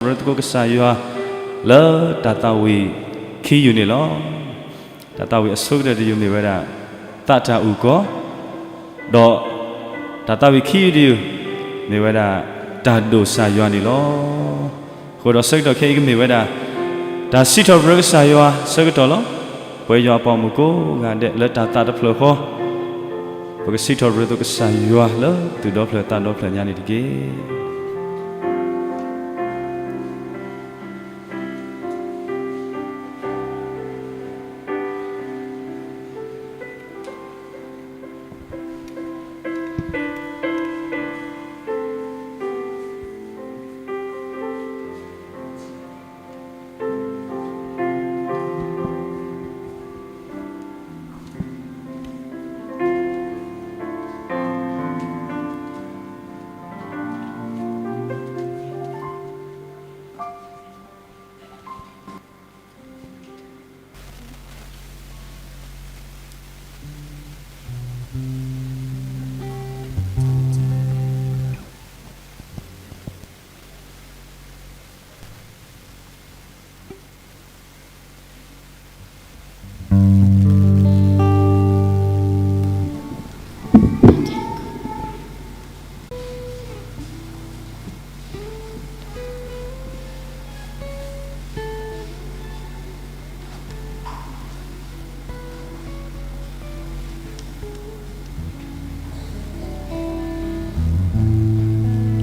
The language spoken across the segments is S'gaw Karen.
စံးထီၣ်ပတြၢၤသကိးကစၢ်ယွၤ လၢတၢ်သးဝံၣ်ခံယုၢ်န့ၣ်လီၤ. တၢ်သးဝံၣ်အဆိကတၢၢ်တယုၢ်မ့ၢ်ဝဲဒၣ် သးတၢ်အုၣ်ကီၤ, ဒီးတၢ်သးဝံၣ်ခံယုၢ်တယုၢ် မ့ၢ်ဝဲဒၣ် တၢ်ဒိၣ်ကစၢ်ယွၤန့ၣ်လီၤ. အဃိဒီးဆၢကတီၢ်ခဲအံၤကမ့ၢ်ဝဲဒၣ် တၢ်စံးထီၣ်ပတြၢၤကစၢ်ယွၤဆၢကတီၢ်လီၤ. ပဝဲယွၤအပှၤမုၣ်ကိးဂၤဒဲးလၢတၢ်သးတဖျၢၣ်ဃီ ပကစံးထီၣ်ပတြၢၤသကိးကစၢ်ယွၤလၢသူၣ်ဒီဖျၢၣ်သးဒီဖျၢၣ်ညါန့ၣ်တက့ၢ်.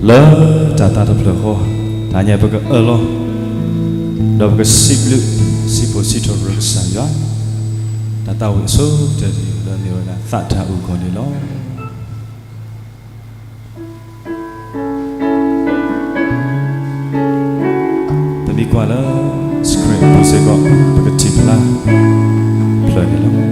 လၢတၢ်သးတဖျၢၣ်ဃီ တဟါညါပကအၢၣ်လီၤ ဒီးပကစံးဘျုး စံးဘျုးစံးထီၣ်ပတြၢၤကစၢ်ယွၤ တၢ်သးဝံၣ်အဆိကတၢၢ်တယုၢ်လၢမ့ၢ်ဝဲဒၣ်သးတၢ်အုၣ်ကီၤန့ၣ်လီၤ. ပမ့ၢ်ကွၢ်လၢ screen အပူၤစ့ၢ်ကီး ပကထံၣ်ဖျါဖျါန့ၣ်လီၤ.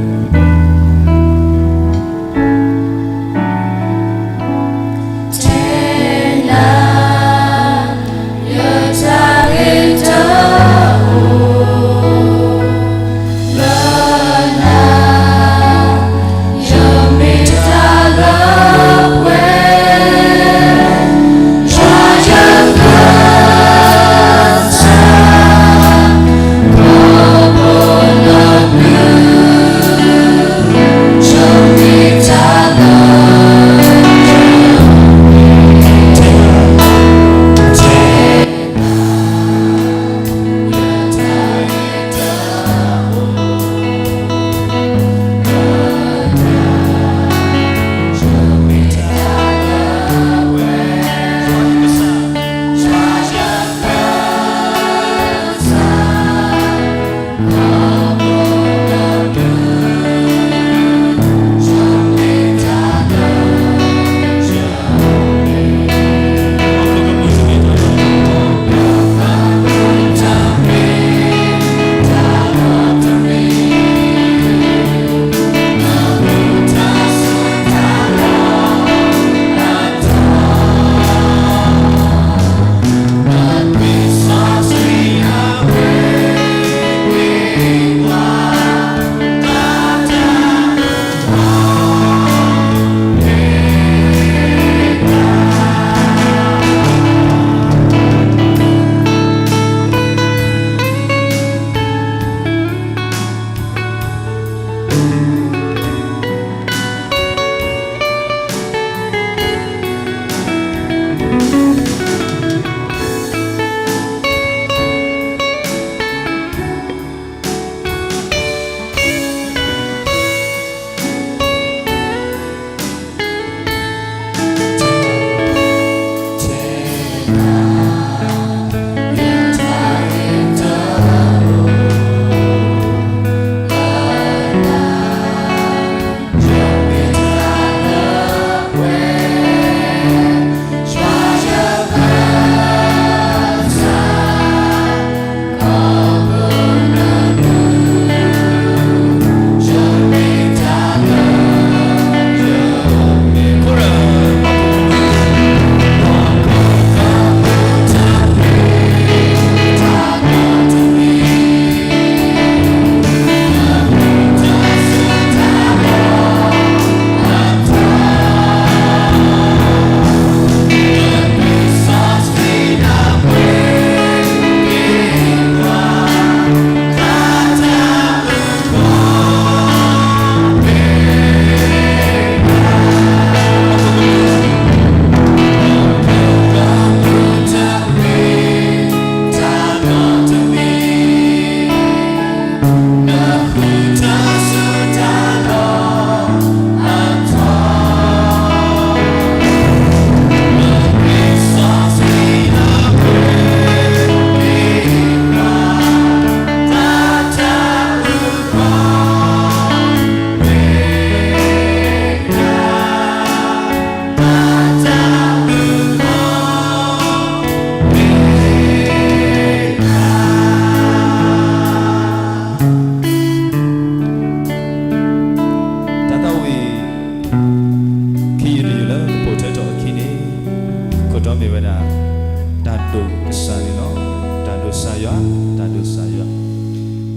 ယွၤ, တၢ်ဒိးစၢ်ယွၤ,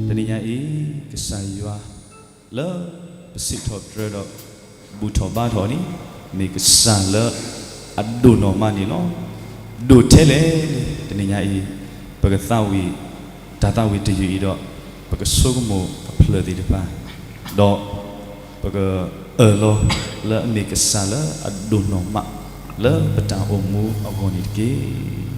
တနံၤညါအံၤ ကစၢ်ယွၤလၢပစံးထီၣ်ပတြၢၤဒီး ဘူၣ်ထီၣ်ဘါထီၣ်န့ၣ် မ့ၢ်ကစၢ်လၢအဒိၣ်နီၢ်မးန့ၣ်လီၤ. ဒိၣ်ထဲလဲၣ်န့ၣ် တနံၤညါအံၤ ပကသးဝံၣ်တၢ်သးဝံၣ်တယုၢ်အံၤဒီး ပကဆိကမိၣ်အဖျၢၣ်သ့ၣ်တဖၣ် ဒီးပကအၢၣ်လီၤလၢအမ့ၢ်ကစၢ်လၢအဒိၣ်နီၢ်မး လၢပတၢ်အိၣ်မူအဂီၢ်န့ၣ်တက့ၢ်.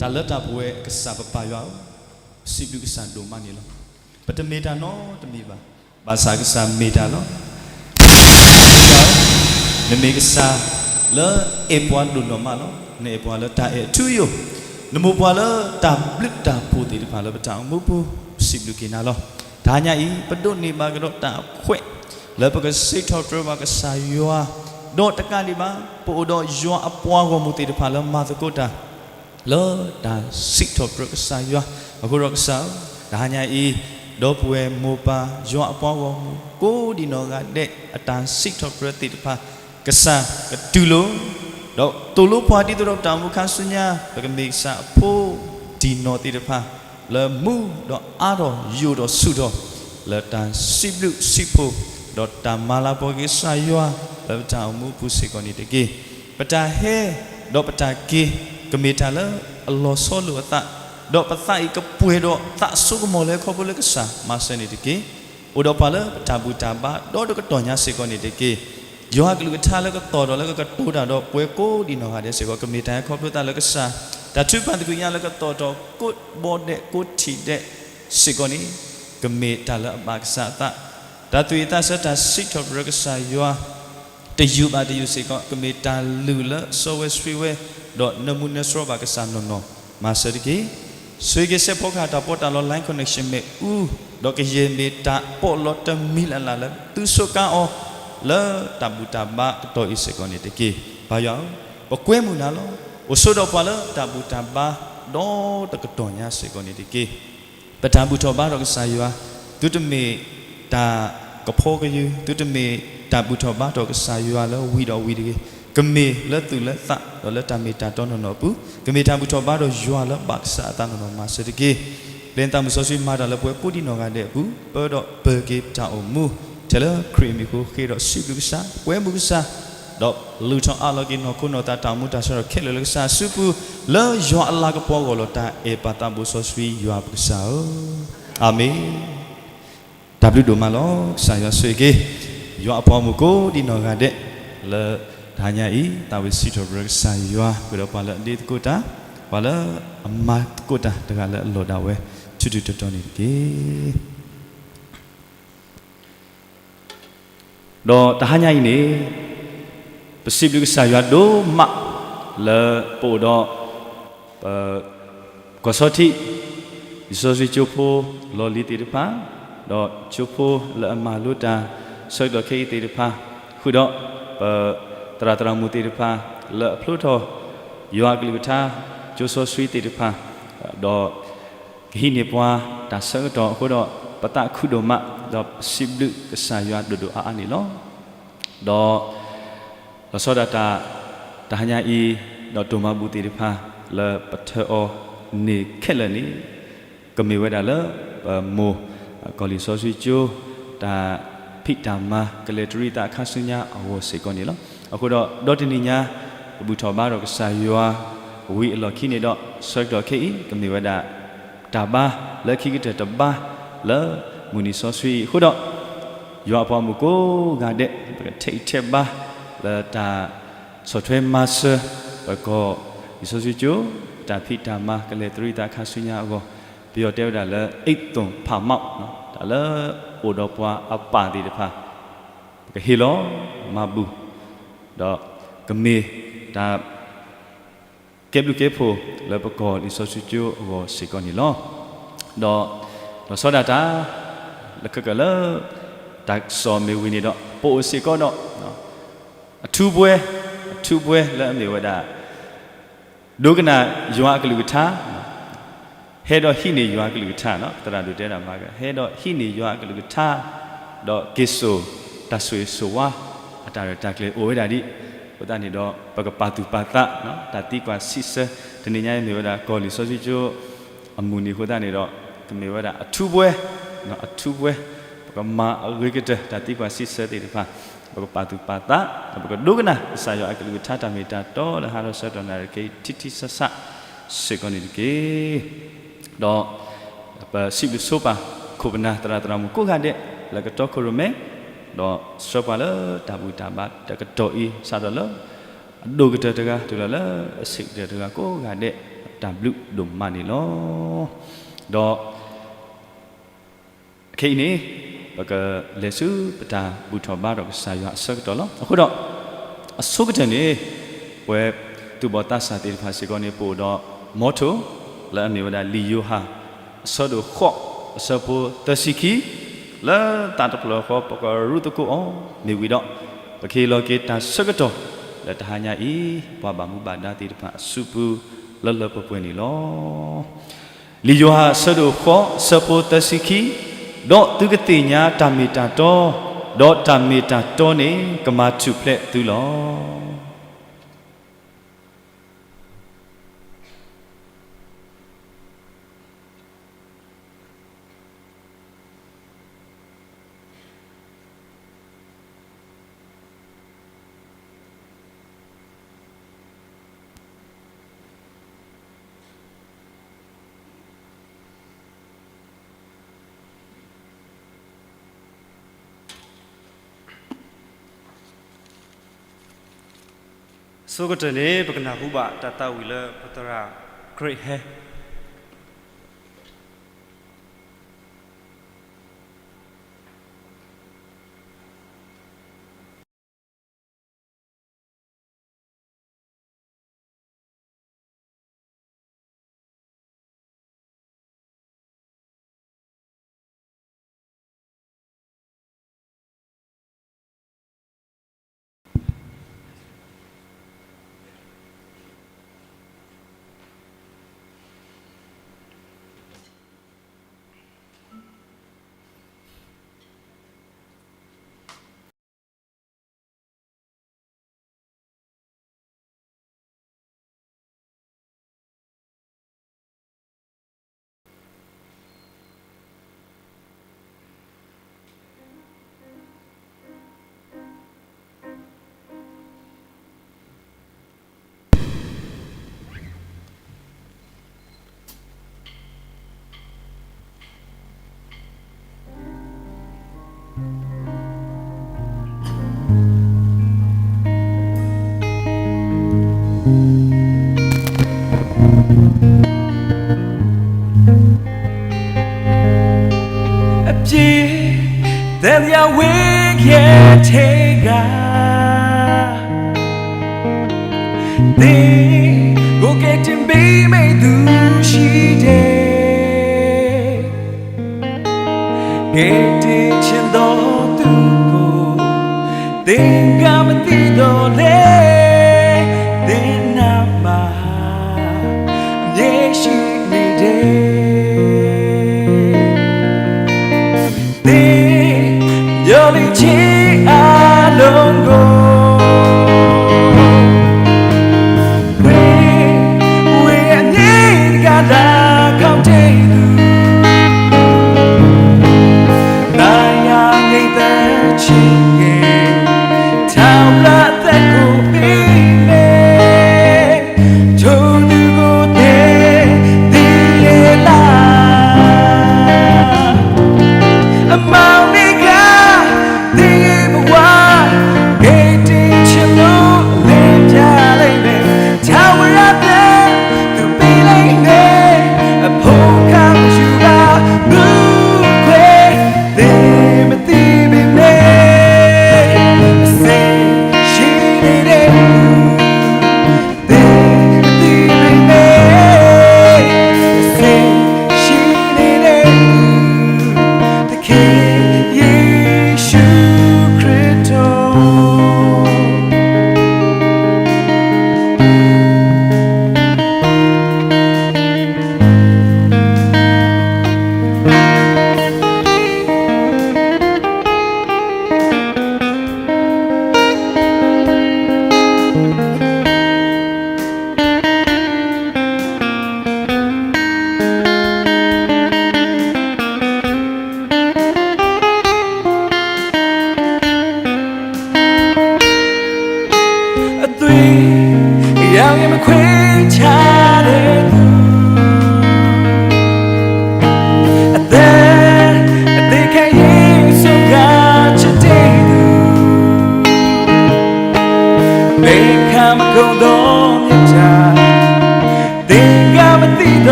တၢ်လၢတၢ်ပဝဲကစၢ်ပပၢ်ယွၤဧၢ, ပစံးဘျုးကစၢ်ဒိၣ်မးန့ၣ်လီၤ. ပတမ့ၢ်တၢ်နီတမံၤဘၣ်. ဘၣ်ဆၣ်ကစၢ်မ့ၢ်တၢ်လီၤ. နမ့ၢ်ကစၢ်လၢအဲၣ်ပှၤဒိၣ်နီၢ်မးလီၤ. နအဲၣ်ပှၤလၢတၢ်အဲၣ်အထူအယိာ်, နမ့ၢ်ပှၤလၢတၢ်ဘျုးတၢ်ဖှိၣ်သ့ၣ်တဖၣ်လၢပတၢ်အိၣ်မူပူၤ, ပစံးဘျုးက့ၤနၤလီၤ. တဟါညါအံၤ ပဒိးန့ၢ်ဘၣ်ကဒီးတၢ်ခွဲး လၢပကစံးထီၣ်ပတြၢၤဘၣ်ကစၢ်ယွၤ, ဒီးတကးဒံးဘၣ် ပအိၣ်ဒီးယွၤအပှၤဂီၢ်မုၢ်သ့ၣ်တဖၣ်လၢမၤသကိးတၢ် လၢတၢ်စံးထီၣ်ပတြၢၤကစၢ်ယွၤ, အဃိဒီးကစၢ်ဧၢ တဟါညါအံၤ, ဒီပုၢ်ဝဲၢ်မိၢ်ပၢ်ယွၤအပှၤဂီၢ်မုၢ် ကိးဒံးနီၢ်ဂၤဒဲး အတၢ်စံးထီၣ်ပတြၢၤသ့ၣ်တဖၣ် ကစၢ်ကတူၢ်လိာ်, ဒီးသိၣ်လိပှၤဒ်သိးဒီးပတၢ်အိၣ်မူခါဆူညါ ပကမ့ၢ်ကစၢ်အဖိဒံးနီၢ်သ့ၣ်တဖၣ် လၢမူဒီးအါထီၣ်ယိာ်ထီၣ်ဆူၣ်ထီၣ် လၢတၢ်စံးဘျုးစံးဖှိၣ် ဒီးတၢ်မၤလၤကပီၤက့ၤကစၢ်ယွၤ လၢပတၢ်အိၣ်မူအပူၤစ့ၢ်ကီးန့ၣ်တက့ၢ်. ပတၢ်ဟဲ ဒီးပတၢ်က့ၤ ကမ့ၢ်တၢ်လၢအလီၤဆီလိာ်အသး, ဒီးပသးအံၤကပှဲၤဒီးသးဆိကမိၣ်လၢခီဖျိလၢကစၢ်မၤစၢၤန့ၣ်တက့ၢ်. အိၣ်ဒီးပှၤလၢပတၢ်ဘူၣ်တၢ်ဘါဒီးတကတီၢ်ညါစ့ၢ်ကီးန့ၣ်တက့ၢ်. ယွၤအကလုၢ်ကထါလၢကသီၣ်ထီၣ်လၢကကတိၤတၢ်ဒီးပှၤကိးဒံးနီၢ်ဂၤဒဲးစ့ၢ်ကီး ကမ့ၢ်တၢ်ခီဖျိသးလၢကစၢ်, တၢ်ထုကဖၣ်သကွံာ်ညါလၢကသီၣ်ထီၣ်ကိးဘီဒဲးကိးထံၣ်ဒဲးစ့ၢ်ကီးန့ၣ် ကမ့ၢ်တၢ်လၢအဘၣ်ကစၢ်အသး, တၢ်သူၣ်ဝံၣ်သးဆၢတၢ်စံးထီၣ်ပတြၢၤကစၢ်ယွၤ တယုၢ်ဘၣ်တယုၢ်စ့ၢ်ကီး ကမ့ၢ်တၢ်လုၢ်လၢစီဝဲဆှံဝဲ ဒီးနၢမူနၢဆှီဘၣ်ကစၢ်နီၢ်နီၢ် မၤစၢၤတက့ၢ်. ဆိၣ်ဂ့ၤက့ၤစဲးဖီကဟၣ်တၢ်ပီးတၢ်လီ line connection မ့ၣ်အူ, ဒီးကယဲၢ်မ့ၢ်တၢ်ပီးလီတမံၤလၢ်လၢ်လၢသုစူးကါအီၤ လၢတၢ်ဘူၣ်တၢ်ဘါကတီၢ်အံၤစ့ၢ်ကီးန့ၣ်တက့ၢ်. ပၢ်ယွၤဧၢ, ပကွဲမုာ်နၤလီၤ. အိၣ်ဆိးဒီးပှၤလၢတၢ်ဘူၣ်တၢ်ဘါ ဒီးတကတီၢ်ညါစ့ၢ်ကီးန့ၣ်တက့ၢ်. ပတၢ်ဘူၣ်ထီၣ်ဘါထီၣ်ကစၢ်ယွၤ, သုတမ့ၢ်တၢ်ကဖီကယုၢ်, သုတမ့ၢ်တၢ်ဘူၣ်ထီၣ်ဘါထီၣ်ကစၢ်ယွၤလၢဝံၤဒီးဝံၤတဂ့ၤ, ကမ့ၢ်လၢသူၣ်လၢသး ဒီးလၢတၢ်မ့ၢ်တၢ်တီနီၢ်နီၢ်အပူၤ, ကမ့ၢ်တၢ်ဘူၣ်ထီၣ်ဘါထီၣ်ယွၤလၢဘၣ်ကစၢ်အသးနီၢ်နီၢ် မၤစၢၤတက့ၢ်. ပျဲနသးမုၢ်စီဆှံမၤတၢ်လၢပဝဲကိးဒံးနီၢ်ဂၤဒဲးအပူၤ, ပၢဒီးပၢၤက့ၤပတၢ်အိၣ်မူ, ထဲလၢခရံာ်အမံၤအဃိ ဃ့ဒီးစံးဘျုးကစၢ်, ပှဲၤမုာ်ကစၢ်, ဒီးလုၢ်ထီၣ်အးလီၤက့ၤနီၢ်ခိနီၢ်သးတၢ်အိၣ်မူတၢ်ဆၢထီၣ်ခဲလၢာ်လၢကစၢ်အစုပူၤ, လၢယွၤအလၤကပီၤအဂီၢ်လီၤ. တၢ်အဲၣ်ပၢ်သးဘိစီဆှံယွၤပကစၢ်ဧၢ, အၤမ့ၣ်. တၢ်ဘျုးဒိၣ်မးလီၤ. ကစၢ်ယွၤဆိၣ်ဂ့ၤက့ၤ ယွၤအပှၤဂီၢ်မုၢ်ကိးဒံးနီၢ်ဂၤဒဲး လၢတဟါညါအံၤ သးဝံၣ်စံးထီၣ်ပတြၢၤကစၢ်ယွၤ ဃုာ်ဒီးပှၤလၢအဒ့သကိးတၢ်, ပှၤလၢအမၤသကိးတၢ်တဂၤလၢအလီၢ်ဒၣ်ဝဲ ထူထူတီတီန့ၣ်တက့ၢ်. ဒီးတဟါညါအံၤန့ၣ် ပစံးဘျုးကစၢ်ယွၤဒိၣ်မး လၢပအိၣ်ဒီး ပ ကီၢ်ဆီထံး လံာ်စီဆှံကၠိဖိလီၢ်လံၤသ့ၣ်တဖၣ်, ဒီးကၠိဖိလၢအမၤလိတၢ်ဆၢကတီၢ်ခဲအံၤသ့ၣ်တဖၣ်, ဃုာ်ဒီးပသရၣ်သရၣ်မုၣ်သ့ၣ်တဖၣ် လၢအဖျိထီၣ်ယွၤအကလုၢ်ကထါ ကၠိစီဆှံသ့ၣ်တဖၣ်, ဒီးကဟံးန့ၢ်ပှၤတၢ်ဆၢကတီၢ်အဃိဒီး ပသးခုဒိၣ်မး ဒီးပစံးဘျုးကစၢ်ယွၤဒိၣ်ဒိၣ်အါအါန့ၣ်လီၤ. ဒီး လီၤဆီဒၣ်တၢ် တဟါညါအံၤ ဒီးတိၢ်မၤဘူၣ်သ့ၣ်တဖၣ် လၢပထၢအီၤန့ၣ်ခဲလၢာ်န့ၣ် ကမ့ၢ်ဝဲဒၣ်လၢ ပမိၢ်ကီၢ်လံာ်စီဆှံကၠိ တၢ်ဖံးတၢ်မၤကလဲၤတရံးသးအခါဆူညါအဂီၢ်စ့ၢ်ကီးန့ၣ်လီၤ. အဃိဒီး ဒီတနံၤညါ ပဘူၣ်ထီၣ်ဘါထီၣ်ကစၢ်ယွၤ ဝံၤအလီၢ်ခံန့ၣ်ဒီး ဆၢကတီၢ်ခဲအံၤ ကမ့ၢ်ဝဲဒၣ် တၢ်ဘါလၢခံကတၢၢ်တဘါ လၢမုၢ်နံၤစီဆှံအံၤအဃိဒီး ယွၤအပှၤမုၣ်ကိးဂၤဒဲး ပကထဲးအံးထဲးဘါ လၢတၢ်ဆီၣ်ထွဲမၤစၢၤ ပကီၢ်လံာ်စီဆှံကၠိ တၢ်ဖံးတၢ်မၤကလဲၤတရံးသးအခါဆူညါအဂီၢ် ပယီၤတဲဝဲဒၣ်လၢ အိမ်သုံးဖးမီး တၢ်လၢအိၣ်ဒီးပှၤအပၢ်သ့ၣ်တဖၣ် ပကဟ့ၣ်လီၤမၤဘူၣ် ဒီးကမ့ၢ်တၢ် ကဲဘျုးကဲဖှိၣ်လၢပကီၢ်လံာ်စီဆှံကၠိအဂီၢ်စ့ၢ်ကီးန့ၣ်လီၤ. ဒီး လီၤဆီဒၣ်တၢ် လၢခဲကၢၢ်လၢ တၢ်ကစီၣ်မ့ၢ်ဝံၤန့ၣ်ဒီး ပအိၣ်စ့ၢ်ကီးဒီး အထူးပွဲ, အထူးပွဲလၢအမ့ၢ်ဝဲဒၣ် ဒိကနၣ်ယွၤအကလုၢ်ကထါ ဟဲဒီးဟံးန့ၢ်ယွၤအကလုၢ်ကထါ, သရၣ်ဒိၣ်တဲဒၣ်မၤက ဟဲဒီးဟံးန့ၢ်ယွၤအကလုၢ်ကထါ, ဒီးက့ၤစိာ်တၢ်ဆိၣ်ဂ့ၤဆိၣ်ဝါ အတၢ်ရဲၣ်တၢ်ကျဲၤအိၣ်ဝဲဒၣ်ဒ်အံၤ, အဃိသတးန့ၣ်ဒီး ပကပာ်သူၣ်ပာ်သး တၢ်သံကွၢ်စံးဆၢ တနံၤညါအံၤမ့ၢ်ဝဲဒၣ် ကီၢ်လံာ်စီဆှံကၠိအမုၢ်နံၤအဃိသတးန့ၣ်ဒီး ကမ့ၢ်ဝဲဒၣ်အထူးပွဲ, အထူးပွဲ, ပကမၤအဂ့ၤကတၢၢ် တၢ်သံကွၢ်စံးဆၢသ့ၣ်တဖၣ်, ပကပာ်သူၣ်ပာ်သး, ဒီးပကဒိကနၣ် ကစၢ်ယွၤအကလုၢ်ကထါတၢ်မ့ၢ်တၢ်တီလၢဟးထီၣ်ဆၢကတီၢ်နၣ်ရံၣ်ခဲအံၤ ထံထံဆးဆးစ့ၢ်ကီးန့ၣ်တက့ၢ်. ဒီး ပစံးဘျုးဆိပာ်ခိၣ်ပနၢ်သရၣ်သရၣ်မုၣ်ကိးဂၤဒဲး လၢကတီခိၣ်ရိၣ်မဲ, ဒီးဆှၢပှၤလၢတၢ်ဘူၣ်တၢ်ဘါတကတီၢ်အံၤ စးထီၣ်လၢအဒိၣ်ကတၢၢ်တဂၤ တုၤလီၤလၢအဆံးကတၢၢ်တဂၤကိးဂၤဒဲး တၢ်ဘျုးဒိၣ်မးန့ၣ်လီၤ. ဒီး ခဲအံၤန့ၣ် ပကလဲၤဆူပတၢ်ဘူၣ်ထီၣ်ဘါထီၣ်ကစၢ်ယွၤအဆၢကတီၢ်လီၤ. အဃိဒီး အဆိကတၢၢ်န့ၣ် ပဝဲသူၣ်ဘီၣ်သးစၢ်သ့ၣ်တဖၣ်စ့ၢ်ကီးန့ၣ် ပအိၣ်ဒီး motto လၢအမ့ၢ်ဝဲဒၣ် လံာ်ယိၤဟၣ် အဆၢဒိၣ်ဃိး အဆၢဖိသၢဆံခံ, လၢသးတဖျၢၣ်ဃီ ပကရူၢ်သကိးအီၤ မ့ၢ်ဝံၤဒီး ပကဟ့ၣ်လီၤက့ၤတၢ်ဆၢကတီၢ် လၢတဟါညါအံၤ ပှၤဘၣ်မူဘၣ်ဒါသ့ၣ်တဖၣ်အစုပူၤ လၢလၢပှဲၤပှဲၤန့ၣ်လီၤ. လံာ်ယိၤဟၣ်အဆၢဒိၣ်ဃိး အဆၢဖိသၢဆံခံ, ဒီးသုကသ့ၣ်ညါတၢ်မ့ၢ်တၢ်တီ, ဒီးတၢ်မ့ၢ်တၢ်တီန့ၣ်ကမၤထူၣ်ဖျဲးသုလီၤ. အဆိကတၢၢ်န့ၣ် ပကနၢ်ဟူဘၣ်တၢ်သးဝံၣ်လၢပသရၣ် Craig Hare. အပြစ်သံသရာဝဲကဲထဲက သ့ၣ်ကိးကဲတ့ၢ်မ့မ့ၢ်သူရှိဒဲး, ကဲတ့ၢ်ဆ့ၣ်နီၤသူကိၢ်, သ့ၣ်ကမၤသံဒီးလဲၣ်, သ့ၣ်နးမၤ အမဲာ်ဆှးန့ၣ်ဒဲး, သ့ၣ်ယီၤလံာ်ဆ့အလီၢ်ကိး, ဝ့ၢ်အန့ၣ်တကးဒၣ်ခီၣ်ထံးသူ, နၤယၤန့ၣ်သၢဆံးက့ၤ, ထါဘျါသဲခိၣ်ဖံးလဲၣ်, ထိၣ်သူကိးသ့ၣ် သံယဲလၢ်, အမၤမ့ၢ်ဂ့ၤ သ့ၣ်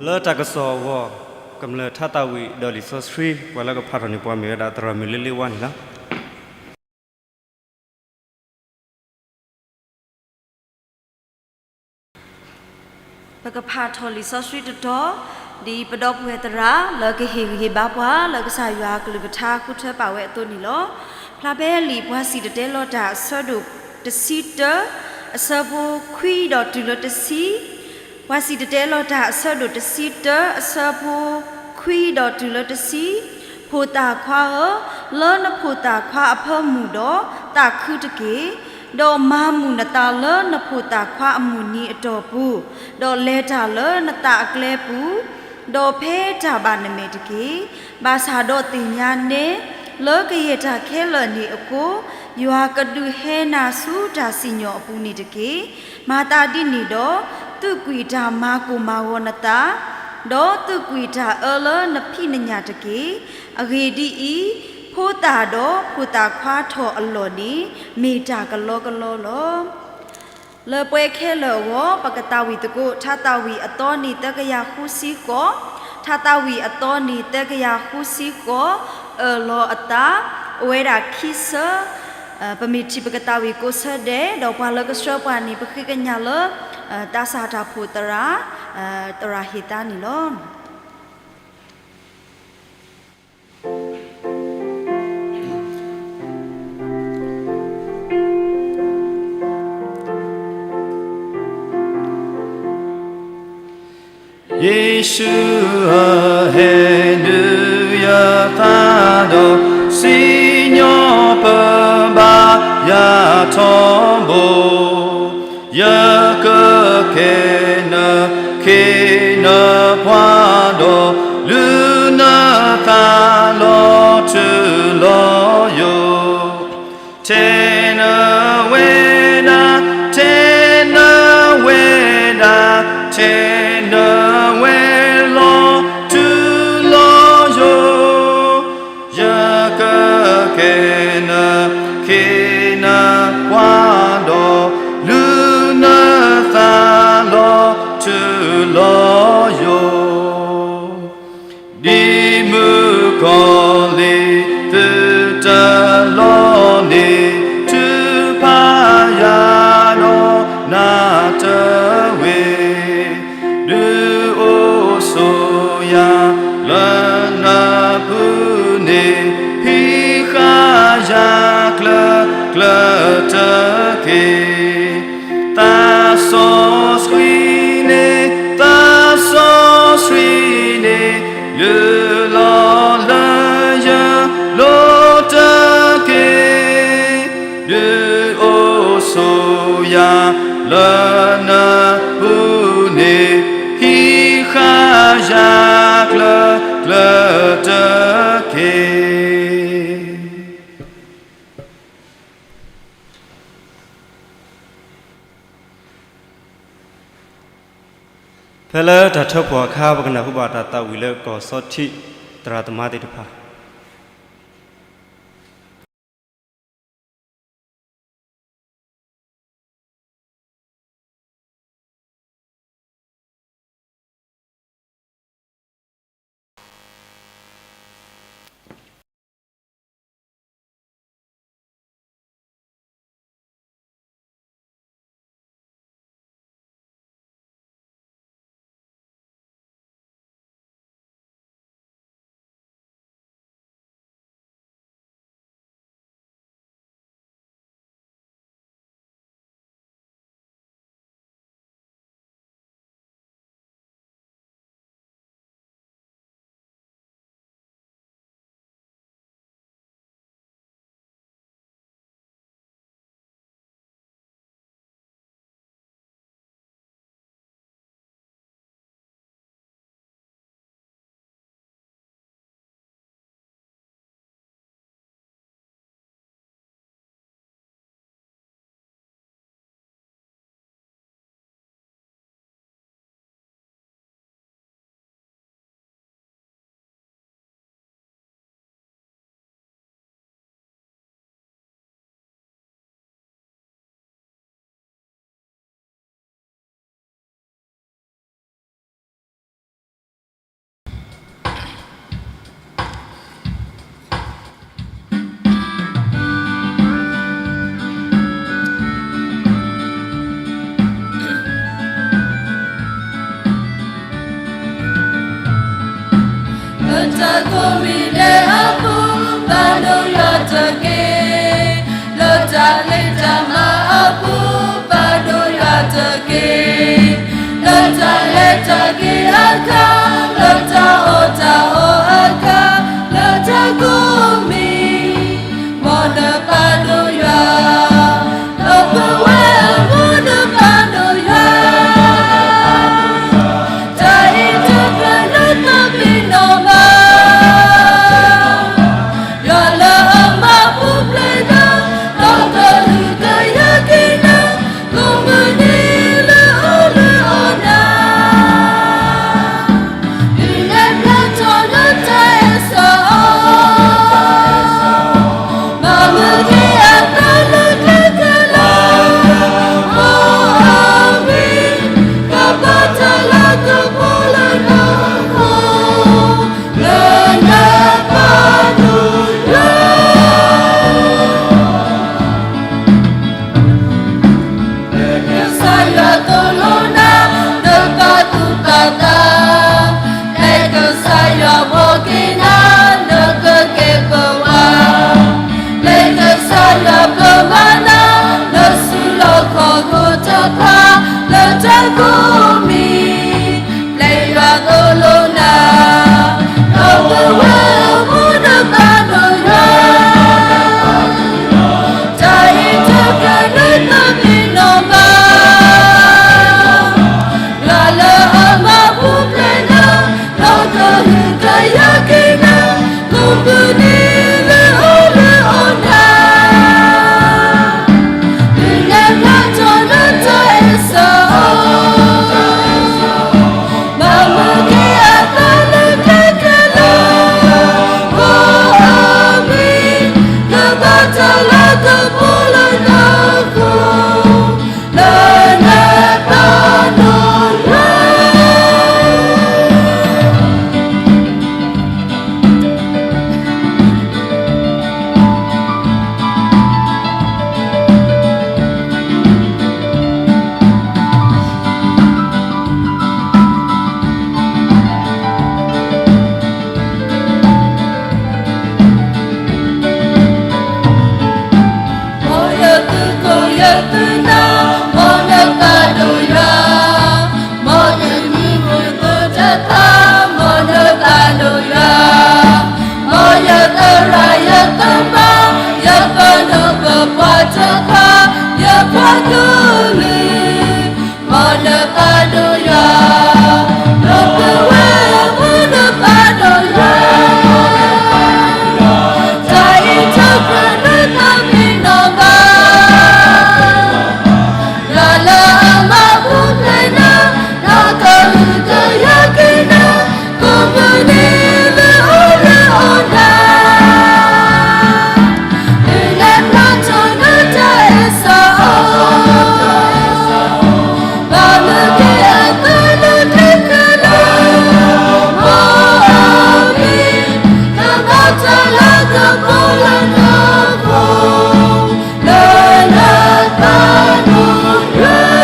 လၢတၢ်ကစီၣ်အဂီၢ်, ကမျၢၢ်ထါသးဝံၣ်ဒီးလံာ်စီဆှံ ပှၤလၢကဖးထီၣ်န့ၢ်ပှၤမ့ၢ်ဝဲဒၣ် သရၣ်မုၣ်လ့လ့ဝါန့ၣ်လီၤ. ပကဖးထီၣ်လံာ်စီဆှံတတီၤ, ဒ်ပဒီပုၢ်ဝဲၢ်သရၣ် လၢကဟ့ၣ်ဂံၢ်ဟ့ၣ်ဘါပှၤလၢကစၢ်ယွၤအကလုၢ်ကထါဃုထၢပာ်ဝဲအသိးန့ၣ်လီၤ. ဖျါဖဲလံာ်ပှၤစံၣ်တဲၤတဲလီၤတၢ်အဆၢဒိၣ်တဆံတၢ, အဆၢဖိခွံဒီးတုၤလၢတဆံ, ပှၤစံၣ်တဲၤတဲလီၤတၢ်အဆၢဒိၣ်တဆံတၢ အဆၢဖိခွံဒီးတုၤလၢတဆံ, ဖိသၣ်ခွါဧၢ, လၢနဖိသၣ်ခွါအဖၢမုၢ်ဒီးသးခုတက့ၢ်, ဒီးမၤမုာ်နသးလၢနဖိသၣ်ခွါအမုၢ်နံၤအတီၢ်ပူၤ, ဒီးလဲၤတၢ်လၢနသးအကျဲပူၤ, ဒီးဖဲတၢ်ဘၣ်နမဲာ်တက့ၢ်. ဘၣ်ဆၣ်ဒီးသ့ၣ်ညါန့ၢ် လၢကယဲၢ်တၢ်ခဲလၢာ်န့ၣ်အဃိ, ယွၤကဒုးဟဲနၤဆူတၢ်စံၣ်ညီၣ်အပူၤန့ၣ်တက့ၢ်. မၤသးဒ်န့ၣ်ဒီး, သုးကွံာ်တၢ်မၤကိၢ်မၤဂီၤနသး, ဒီးသုးကွံာ်တၢ်အၢလၢနဖံးနညၣ်တက့ၢ်. အဂ့ၢ်ဒ်အံၤ, ဖိသၣ်ဒီးဖိသၣ်ခွါထီၣ်အလီၢ်န့ၣ် မ့ၢ်တၢ်ကလီကလီလီၤ. လၢပှဲၤခဲလၢာ်အဂီၢ် ပကသးဝံၣ်သကိး ထါသးဝံၣ်အသီန့ၣ်သၢကယၤဃုဆံဃိး, ထါသးဝံၣ်အသီန့ၣ်သၢကယၤဃုဆံဃိး, အၢၣ်လီၤအသး, အိၣ်ဝဲဒၣ်ခံဆၢ, ပမ့ၢ်ထံၣ်ပကသးဝံၣ်ကိးဆၢဒဲး, ဒီးပှၤလၢကဆှၢပှၤန့ၣ် ပဃ့ကညးလၢ သးစၢ်တၢ်ဖှိၣ်သရၣ်, သရၣ်ဟ့ၣ်သါန့ၣ်လီၤ. ယ့ၣ်ၡူးဧၢ, ဟဲနုာ်ယသးဒီးစံၣ်ညီၣ်ပၢဘၣ်ယၤထီဘိ, ယကကဲနခ့ နပှၤဒီး လုၢ်နသးလီၤထူလီၤယိာ်, ထဲနဝဲဒၣ်, ထဲနဝဲဒၣ်, ထဲနဝဲလီၤထူလီၤယိာ်, ယကကဲနခ့ နပှၤဒီး လုၢ်နသးလီၤထူလီၤယိာ်, ဒ်မုၣ်ကီၤလံၢ်သုးတလီၤန့ၣ် ထုးဖးယၤဒီးနၤတဝ့ၢ်, ဒုးအိၣ်ဆိးယၤလၢနပူၤန့ၣ် ဟံးဃာ်ယၤကျၢၤကျၢၤတက့ၢ်. သးစီဆှံန့ၣ်, သးစီဆှံန့ၣ်, လုၢ်လီၤလၢယလိၤတက့ၢ်. ဒုးအိၣ်ဆိးယၤလၢနပူၤန့ၣ် ဟံးဃာ်ယၤကျၢၤကျၢၤတက့ၢ်. ဖဲလၢတၢ်ထၢဖှိၣ်အခါ ပကနၢ်ဟူဘၣ်တၢ်သးဝံၣ်လၢကီၢ်စီထံး သရၣ်သမါသ့ၣ်တဖၣ်. မံၤလၢအပူၤ ပာ်ဒိၣ်ယွၤတက့ၢ်. လၢတၢ်ဖံးတၢ်မၤအပူၤ ပာ်ဒိၣ်ယွၤတက့ၢ်. လၢတၢ်လဲၤတၢ်က့ၤအခါ, လၢတၢ်အီၣ်တၢ်အီအခါ, လၢတၢ်ကိးမံၤ, မ်နပာ်ဒိၣ်ယွၤ, ဒီးပဝဲအမူနပာ်ဒိၣ်ယွၤ. တၢ်အံၤတဖျၢၣ်လၢတၢ်ပ့ၤနီၣ်ဘၣ်, ယွၤလၢအမၤပူၤဖျဲးနၤ, ဒီးကဟုကယာ်က့ၤနၤ, ကိးမုၢ်နံၤလၢအိၣ်လၢအီၤနၤ. ဒုးနဲၣ်ဖျါထီၣ်နတၢ်အဲၣ်စီၤအီၤ, မၤမုာ်က့ၤအသးလၢကျဲခဲလၢာ်, အိၣ်အမံၤ, ကဘၣ်တၢ်လၤကပီၤလၢနဃိ, လၢနပာ်ဒိၣ်ယွၤ. ကစၢ်ယွၤသိၣ်လိနၤ, နပာ်သူၣ်ပာ်သး, လၢကစၢ်ယွၤဘှီက့ၤနၤ, နကကဲပဝး, လၢကစၢ်ယွၤပမၤနၤ, နဆူလီၢ်ခီၣ်ခိၣ်တဖၣ်, လၢတၢ်ကိးမံၤ, လၢယွၤသိၣ်လိနၤ, ဒီးပဝဲအမူနပာ်ဒိၣ်ယွၤ. တၢ်အံၤတဖျၢၣ်လၢတၢ်ပ့ၤနီၣ်ဘၣ်, ယွၤလၢအမၤပူၤဖျဲးနၤ, ဒီးကဟုကယာ်က့ၤနၤ, ကိးမုၢ်နံၤလၢအိၣ်လၢအီၤနၤ. ဒုးနဲၣ်ဖျါထီၣ်နတၢ်အဲၣ်စီၤအီၤ, မၤမုာ်က့ၤအသးလၢကျဲခဲလၢာ်, အိၣ်အမံၤ, ကဘၣ်တၢ်လၤကပီၤလၢနဃိ, လၢနပာ်ဒိၣ်ယွၤ. မ်ယသုးခိၣ်ယသုးနၢ်, မ်နပာ်ဒိၣ်ယွၤ, မ်ယမုၢ်မုၢ်သိးတသး, မ်နပာ်ဒိၣ်ယွၤ, မ်ယသရၣ်ယသမါ, ယပှၤဒိၣ်ပပှၢ်တဖၣ်, ယပှၤကလုာ်, မ်နပာ်ဒိၣ်ယွၤ, ဒီးပဝဲအမူနပာ်ဒိၣ်ယွၤ. တၢ်အံၤတဖျၢၣ်လၢတၢ်ပ့ၤနီၣ်ဘၣ်, ယွၤလၢအမၤပူၤဖျဲးနၤ, ဒီးကဟုကယာ်က့ၤနၤ, ကိးမုၢ်နံၤလၢအိၣ်လၢအီၤနၤ. ဒုးနဲၣ်ဖျါထီၣ်နတၢ်အဲၣ်စီၤအီၤ, မၤမုာ်က့ၤအသးလၢကျဲခဲလၢာ်, အိၣ်အမံၤ, ကဘၣ်တၢ်လၤကပီၤလၢနဃိ, လၢနပာ်ဒိၣ်ယွၤ.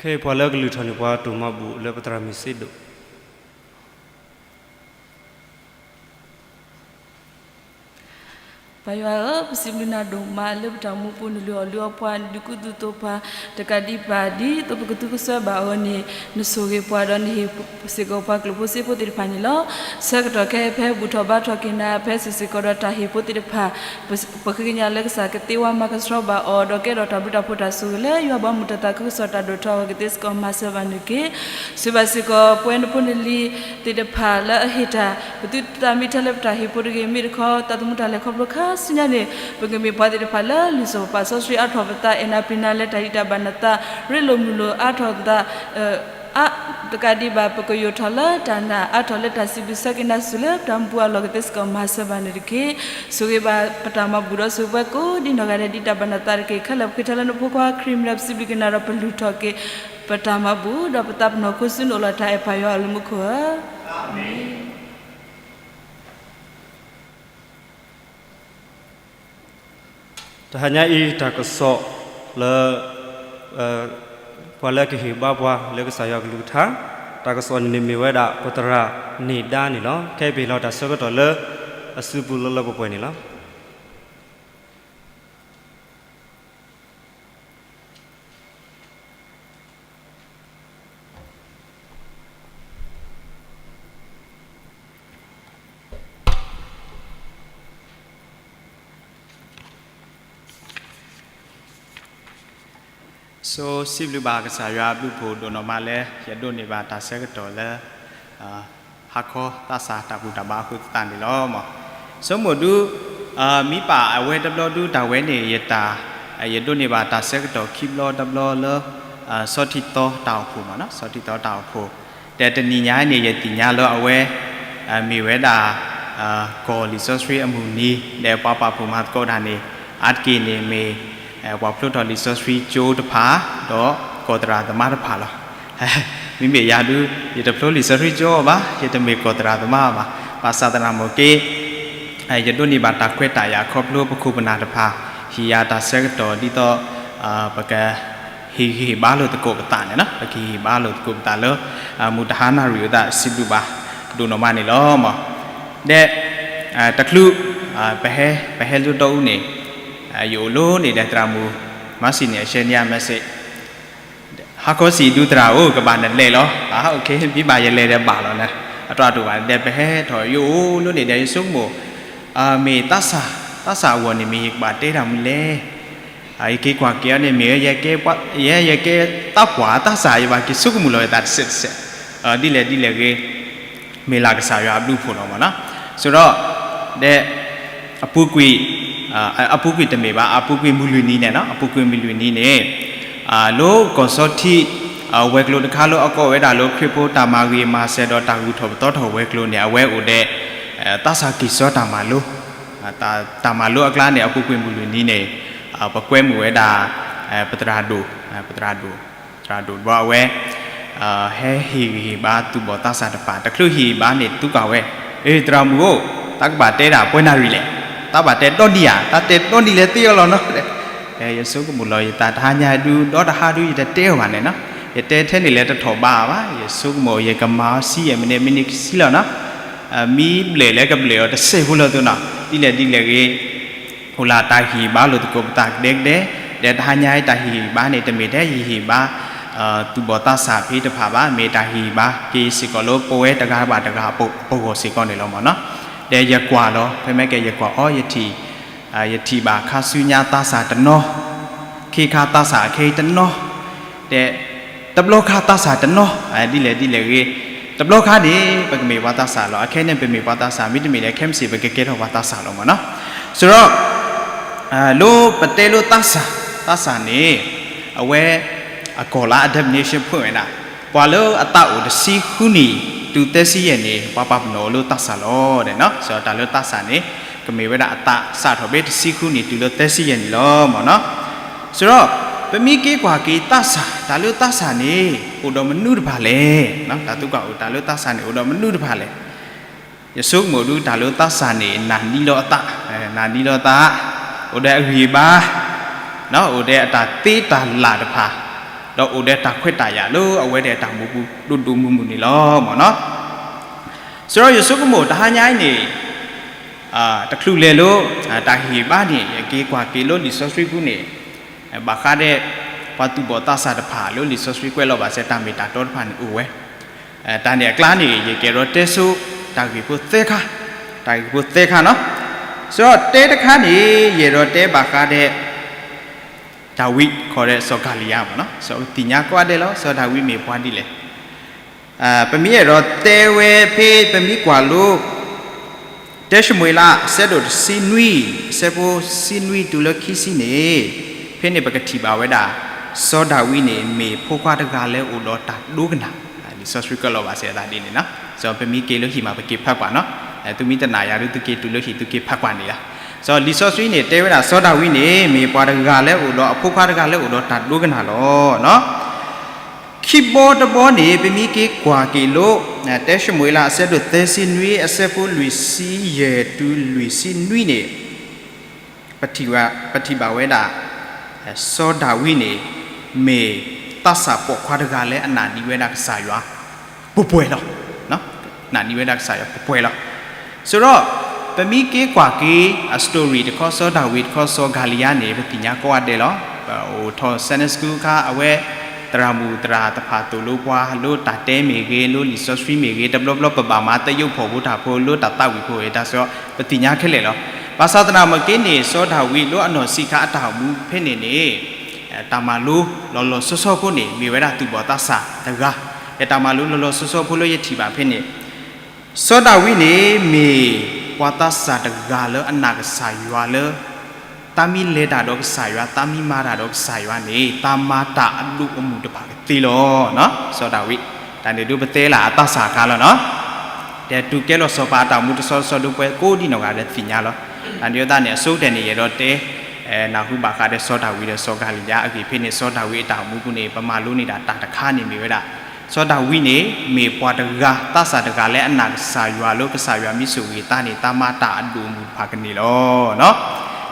ခဲအံၤပှၤလၢအကလုၢ်ထီၣ်န့ၣ် ပှၤတိၢ်မၤဘူၣ်လၢပသရၣ်မုၣ်စ့ဒိၣ်. ပၢ်ယွၤဧၢ, ပစံးဘျုးနၤဒိၣ်မးလၢပတၢ်အိၣ်မူပူၤ နလုၢ်အီၣ်လုၢ်အီပှၤ နဒုးကူသုးသိးပှၤ တကးဒံးဘၣ် ဒ်သိးပကသူကစွဲဘၣ်အီၤန့ၣ် နဆိၣ်ဂ့ၤပှၤဒီးနဟ့ၣ်စ့ၢ်ကီးပှၤကျိာ်ဖိစ့ဖိသ့ၣ်တဖၣ်န့ၣ်လီၤ. ဆၢကတီၢ်ခဲအံၤဖဲဘူၣ်ထီၣ်ဘါထီၣ်က့ၤနၤ ဖဲစ့ၢ်စ့ၢ်ကီးဒီးတၢ်ဟ့ၣ်ဖိသ့ၣ်တဖၣ် ပဃ့ကညးလၢကစၢ်ကသ့ဝါမၤကဆှီဘၣ်အီၤ ဒီးကအဲၣ်ဒိးတၢ်ဘျုးတၢ်ဖှိၣ်တၢ်ဆိၣ်ဂ့ၤလၢယွၤဘီမုၢ်တၢ်သးခုကစီၣ်တၢ်ဒိၣ်ထီၣ်အဂီၢ် ကသ့စ့ၢ်ကီးမၤစၢၤဘၣ်နုာ်က့ၤ ဆိၣ်ဂ့ၤဘၣ်စ့ၢ်ကီးပဝဲနဖိနလံၤသ့ၣ်တဖၣ်လၢအဟ့ၣ်တၢ် ပသုတသးမံထဲလၢပတၢ်ဟ့ၣ်ဖိတဂ့ၤ မ့ၢ်တခီ သးသမူတၢ်လဲၤခီဖျိခါဆူညါန့ၣ် ပကမ့ၢ်ပှၤသ့ၣ်တဖၣ်လၢ လုၢ်စီၣ်ပာ်စီဆှံအါထီၣ်ပသး အဲၣ်နၤပျံၤနၤလၢတၢ်ဂံၢ်တၢ်ဘါနသး ရ့လိာ်မုာ်လိာ်အါထီၣ်သး အါ ပကးဒံးဘၣ် ပကယိးထီၣ်လၢတၢ်နာ် အါထီၣ်လၢတၢ်စံးဘျုးဆၢက့ၤနၤဆူလၢပတၢ်မူပူၤအလီၢ် ကသ့စ့ၢ်ကီးမၤစၢၤဘၣ်န့ၣ်တက့ၢ်. ဆိၣ်ဂ့ၤဘၣ်ပတၢ်မၤဘူၣ်ဒီးဆိၣ်ဂ့ၤပှၤကိးဒ်နီၢ်ဂၤဒဲး ဒ်တၢ်ဘၣ်နသးတက့ၢ်. ခဲလၢာ်ပဃ့ထီၣ်လၢနဖိခွါခရံာ်မံၤဒီး ပစံးဘျုးက့ၤနၤဒီး ပလူၤထီၣ်က့ၤပတၢ်မၤဘူၣ် ဒီးပသးပနီၢ်ခိဆူနအိၣ်လီၤတၢ်အဲၣ်ပၢ်ယွၤအလၢမူခိၣ်ဧၢ. အၤမ့ၣ်. တဟါညါအံၤ တၢ်ကစီၣ်လၢ ပှၤလၢကဟ့ၣ်ဘါပှၤလၢကစၢ်ယွၤကလုၢ်ကထါ, တၢ်ကစီၣ်န့ၣ်န့ၣ်မ့ၢ်ဝဲဒၣ် ပသရၣ်န့ၢ်ဒါန့ၣ်လီၤ. ခဲအံၤပဟ့ၣ်လီၤတၢ်ဆၢကတီၢ်လၢအစုပူၤလၢလၢပှဲၤပှဲၤန့ၣ်လီၤ. So စံးဘျုးဘၣ်ကစၢ်ယွၤအဘျုးအဖှိၣ်ဒိၣ်နီၢ်မးလၢ ယဒိးန့ၢ်ဘၣ်တၢ်ဆၢကတီၢ်လၢ ဟါခီသးစၢ်တၢ်ဘူၣ်တၢ်ဘါအဃိသတးန့ၣ်လီၤ. ဆိကမိၣ်ဒု မ့ၢ်ပာ်အဝဲတဘျီဒု တၢ်ဝဲန့ၣ် ယတၢ် ယဒိးန့ၢ်ဘၣ်တၢ်ဆၢကတီၢ်ခံဘျီတဘျီလၢ ဆီထံသီတၢ်အိၣ်ဖှိၣ်မ့ၢ်နီၤ, ဆီထံသီတၢ်အိၣ်ဖှိၣ်, ဒီးတနံၤညါန့ၣ် ယသ့ၣ်ညါလၢအဝဲ မ့ၢ်ဝဲဒၣ် ကီၢ်လံာ်စီဆှံအမုၢ်နံၤ ဒီးပှၤပာ်ဖှိၣ်မၤသကိးတၢ်န့ၣ် အါတက့ၢ်န့ၣ်မ့ၢ် ပှၤဖျိထီၣ်လံာ်စီဆှံကၠိတဖၣ် ဒီးကီၢ်သရၣ်သမါတဖၣ်လီၤ. မ့မ့ၢ်ယၤဒု ယတဖျိလံာ်စီဆှံကၠိအီၤဘၣ်, ယတမ့ၢ်ကီၢ်သရၣ်သမါအီၤဘၣ်. ဘၣ်ဆၣ်သနာ်က့ ယဒိးန့ၢ်ဘၣ်တၢ်ခွဲးတၢ်ယာ်ခီဖျိပခိၣ်ပနၢ်တဖၣ် ဟ့ၣ်ယၤတၢ်ဆၢကတီၢ်ဒ်သိး ပက ဟ့ၣ်ဂံၢ်ဟ့ၣ်ဘါလိာ်သကိးပသးန့ၣ်လီၤ. ပကဟ့ၣ်ဂံၢ်ဟ့ၣ်ဘါလိာ်သကိးပသးလၢ မုၢ်တဟါနၣ်ရံၣ်အသး စံးဘျုးဘၣ်ဒိၣ်နီၢ်မးန့ၣ်လီၤ. ဒီး တချုး ပဟဲ ပဟဲလိၣ်တီအူန့ၣ် ယအိၣ်လီၤန့ၣ်ဒီးသရၣ်မုၣ် မၤစံးန့ၣ် အ share န့ၢ်ယၤ message ဟါခီစံးဒုသရၣ်ဧၢ ကဘၣ်နလဲၤလီၤ. မ့ၢ်ဘၣ်ယလဲၤဒီးဘၣ်လီၤန့ၣ် အတၢ်တအိၣ်ဘၣ်ဒီး ပဟဲထီၣ်ယအိၣ်လီၤန့ၣ်ဒီး ယဆိကမိၣ် မ့ၢ်သးစၢ် သးစၢ်အဂီၢ်န့ၣ် မ့ၢ်ယကဘၣ်တဲတၢ်မနုၤလဲၣ်. ယက့ၤကွၢ်က့ၤအီၤန့ၣ် မ့ၢ်ယကဲ ယဲယကဲသးပှၢ်သးစၢ် ယဘၣ်က့ၤဆိကမိၣ်လီၤယသးတစဲးတစဲး ဒ်လဲၣ်ဒ်လဲၣ်ဂ့ၤ မ့ၢ်လၢကစၢ်ယွၤအဘျုးအဖှိၣ်လီၤမ့ၢ်နီၤ. ဆိဒီး ဒီး အပူၤကွံာ် အပူၤကွံာ်တမ့ၢ်ဘၣ် အပူၤကွံာ်မုၢ်လွံၢ်နံၤန့ၣ်နီၤ အပူၤကွံာ်မုၢ်လွံၢ်နံၤန့ၣ် လၢကီၢ်စီထံ ဝဲၤကျိၤတခါလၢအကိးဝဲဒၣ်လၢ ခရံာ်ဖိတၢ်မၤဂ့ၤမၤစၢၤဒီးတၢ်ဂုၢ်ထီၣ်ပသီထီၣ်ဝဲၤကျိၤန့ၣ် အဝဲအိၣ်ဒီး သးစၢ်ကံၢ်စီတၢ်မၤလိ တၢ်မၤလိအကျါန့ၣ် အပူၤကွံာ်မုၢ်လွံၢ်နံၤန့ၣ် ပကွဲမုာ်ဝဲဒၣ် ပသရၣ်ဒိၣ် ပသရၣ်ဒိၣ် သရၣ်ဒိၣ်ဘျီအဝဲ ဟဲဟ့ၣ်ဂံၢ်ဟ့ၣ်ဘါသူၣ်ဘီၣ်သးစၢ်တဖၣ် တချုးဟ့ၣ်ဂံၢ်ဘါန့ၣ် သူကၣ်ဝဲ အ့ သရၣ်မုၣ်ဧၢ တၢ်ကဘၣ်တဲဒၣ်ပှဲၤနၣ်ရံၣ်လဲၣ်, တၢ်ဘၣ်တဲဒီနံၣ်ဧါ, တၢ်တဲဒီနံၣ်လဲၣ်သ့အီၤလီၤနီၤ. ယဆိကမိၣ်လီၤယသး တဟါညါဒု ဒီတဟါဒု ယတတဲအီၤဘၣ်န့ၣ်နီၤ, ယတဲထဲန့ၣ်လဲၣ်တထီၣ်ဘးဘၣ်, ယဆိကမိၣ်ယကမၤအီၤဆံးယဲၢ်မံးနံး မံးနံးကဆံလီၤနီၤ. မ့ၢ်ဘျဲၣ်လၢကဘျဲၣ်အီၤတစဲးဖိလၢာ်သ့နီၤ, ဒ်လဲၣ်ဒ်လဲၣ်ဂ့ၤ အိၣ်လၢတၢ်ဟ့ၣ်ဘါလိာ်သကိးပသးကဒဲကဒဲ, ဒီးတဟါညါအံၤတၢ်ဟ့ၣ်ဂံၢ်ဘါန့ၣ် တမ့ၢ်ထဲယဟ့ၣ်ဂံၢ်ဘါ သူၣ်ဘီၣ်သးစၢ်ဖဲတဖၣ်ဘၣ်, မ့ၢ်တၢ်ဟ့ၣ်ဂံၢ်ဘါက့ၤစ့ၢ်ကီးလၢပဝဲတဂၤဘၣ်တဂၤအပဂီၢ်စ့ၢ်ကီးန့ၣ်လီၤမ့ၢ်နီၤ. ဒီးယကွၢ်လီၤ ဖဲမ့ၢ်ကဲယကွၢ်အီၤ ယထံၣ် ယထံၣ်ဘၣ်ခါဆူညါသးစၢ်တနီၤ, ခ့ခါသးစၢ်အခဲအံၤတနီၤ, ဒီး တဘျီခါသးစၢ်တနီၤ, ဒ်လဲၣ်ဒ်လဲၣ်ဂ့ၤ, တဘျီခါန့ၣ် ပကမ့ၢ်ပှၤသးစၢ်လီၤ, အခဲန့ၣ်ပမ့ၢ်ပှၤသးစၢ်, မ့တမ့ၢ်ဒီးခဲမုၢ်ဆ့ၣ် ပကကဲထီၣ်ပှၤသးစၢ်လီၤမ့ၢ်နီၤ. ဆိဒီး လၢပတဲလိာ်သးစၢ်, သးစၢ်န့ၣ် အဝဲ အကီၢ်လၢအ definition ဖုၣ်ဝဲဒၣ် ပှၤလၢအသးအိၣ်တဆံဃုနံၣ် တုၤသၢဆံယဲၢ်န့ၣ် ပှၤပာ်ပနီၣ်အီၤလၢသးစၢ်လီၤ. ဒီးတၢ်လၢသးစၢ်န့ၣ် ကမ့ၢ်ဝဲဒၣ်အသးစးထီၣ်ဖဲတဆံဃုနံၣ်တုၤလၢသၢဆံယဲၢ်န့ၣ်လီၤမ့ၢ်နီၤ. ဆိဒီး ပမ့ၢ်က့ၤကွၢ်က့ၤသးစၢ်, တၢ်လၢသးစၢ်န့ၣ် အိၣ်ဒီးမနုၤတဖၣ်လဲၣ်, တၢ်သးကွၢ်အိၣ် တၢ်လၢသးစၢ်န့ၣ် အိၣ်ဒီးမနုၤတဖၣ်လဲၣ်. ယဆိကမိၣ်ဒု တၢ်လၢသးစၢ်န့ၣ် နာ်န့ၢ်လီၤအသး, နာ်န့ၢ်လီၤအသး, အိၣ်ဒီးအဂံၢ်အဘါ, အိၣ်ဒီးအတၢ်သ့တၢ်လၢ်တဖၣ်, ဒီးအိၣ်ဒီးတၢ်ခွဲးတၢ်ယာ်လၢအဝဲသ့ၣ်အတၢ်မူပူၤ ဒိၣ်ဒိၣ်မုၢ်မုၢ်န့ၣ်လီၤမ့ၢ်နီၤ. ဆိဒီးယဆိကမိၣ်တဟါညါအံၤန့ၣ် တချုးလဲၤလၢ တၢ်ဟ့ၣ်ဂံၢ်ဘါန့ၣ် ယက့ၤကွၢ်က့ၤလၢလံာ်စီဆှံပူၤန့ၣ် ဘၣ်ဃးဒီး ပှၤသူၣ်ဘီၣ်သးစၢ်တဖၣ်လၢလံာ်စီဆှံကွဲးလီၤဘၣ်စဲး တၢ်မ့ၢ်တၢ်တီတဖၣ်န့ၣ်အိၣ်ဝဲ. တၢ်န့ၣ်အကျါန့ၣ် ယကအဲၣ်ဒိးတဲဆိ တၢ်ဂ့ၢ်ဖိသၢခါ, တၢ်ဂ့ၢ်ဖိသၢခါနီၤ. ဆိဒီးတဲတခါန့ၣ် ယအဲၣ်ဒိးတဲဘၣ်ဃးဒီး ဒၤဝံး ခီဒီးစီၤကၤလံယါမ့ၢ်နီၤ, စီၤသ့ၣ်ညါကိးဂၤဒဲးလီၤ စီၤဒၤဝံးမ့ၢ်ပှၤဒ်လဲၣ်. ပမ့ၢ်အဲၣ်ဒိးတဲဝဲဖဲ ပမ့ၢ်ကွၢ်လိ တၢၡမူၤအ့လး အဆၢဒိၣ်တဆံနွံ, အဆၢဖိတဆံနွံတုၤလၢခံဆံန့ၣ်, ဖဲန့ၣ်ပကထံၣ်ဘၣ်ဝဲဒၣ် စီၤဒၤဝံးန့ၣ် မ့ၢ်ဖိခွါတဂၤလၢအိၣ်ဒီးတၢ်ဒိကနၣ်, လံာ်စီဆှံကလီၤဘၣ်စဲးအသးဒ်န့ၣ်နီၤ. စီၤပမ့ၢ်က့ၤလၢဟံၣ်မး ပက့ၤဖးကွၢ်နီၤ. သုမ့ၢ်တနာ်ယၤဒီး သုက့ၤတုၤလၢဟံၣ် သုက့ၤဖးကွၢ်န့ၣ်လီၤ. စီၤလံာ်စီဆှံန့ၣ် တဲဝဲဒၣ်စီၤဒၤဝံးန့ၣ် မ့ၢ်ပှၤတဂၤလၢအိၣ်ဒီးအဖိခွါတဂၤလၢအိၣ်ဒီးတၢ်ဒိကနၣ်လီၤ. ခံဘီတဘီန့ၣ် ပမ့ၢ်က့ၤကွၢ်က့ၤလၢ တဲၡမူၤအ့လးအဆၢဒိၣ်သၢဆံနွံ အဆၢဖိလွံၢ်ဆံယဲၢ်တုၤလွံၢ်ဆံနွံန့ၣ် ပထံၣ်ဘၣ်ဝဲဒၣ် စီၤဒၤဝံးန့ၣ် မ့ၢ်သးစၢ်ပိာ်ခွါတဂၤလၢအနာ်န့ၢ်ဝဲဒၣ်ကစၢ်ယွၤ ပှဲၤပှဲၤလီၤ. နာ်န့ၢ်ဝဲဒၣ်ကစၢ်ယွၤပှဲၤပှဲၤလီၤ. ဆိုတော့ ပမ့ၢ်က့ၤကွၢ်က့ၤအ story တခီ စီၤဒၤဝံးတခီ စီၤကၤလံယါန့ၣ် ပသ့ၣ်ညါကိးဂၤဒဲးလီၤ. ပအိၣ်ထီၣ် Sunday School အခါ အဝဲသရၣ်မုၣ်သရၣ်တဖၣ်သိၣ်လိပှၤ လၢတၢ်တဲမ့ၢ်ဂ့ၤ လၢလံာ်စီဆှံမ့ၢ်ဂ့ၤ တဘျီဘျီပဘၣ်မၤသယုၢ်ဖီၣ်ဖိတၢ်ဖိ လၢတၢ်သးဝံၣ်ဖိအံၤ တၢ်စံး ပသ့ၣ်ညါခဲလၢာ်လီၤ. ဘၣ်ဆၣ်သနာ်မ့ၢ်က့န့ၣ် စီၤဒၤဝံးလၢအနီၢ်ဆံးခါအတၢ်အိၣ်မူဖဲန့ၣ်န့ၣ် တၢ်မၤလိလီၤလီၤဆီဆီဖိန့ၣ် မ့ၢ်ဝဲဒၣ်သူၣ်ဘီၣ်သးစၢ်တဂၤ, ဒီးတၢ်မၤလိလီၤလီၤဆီဆီဖိလၢယထံၣ်ဘၣ်ဖဲန့ၣ် စီၤဒၤဝံးန့ၣ် မ့ၢ်ပှၤသးစၢ်တဂၤလၢအနာ်ကစၢ်ယွၤလၢ သးမ့ၢ်လဲၤတၢ်ဒီးကစၢ်ယွၤ သးမ့ၢ်မၤတၢ်ဒီးကစၢ်ယွၤန့ၣ် သးမၤတၢ်အဒိၣ်အမုၢ်တဖၣ်ကသ့လီၤ. စီၤဒၤဝံး တၢ်န့ၣ်ဒုးပတဲလၢအသးစၢ်အခါလီၤနီၤ. ဒီးတုၤကဲလီၤစီၤပၤအတၢ်အိၣ်မူတဆီတဆီဒုး ပှၤကိးဒံနီၢ်ဂၤဒဲးသ့ၣ်ညါလီၤ. တၢ်န့ၣ်အဃိသတးန့ၣ် အဆိကတၢၢ်န့ၣ် ယအဲၣ်ဒိးတဲ နၢ်ဟူဘၣ်ဃးဒီးစီၤဒၤဝံးဒီးစီၤကၤလံယါအဂ့ၢ်ဖဲန့ၣ် စီၤဒၤဝံးအတၢ်အိၣ်မူပူၤန့ၣ် ပမၤလိန့ၢ်ဒၣ်တၢ်တခါန့ၣ်မ့ၢ်ဝဲဒၣ် စီၤဒၤဝံးန့ၣ် မ့ၢ်ပှၤတဂၤ သးစၢ်တဂၤလၢအနာ်ကစၢ်ယွၤလၢကစၢ်ယွၤမ့ၢ်ဆိၣ်ဂ့ၤသးန့ၣ် သးမၤတၢ်အဒိၣ်အမုၢ်တဖၣ်ကန့ၢ်လီၤ.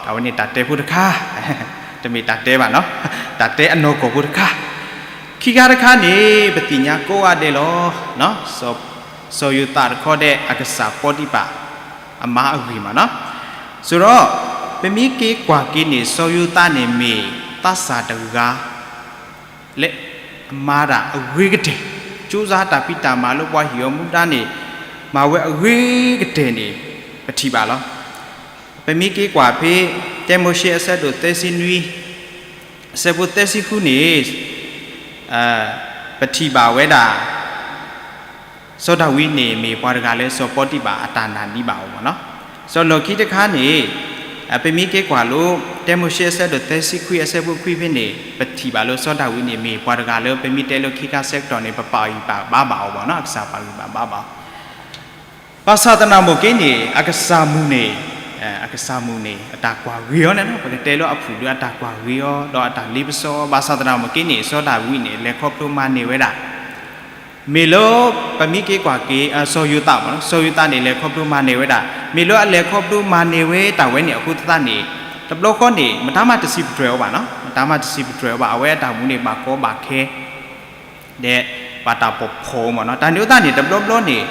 တၢ်ဝဲန့ၣ်တၢ်တဲဖိတခါ, တမ့ၢ်တၢ်တဲဘၣ်နီၤ, တၢ်တဲအနီၢ်ကီၢ်ဖိတခါ. ခံခါတခါန့ၣ် ပသ့ၣ်ညါကိးဂၤဒဲးလီၤ. စီၤယိၤသးတခီဒီးအကစၢ်ပီတံပၢ် အမါအဂ့ၢ်မးနီၤ. ဆိုတော့ ပမ့ၢ်က့ၤကွၢ်က့ၤန့ၣ် စီၤယိၤသးန့ၣ်မ့ၢ်သးစၢ်တဂၤ လၢအမၤတၢ်အဂ့ၤကတၢၢ်, ကၠိစါတၢ်ဖံးတၢ်မၤလၢပှၤဟ့ၣ်အီၤမူဒါန့ၣ် မၤဝဲအဂ့ၤကတၢၢ်န့ၣ် ပထံၣ်ဘၣ်လီၤ. ပမ့ၢ်က့ၤကွၢ်ဖဲ တၢမိၤၡ့အဆၢဒိၣ်သၢဆံနွံ အဆၢဖိသၢဆံဃုန့ၣ် ပထံၣ်ဘၣ်ဝဲဒၣ် စီၤဒၤဝံးန့ၣ် မ့ၢ်ပှၤတဂၤလၢစီၤပီတံပၢ်အတၢ်နာ်န့ၢ်ဘၣ်အီၤမးနီၤ. စီၤလီၢ်ခံတခါန့ၣ် ပမ့ၢ်က့ၤကွၢ်လၢ တၢမိၤၡ့အဆၢဒိၣ်သၢဆံခွံအဆၢဖိခွံဖဲန့ၣ် ပထံၣ်ဘၣ်လၢစီၤဒၤဝံးန့ၣ် မ့ၢ်ပှၤတဂၤလၢပမ့ၢ်တဲလၢခံခါဆၢကတီၢ်န့ၣ် ပပာ်ဂံၢ်ပာ်ဘါဘၣ်အီၤမးနီၤ, အကစၢ်ပာ်ဂံၢ်ပာ်ဘါဘၣ်အီၤ ဘၣ်ဆၣ်သနာ်မ့ၢ်က့န့ၣ် အကစၢ်မုၣ်န့ၣ် အကစၢ်မုၣ်န့ၣ် အတၢ်ကွၢ်ဂ့ၤအီၤန့ၣ်နီၤ, ပကတဲလၢအဖုၣ်ဒုးအတၢ်ကွၢ်ဂ့ၤအီၤ ဒီးအတၢ်လ့ပစီအီၤ, ဘၣ်ဆၣ်သနာ်မ့ၢ်က့န့ၣ် စီၤဒၤဝံးန့ၣ် လဲၤခီဖျိမၤန့ၢ်ဝဲဒၣ် မ့ၢ်လၢ ပမ့ၢ်က့ၤကွၢ်က့ၤ စီၤယိၤသးမးနီၤ, စီၤယိၤသးန့ၣ် လဲၤခီဖျိမၤန့ၢ်ဝဲဒၣ်, မ့ၢ်လၢအလဲၤခီဖျိမၤန့ၢ်ဝဲတၢ်ဝဲန့ၣ်အဃိသတးန့ၣ် တဘျီဃီန့ၣ် မတၤမးတစံးပတြၢၤအီၤဘၣ်နီၤ, မတၤမးတစံးပတြၢၤအီၤဘၣ်, အဝဲအတၢ်မူန့ၣ် ဘၣ်ကီဘၣ်ခဲ ဒီးဘၣ်တၢ်ပိာ်ဖီၣ်အီၤမးနီၤ. တၢ်န့ၣ်အဃိသတးန့ၣ် တဘျီဘျီန့ၣ်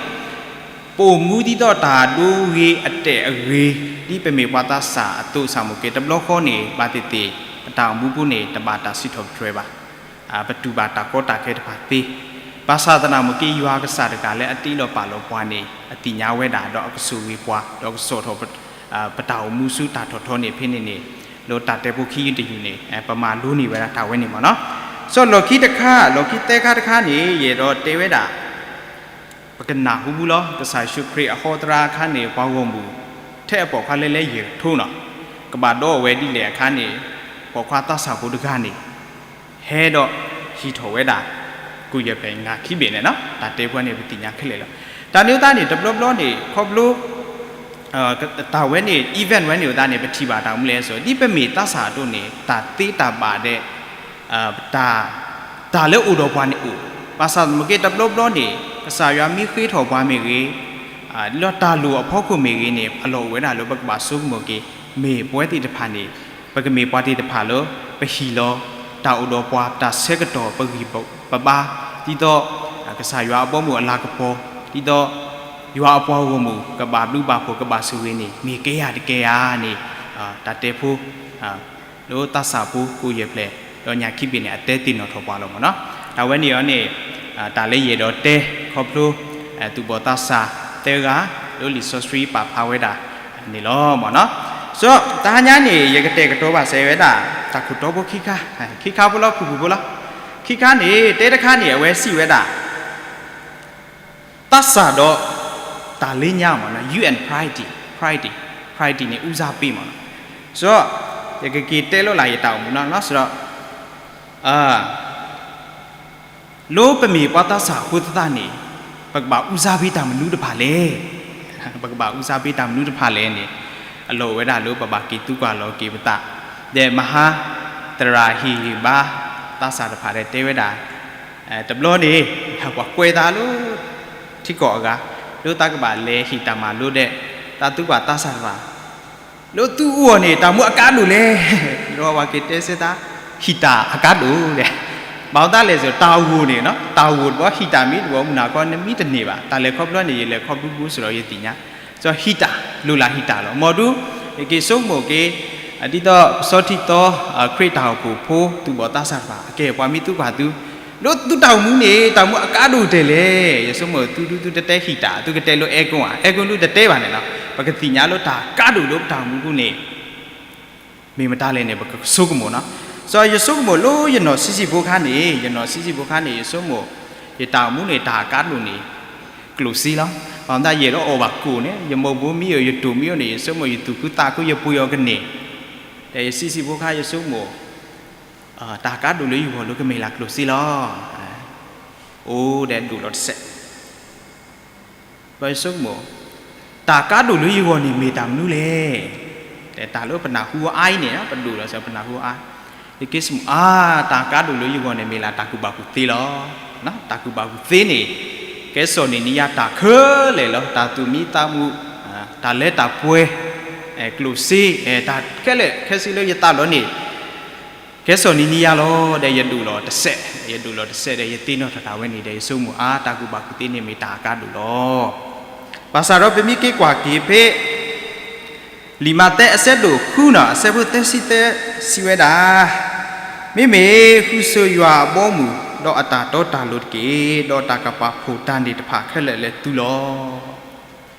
ပအိၣ်မူဒ်သိးတၢ်ဒိဂ့ၤအတဲာ်အဂ့ၤ ဒ်ပမ့ၢ်ပှၤသးစၢ်အသိးစ့ၢ်မ့ၢ်က့ တဘျီဃီန့ၣ် ဘၣ်သ့ၣ်သ့ၣ် ပတၢ်အိၣ်မူပူၤန့ၣ် တဘၣ်တၢ်စံးထီၣ်ပတြၢၤဘၣ်. ပတူၢ်ဘၣ်တၢ်ကီတၢ်ခဲတဖၣ်သ့, ဘၣ်ဆၣ်သနာ်မ့ၢ်က့ ယွၤကစၢ်တဂၤလၢအတ့လီၤပာ်လီၤပှၤန့ၣ် အသ့ၣ်ညါဝဲဒၣ် ဒီးအကဆိၣ်ဂ့ၤပှၤ ဒီးကစိာ်ထီၣ် ပတၢ်အိၣ်မူဆူတၢ်ထီၣ်ထီန့ၣ်ဖဲန့ၣ်န့ၣ် လၢတၢ်တဲဖိခံယုၢ်တယုၢ်န့ၣ် ပမၤလိန့ၢ်ဝဲဒၣ်တၢ်ဝဲန့ၣ်မးနီၤ. စီၤလီၢ်ခံတခါ လီၢ်ခံသၢခါတခါန့ၣ် ယအဲၣ်ဒိးတဲဝဲဒၣ် ပကနၢ်ဟူမူလီၤ. ကစၢ်ယ့ၣ်ၡူးခရံာ်အဟီသရၣ်အခါန့ၣ် ပှၤဂီၢ်မုၢ် ထဲအပိာ်ခွါလၢလဲယဲၢ်ကထိနီၤ, ကဘၣ်ဒီးအဝဲဒ်လဲၣ်အခါန့ၣ် ပိာ်ခွါသးစၢ်ဖိတဂၤန့ၣ် ဟဲဒီးဟံးထီၣ်ဝဲဒၣ် ကိၣ်ယဲၢ်ဖျဲၣ် ငါး ခီးဘ့ၣ် န့ၣ်နီၤ, တၢ်တဲပှၤန့ၣ် ပသ့ၣ်ညါခဲလၢာ်လီၤ. တၢ်န့ၣ်အဃိသတးန့ၣ် တဘျီဘျီန့ၣ် ခီဖျိ တၢ်ဝဲန့ၣ် event ဝဲန့ၣ်အဃိသတးန့ၣ် ပထံၣ်ဘၣ်တၢ်မူလဲၣ်စ့ၢ် ဒ်ပမ့ၢ်သးစၢ်အသိးန့ၣ် တၢ်သ့တၢ်ဘၣ်ဒဲး တၢ် တၢ်လၢအိၣ်ဒီးပှၤန့ၣ်အိၣ်, ဘၣ်ဆၣ်မ့ၢ်က့ တဘျီဘျီန့ၣ် ကစၢ်ယွၤမ့ၢ်ဃ့ထီၣ်ပှၤမ့ၢ်ဂ့ၤ လၢတၢ်လိၣ်အဖီခိၣ်မ့ၢ်ဂ့ၤန့ၣ် အလီၢ်အိၣ်ဝဲဒၣ်လၢပကဘၣ်ဆိကမိၣ်က့ၤ မ့ၢ်ပဝဲသ့ၣ်တဖၣ်န့ၣ် ပကမ့ၢ်ပှၤသ့ၣ်တဖၣ်လၢ ပဟံၣ်လီၤ တၢ်အိၣ်ဒီးပှၤ တၢ်ဆၢကတီၢ် ပဂံၢ်ပဘါ ဒ်သိး ကစၢ်ယွၤအဘီအမုၢ်အလၤကပီၤ ဒ်သိး ယွၤအပှၤဂီၢ်မုၢ် ကဘၣ်ဘျုးဘၣ်ဖှိၣ် ကဘၣ်ဆိၣ်ဂ့ၤန့ၣ် မ့ၢ်ကဲယၤတကဲယၤန့ၣ် တၢ်တဲဖိ လၢသးစၢ်ဖိ ကိၣ်ယဲၢ်ဖျဲၣ် ဒီး ငါး ခီးဘ့ၣ် န့ၣ် အတဲသ့ၣ်နီၣ်ထီၣ်ပှၤလီၤမးနီၤ. တၢ်ဝဲန့ၣ်အံၤန့ၣ် တၢ်လၢယအဲၣ်ဒိးတဲ ခီဖျိ သူၣ်ဘီၣ်သးစၢ်သၢဂၤ လၢလံာ်စီဆှံပာ်ဖျါဝဲဒၣ်န့ၣ်လီၤမးနီၤ. စီၤ တဟါညါန့ၣ် ယကတဲာ်ကတီၤဘၣ်စဲးဝဲဒၣ် တၢ်ခိၣ်တီဖိခံခါ, ခံခါဖိလီၤ ဖုၣ်ဖုၣ်ဖိလီၤ. ခံခါန့ၣ် တဲတခါန့ၣ် အဝဲစံးဝဲဒၣ် သးစၢ်ဒီး တၢ်လၢညါမးနီၤ, you and pride, pride, pride န့ၣ် ဦးစားပေး မးနီၤ. စီၤ ယကက့ၤတဲလီၤလၢယတၢ်အိၣ်မူနီၤ, စီၤ အ လၢပမ့ၢ်ပှၤသးစၢ်အဃိသတးန့ၣ်, ပကဘၣ်အူစၢ်ဘ့တၢ်မနုၤတဖၣ်လဲၣ်. ပကဘၣ်အူစၢ်ဘ့တၢ်မနုၤတဖၣ်လဲၣ်န့ၣ်, အလီၢ်ဝဲဒၣ်လၢပဘၣ်က့ၤသူကွၢ်လီၤက့ၤပသး, ဒီးမဟါသရၣ်ဟ့ၣ်ဂံၢ်ဘါသးစၢ်တဖၣ်ဒီးတဲဝဲဒၣ်, တဘျီန့ၣ်, ပှၤကွဲးသးလၢထံကီၢ်အဂၤ, လၢသးကဘၣ်လဲၤဟ့ၣ်တၢ်မၤလိဒီး, သးသူကွၢ်သးစၢ်တဖၣ် လၢသုအိၣ်န့ၣ် တၢ်မူအကါဒိၣ်လဲၣ်. ဒီးပှၤက့ၤတဲဆၢသး, ဟံၣ်တၢ်အကါဒိၣ်လဲၣ်. ဘၣ်မနုၤလဲၣ်စ့ၢ် တၢ်ဂိၢ်န့ၣ်, တၢ်ဂိၢ်တဘျီ ဟံၣ်တၢ်မ့ၢ်တအိၣ် မုၢ်နၤခီနမံတန့ၢ်ဘၣ်. တၢ်လဲၤခီဖျိန့ၣ် ယလဲၤခီဖျိဘူးစ့ၢ်ဒီးယသ့ၣ်ညါ, စီၤဟံၣ်တၢ်လိၣ်လၢဟံၣ်တၢ်လီၤ. မ်ဒုး, ယက့ၤဆိကမိၣ်က့ၤ, ဒ်သိးပစီထံသီ, ခရံာ်တၢ်အိၣ်ဖှိၣ်ဖိ သူၣ်ဘီၣ်သးစၢ်တဖၣ်, အကဲပှၤမ့ၢ်သူကွၢ်သု, လၢသုတၢ်အိၣ်မူန့ၣ် တၢ်မူအကါဒိၣ်တဲလဲၣ်. ယဆိကမိၣ်သုဒုးသုတတဲဟံၣ်တၢ်, သုကတဲလၢအဲကီၢ်ဧါ, အဲကီၢ်ဒုးတတဲဘၣ်န့ၣ်လီၤ. ပကသ့ၣ်ညါလၢတၢ်ကါဒိၣ်လၢပတၢ်အိၣ်မူပူၤန့ၣ် မ့ၢ်မတၤလဲၣ်န့ၣ် ပကဆိကမိၣ်နီၤ. စီၤယဆိကမိၣ်လၢယနီၢ်ဆံးဆံးဖိခါန့ၣ်, ယနီၢ်ဆံးဆံးဖိခါန့ၣ် ယဆိကမိၣ်, ယတၢ်အိၣ်မူန့ၣ် တၢ်အကါဒိၣ်န့ၣ် ကျိၣ်စ့လီၤ. ဘၣ်မနုၤယအဲၣ်ဒိးအီၣ်ဘၣ်ကိၣ်န့ၣ်, ယမိၢ်ဘိမံအိၣ် ယတိၢ်မံအိၣ်န့ၣ် ယဆိကမိၣ်ယသူၣ်ခုသးခု ယပှ့ၤအီၤကန့ၢ်, ဒီးယဆံးဆံးဖိခါယဆိကမိၣ်, တၢ်ကါဒိၣ်လၢယဂီၢ်လၢကမ့ၢ်လၢကျိၣ်စ့လီၤ. အိၣ်ဒီးဒိၣ်လီၤတစဲး ဘၣ်ယဆိကမိၣ်, တၢ်ကါဒိၣ်လၢယဂီၢ်န့ၣ်မ့ၢ်တၢ်မနုၤလဲၣ်. တၢ်လၢပနၢ်ဟူအါအံၤန့ၣ်, ပဒိၣ်လီၤစ့ၢ်ပနၢ်ဟူအါ, ယက့ၤဆိကမိၣ်အါ, တၢ်ကါဒိၣ်လၢယဂီၢ်န့ၣ် မ့ၢ်လၢတၢ်ကူၣ်ဘၣ်ကူၣ်သ့လီၤ. တၢ်ကူၣ်ဘၣ်ကူၣ်သ့န့ၣ် ကဲစီၤနံၤနံယၤတၢ်ခဲလၢာ်လီၤ. တၢ်သူၣ်မံသးမုာ်, တၢ်လၢတၢ်ပှဲၤ, ကျိၣ်စ့, တၢ်ခဲလၢာ်ခဲဆ့လၢယသးလီၤန့ၣ် ကဲစီၤနံၤနံယၤလီၤ. ဒီးယဒိၣ်လီၤတစဲး, ယဒိၣ်လီၤတစဲးဒီးယသ့ၣ်နီၣ်ထီၣ်တၢ်ဝဲန့ၣ်ဒီး ယဆိကမိၣ်အါ, တၢ်ကူၣ်ဘၣ်ကူၣ်သ့န့ၣ်မ့ၢ်တၢ်အကါဒိၣ်လီၤ. ဘၣ်ဆၣ်ဒီးပမ့ၢ်က့ၤကွၢ်က့ၤဖဲ လံာ်မးသဲအဆၢဒိၣ်ဃုန့ၣ် အဆၢဖိသၢဆံသၢစံးဝဲဒၣ်, မ့မ့ၢ်ဃုဆိယွၤအဘီအမုၢ်, ဒီးအတၢ်တီတၢ်လိၤတက့ၢ်, ဒီးတၢ်ကပာ်ဖှိၣ်တၢ်န့ၣ်တဖၣ်ခဲလၢာ်လၢသုလီ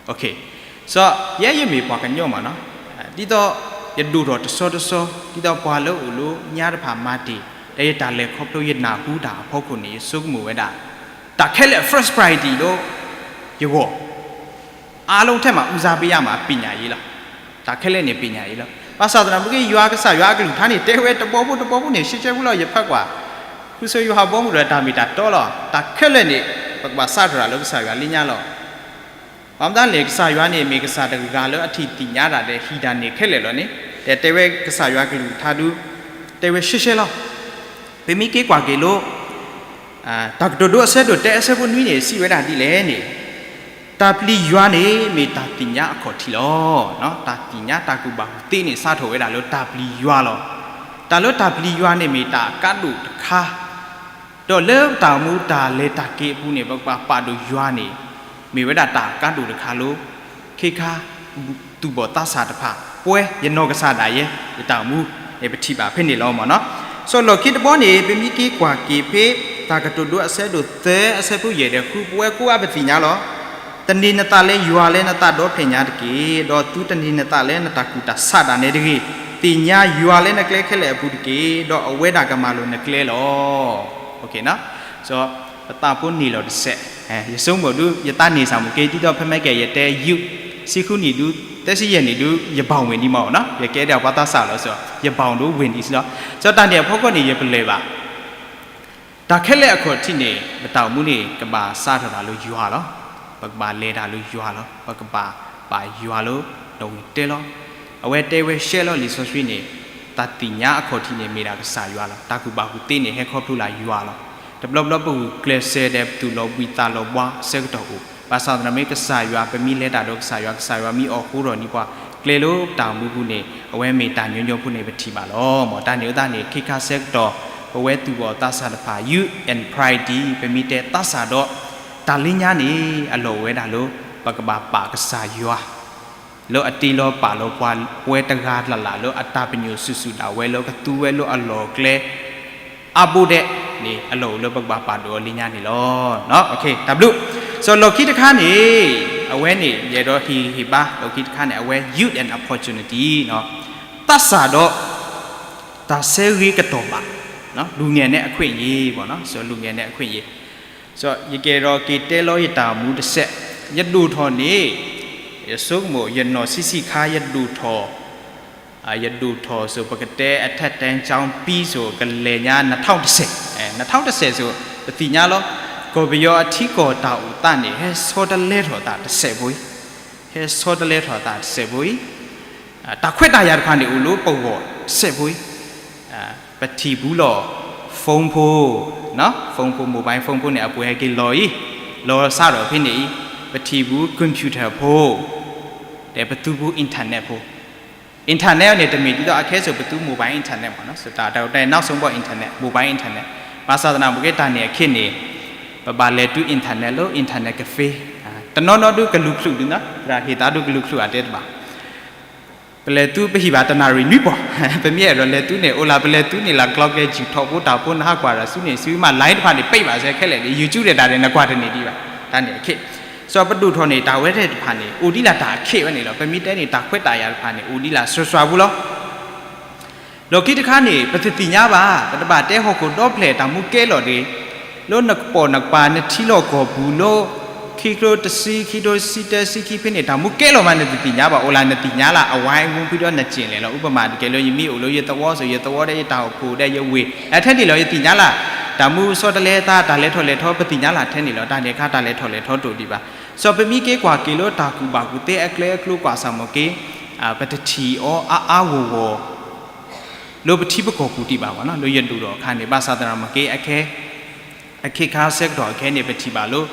ၤ. စီၤယဲယမ့ၢ်ပှၤကညီမးနီၤ, ဒ်သိးယဒိၣ်ထီၣ်တဆီတဆီ, ဒ်သိးပှၤလၢအိၣ်လၢညါတဖၣ်မၤတ့ၢ်, ဒီးယတၢ်လဲၤခီဖျိယနၢ်ဟူတၢ်အဖီခိၣ်န့ၣ် ယဆိကမိၣ်ဝဲဒၣ်, တၢ်ခဲလၢာ် first priority လၢယဂီၢ် အားလုံးထဲမှာ ဦးစားပေးရမှာ ပညာရေးလီၤ. တၢ်ခဲလၢာ်န့ၣ် ပညာရေးလီၤ. ဘၣ်ဆၣ်သနာ်က့ ယွၤကစၢ်ယွၤအကလုၢ်ကထါန့ၣ် တဲဝဲတဘီဖိတဘီဖိန့ၣ် ရှဲရှဲဖိလီၤ. ယဖးကွၢ်, ဃုဆိယိၤဟၣ်ဘီမုၢ်ဒီးတၢ်မ့ၢ်တၢ်တီလီၤ. တၢ်ခဲလၢာ်န့ၣ် ပကဘၣ်စးထီၣ်တၢ်လၢကစၢ်ယွၤလၢညါလီၤ. ဘၣ်မနုၤလဲၣ် ကစၢ်ယွၤန့ၣ် မ့ၢ်ကစၢ်တဂၤလၢအထံၣ်သ့ၣ်ညါတၢ်ဒီးဟံးတၢ်န့ၣ်ခဲလၢာ်လီၤန့ၣ်, ဒီးတဲဝဲကစၢ်ယွၤကလုၢ်ကထါဒုး, တဲဝဲရှဲရှဲလီၤ. ပမ့ၢ်က့ၤကွၢ်က့ၤလၢ တၢ်ကတိၤဒိအဆၢဒိၣ်တၢအဆၢဖိနွံန့ၣ် စံးဝဲဒၣ်ဒ်လဲၣ်န့ၣ်, တၢ်ပျံၤယွၤန့ၣ် မ့ၢ်တၢ်သ့ၣ်ညါအခီၣ်ထံးလီၤ. တၢ်သ့ၣ်ညါတၢ်ကူၣ်ဘၣ်ကူၣ်သ့န့ၣ် စးထီၣ်ဝဲဒၣ်လၢတၢ်ပျံၤယွၤလီၤ. တၢ်လၢတၢ်ပျံၤယွၤန့ၣ်မ့ၢ်တၢ်အကါဒိၣ်တခါ, ဒီးလၢတၢ်အိၣ်မူတၢ်လဲၤတၢ်က့ၤအပူၤန့ၣ် ပကဘၣ်ပာ်ဒိၣ်ယွၤန့ၣ်, မ့ၢ်ဝဲဒၣ်တၢ်အကါဒိၣ်တခါလၢ ခ့ခါ သူၣ်ဘီၣ်သးစၢ်တဖၣ်, ပဝဲယနီၢ်ကစၢ်ဒၣ်ယဲ ယတၢ်အိၣ်မူန့ၣ် ပထံၣ်ဘၣ်ဖဲန့ၣ်လီၤမးနီၤ. စီၤလီၢ်ခံတဘီန့ၣ် ပမ့ၢ်က့ၤကွၢ်က့ၤဖဲ တၢ်ကတိၤဒိအဆၢဒိၣ်သၢအဆၢဖိယဲၢ်ဒီးဃု ပဝဲကိးဂၤပသ့ၣ်ညါလီၤ. သန့ၤနသးလၢယွၤလၢနသးဒီဖျၢၣ်ညါတက့ၢ်. ဒီးသုတန့ၤနသးလၢနတၢ်ကူၣ်တၢ်ဆးဒၣ်နဲတဂ့ၤ. သ့ၣ်ညါယွၤလၢနကျဲခဲလၢာ်အပူၤတက့ၢ်. ဒီးအဝဲဒၣ်ကမၤလိာ်နကျဲလီၤ. စီၤပသးဖိန့ၢ်လီၤတစဲး, ယဆိကမိၣ်ဒုး ယသးန့ၢ်စၢ်မ့ၢ်က့ၤ ဒ်သိးဖဲမ့ၢ်ကဲ ယတဲ ယုၢ် ဆံဃုနံၣ်ဒုး သၢဆံယဲၢ်နံၣ်ဒုး ယဘၣ်ဝ့ၢ်ဒံးမးနီၤ, ယကဲဒၣ်ပှၤသးစၢ်လီၤစ့ၢ် ယဘၣ်ဒိဝ့ၢ်ဒံးစ့ၢ်လီၤ. စီၤတၢ်န့ၣ်အဖီခိၣ်န့ၣ် ယပလၢၢ်ဘၣ် တၢ်ခဲလၢာ်အခီၣ်ထံးန့ၣ် ပတၢ်အိၣ်မူန့ၣ် ကဘၣ်စးထီၣ်တၢ်လၢယွၤလီၤ. ပကဘၣ်လဲၤတၢ်လၢယွၤလီၤ. ပကဘၣ်ပာ်ယွၤလၢ ဒီးဝံၤတဲလီၤ. အဝဲတဲဝဲရှဲလီၤလံာ်စီဆှံန့ၣ်, တၢ်သ့ၣ်ညါအခီၣ်ထံးန့ၣ် မ့ၢ်ဒၣ်ကစၢ်ယွၤလီၤ. တၢ်ကူၣ်ဘၣ်ကူၣ်သ့န့ၣ် ဟဲခီဖျိလၢယွၤလီၤ. တဘျီဘျီပဂုာ်ကျဲးစၢးဒီးပသူၣ်လီၤဘှံးသးလီၤဘှါအဆၢကတီၢ်အိၣ်, ဘၣ်ဆၣ်သနာ်က့ ကစၢ်ယွၤ ပမ့ၢ်လဲၤတၢ်ဒီးကစၢ်ယွၤ ကစၢ်ယွၤမ့ၢ်အိးထီၣ်န့ၢ်ပှၤကျဲလၢပတၢ်အိၣ်မူပူၤန့ၣ် အဝဲမ့ၢ်တၢ်ညီညီဖိန့ၣ် ပထံၣ်ဘၣ်လီၤ. မ်တၢ်န့ၣ်အဃိသတးန့ၣ် ခ့ခါဆၢကတီၢ် ပဝဲသူၣ်ဘီၣ်သးစၢ်တဖၣ် ယုၢ် and priority ပမ့ၢ်တဲသးစၢ်ဒီး တၢ်လၢညါန့ၣ် အလီၢ်အိၣ်ဝဲဒၣ်လၢ ပကဘၣ်ပာ်ကစၢ်ယွၤ လၢအတ့လီၤပာ်လီၤပှၤ ပဝဲတဂၤလၢ်လၢ်လၢအတၢ်ပညိၣ်စုာ်စုာ်ဒၣ်ဝဲလၢကသူဝဲလၢအလီၢ်အကျဲ အါဘိဒဲးန့ၣ် အလီၢ်အိၣ်လၢပကဘၣ်ပာ်ဒိၣ်အီၤလၢညါန့ၣ်လီၤ. တၢ်ဘျုး. စီၤလီၢ်ခံတခါန့ၣ် အဝဲန့ၣ် ယအဲၣ်ဒိးဟ့ၣ်ဂံၢ်ဟ့ၣ်ဘါ လီၢ်ခံတခါန့ၣ် အဝဲ youth and opportunity သးစၢ်ဒီး တၢ်ဆၢဂ့ၤကတီၢ်ဘၣ် လူငယ်နဲ့အခွင့်အရေး ပေါ့နော်, ဆို လူငယ်နဲ့အခွင့်အရေး. ဆို ယကအဲၣ်ဒိးက့ၤတဲလီၤယတၢ်အိၣ်မူတစဲး, ယဒိၣ်ထီၣ်န့ၣ် ယဆိကမိၣ် ယနီၢ်ဆံးဆံးခါ ယဒိၣ်ထီၣ်, ယဒိၣ်ထီၣ် ဆို ပကတဲ အထက်တန်းကျောင်းပြီး ဆို ကလဲၤညါ နှစ်ထောင့်တစ်ဆယ်, နှစ်ထောင့်တစ်ဆယ် ဆို ပသ့ၣ်ညါလီၤ, ကီၢ်ပယီၤအထံကီၢ်တၢ်အိၣ်သးန့ၣ် ဟဲဆီတလဲထီၣ်သးတစဲးဖိအံၤ, ဟဲဆီတလဲထီၣ်သးတစဲးဖိအံၤ, တၢ်ခွဲးတၢ်ယာ်တဖၣ်န့ၣ် အိၣ်လၢပဂီၢ်တစဲးဖိအံၤ, ပထံၣ်ဘူးလီၤ phone ဖိ, phone ဖိ mobile phone ဖိန့ၣ် အပှ့ၤဟဲက့ၤလီၤအံၤ, လီၤစးထီၣ်ဖဲန့ၣ်အံၤ, ပထံၣ်ဘူး computer ဖိ, ဒီးပသူဘူး internet ဖိ internet န့ၣ် တမ့ၢ်ဒ်သိးအခဲစိာ်ပသူ mobile internet မ့ၢ်နီၤ, တၢ်တၢ်တၢ်နောက်ဆုံးဘီ internet, mobile internet, ဘၣ်ဆၣ်သနာ်က့တၢ်န့ၣ်အခ့န့ၣ်, ပဘၣ်လဲၤတုၤ internet လၢ internet cafe, တနီၤနီၤဒုးကလူၤချုးဒုးနီၤ, ဟ့ၣ်သးဒုးကလူၤချုးအတဲတဘၣ်, ပလဲၤသူပဟံၣ်ဘၣ်တနၣ်ရံၣ်နွံပီၢ်, ပမ့ၢ်အဲၣ်ဒိးလဲၤသူန့ၣ် အိၣ်လၢပလဲၤသူန့ၣ် လၢ Google ကံၣ်ထီၣ်ဖိတၢ်ဖိနဟးကွၢ်ဒီး စုန့ၣ်စုမး line တဖၣ်န့ၣ် ပိတ် ဘၣ်စဲခဲလၢာ်န့ၣ် YouTube ဒီးတၢ်န့ၣ် နကွၢ်တန့ၢ်ဒံးဘၣ်, တၢ်န့ၣ်အခ့ စီၤပဒိၣ်ထီၣ်န့ၣ် တၢ်ဝဲတဖၣ်န့ၣ် အိၣ်ဒံးလၢတၢ်အခ့ဝဲန့ၣ်လီၤ. ပမ့ၢ်တဲန့ၣ် တၢ်ခွဲးတၢ်ယာ်တဖၣ်န့ၣ် အိၣ်ဒံးလၢစှၤစှၤဖိလီၤ. လီၢ်ခံတခါန့ၣ် ပတသ့ၣ်ညါဘၣ်, ပတဘၣ်တဲဟီၣ်ခိၣ်ဒီဖျၢၣ်တၢ်မူကဲလီၤဒံး, လၢနကပိာ်နကပၤ နထံလီၢ်ကီၢ်ပူၤလၢ ခံကထိတဆံ, ခံကထိတဆံတၢ, ဆံခံဖဲန့ၣ် တၢ်မူကဲလီၤမး နတသ့ၣ်ညါဘၣ်, အိၣ်လၢနသ့ၣ်ညါလၢအဝါအံၤမူဖုဒီးနစ့ၣ်လဲၣ်လီၤ. ဥပမာ တကဲလၢယမ့ၢ်အိၣ်လၢယသဝီစိၤ ယသဝီဒီးယတၢ်အိၣ်ဖှိၣ်ဒီးယဝ့ၢ် အထဲန့ၣ်လီၤ ယသ့ၣ်ညါလၢ တၢ်မူဆီတလဲသး တၢ်လဲၤထီၣ်လဲၤထီ ပသ့ၣ်ညါလၢထဲန့ၣ်လီၤ. တၢ်န့ၣ်အခါတၢ်လဲၤထီၣ်လဲၤထီတအိၣ်ဒံးဘၣ်. စီၤပမ့ၢ်က့ၤကွၢ်က့ၤလၢတၢ်ကူၣ်ဘၣ်ကူၣ်သ့အကျဲအကျိၤကွၢ်ဆၣ်မ့ၢ်က့ၤ, ပတထံၣ်အီၤအါအါဂီၢ်ဂီၢ် လၢပထံပကီၢ်ပူၤဒံးဘၣ်မ့ၢ်နီၤ, လၢယဒိၣ်ထီၣ်အခါန့ၣ် ဘၣ်ဆၣ်သနာ်က့ အခဲ အခ့ခါဆၢကတီၢ်အခဲန့ၣ် ပထံၣ်ဘၣ်လၢ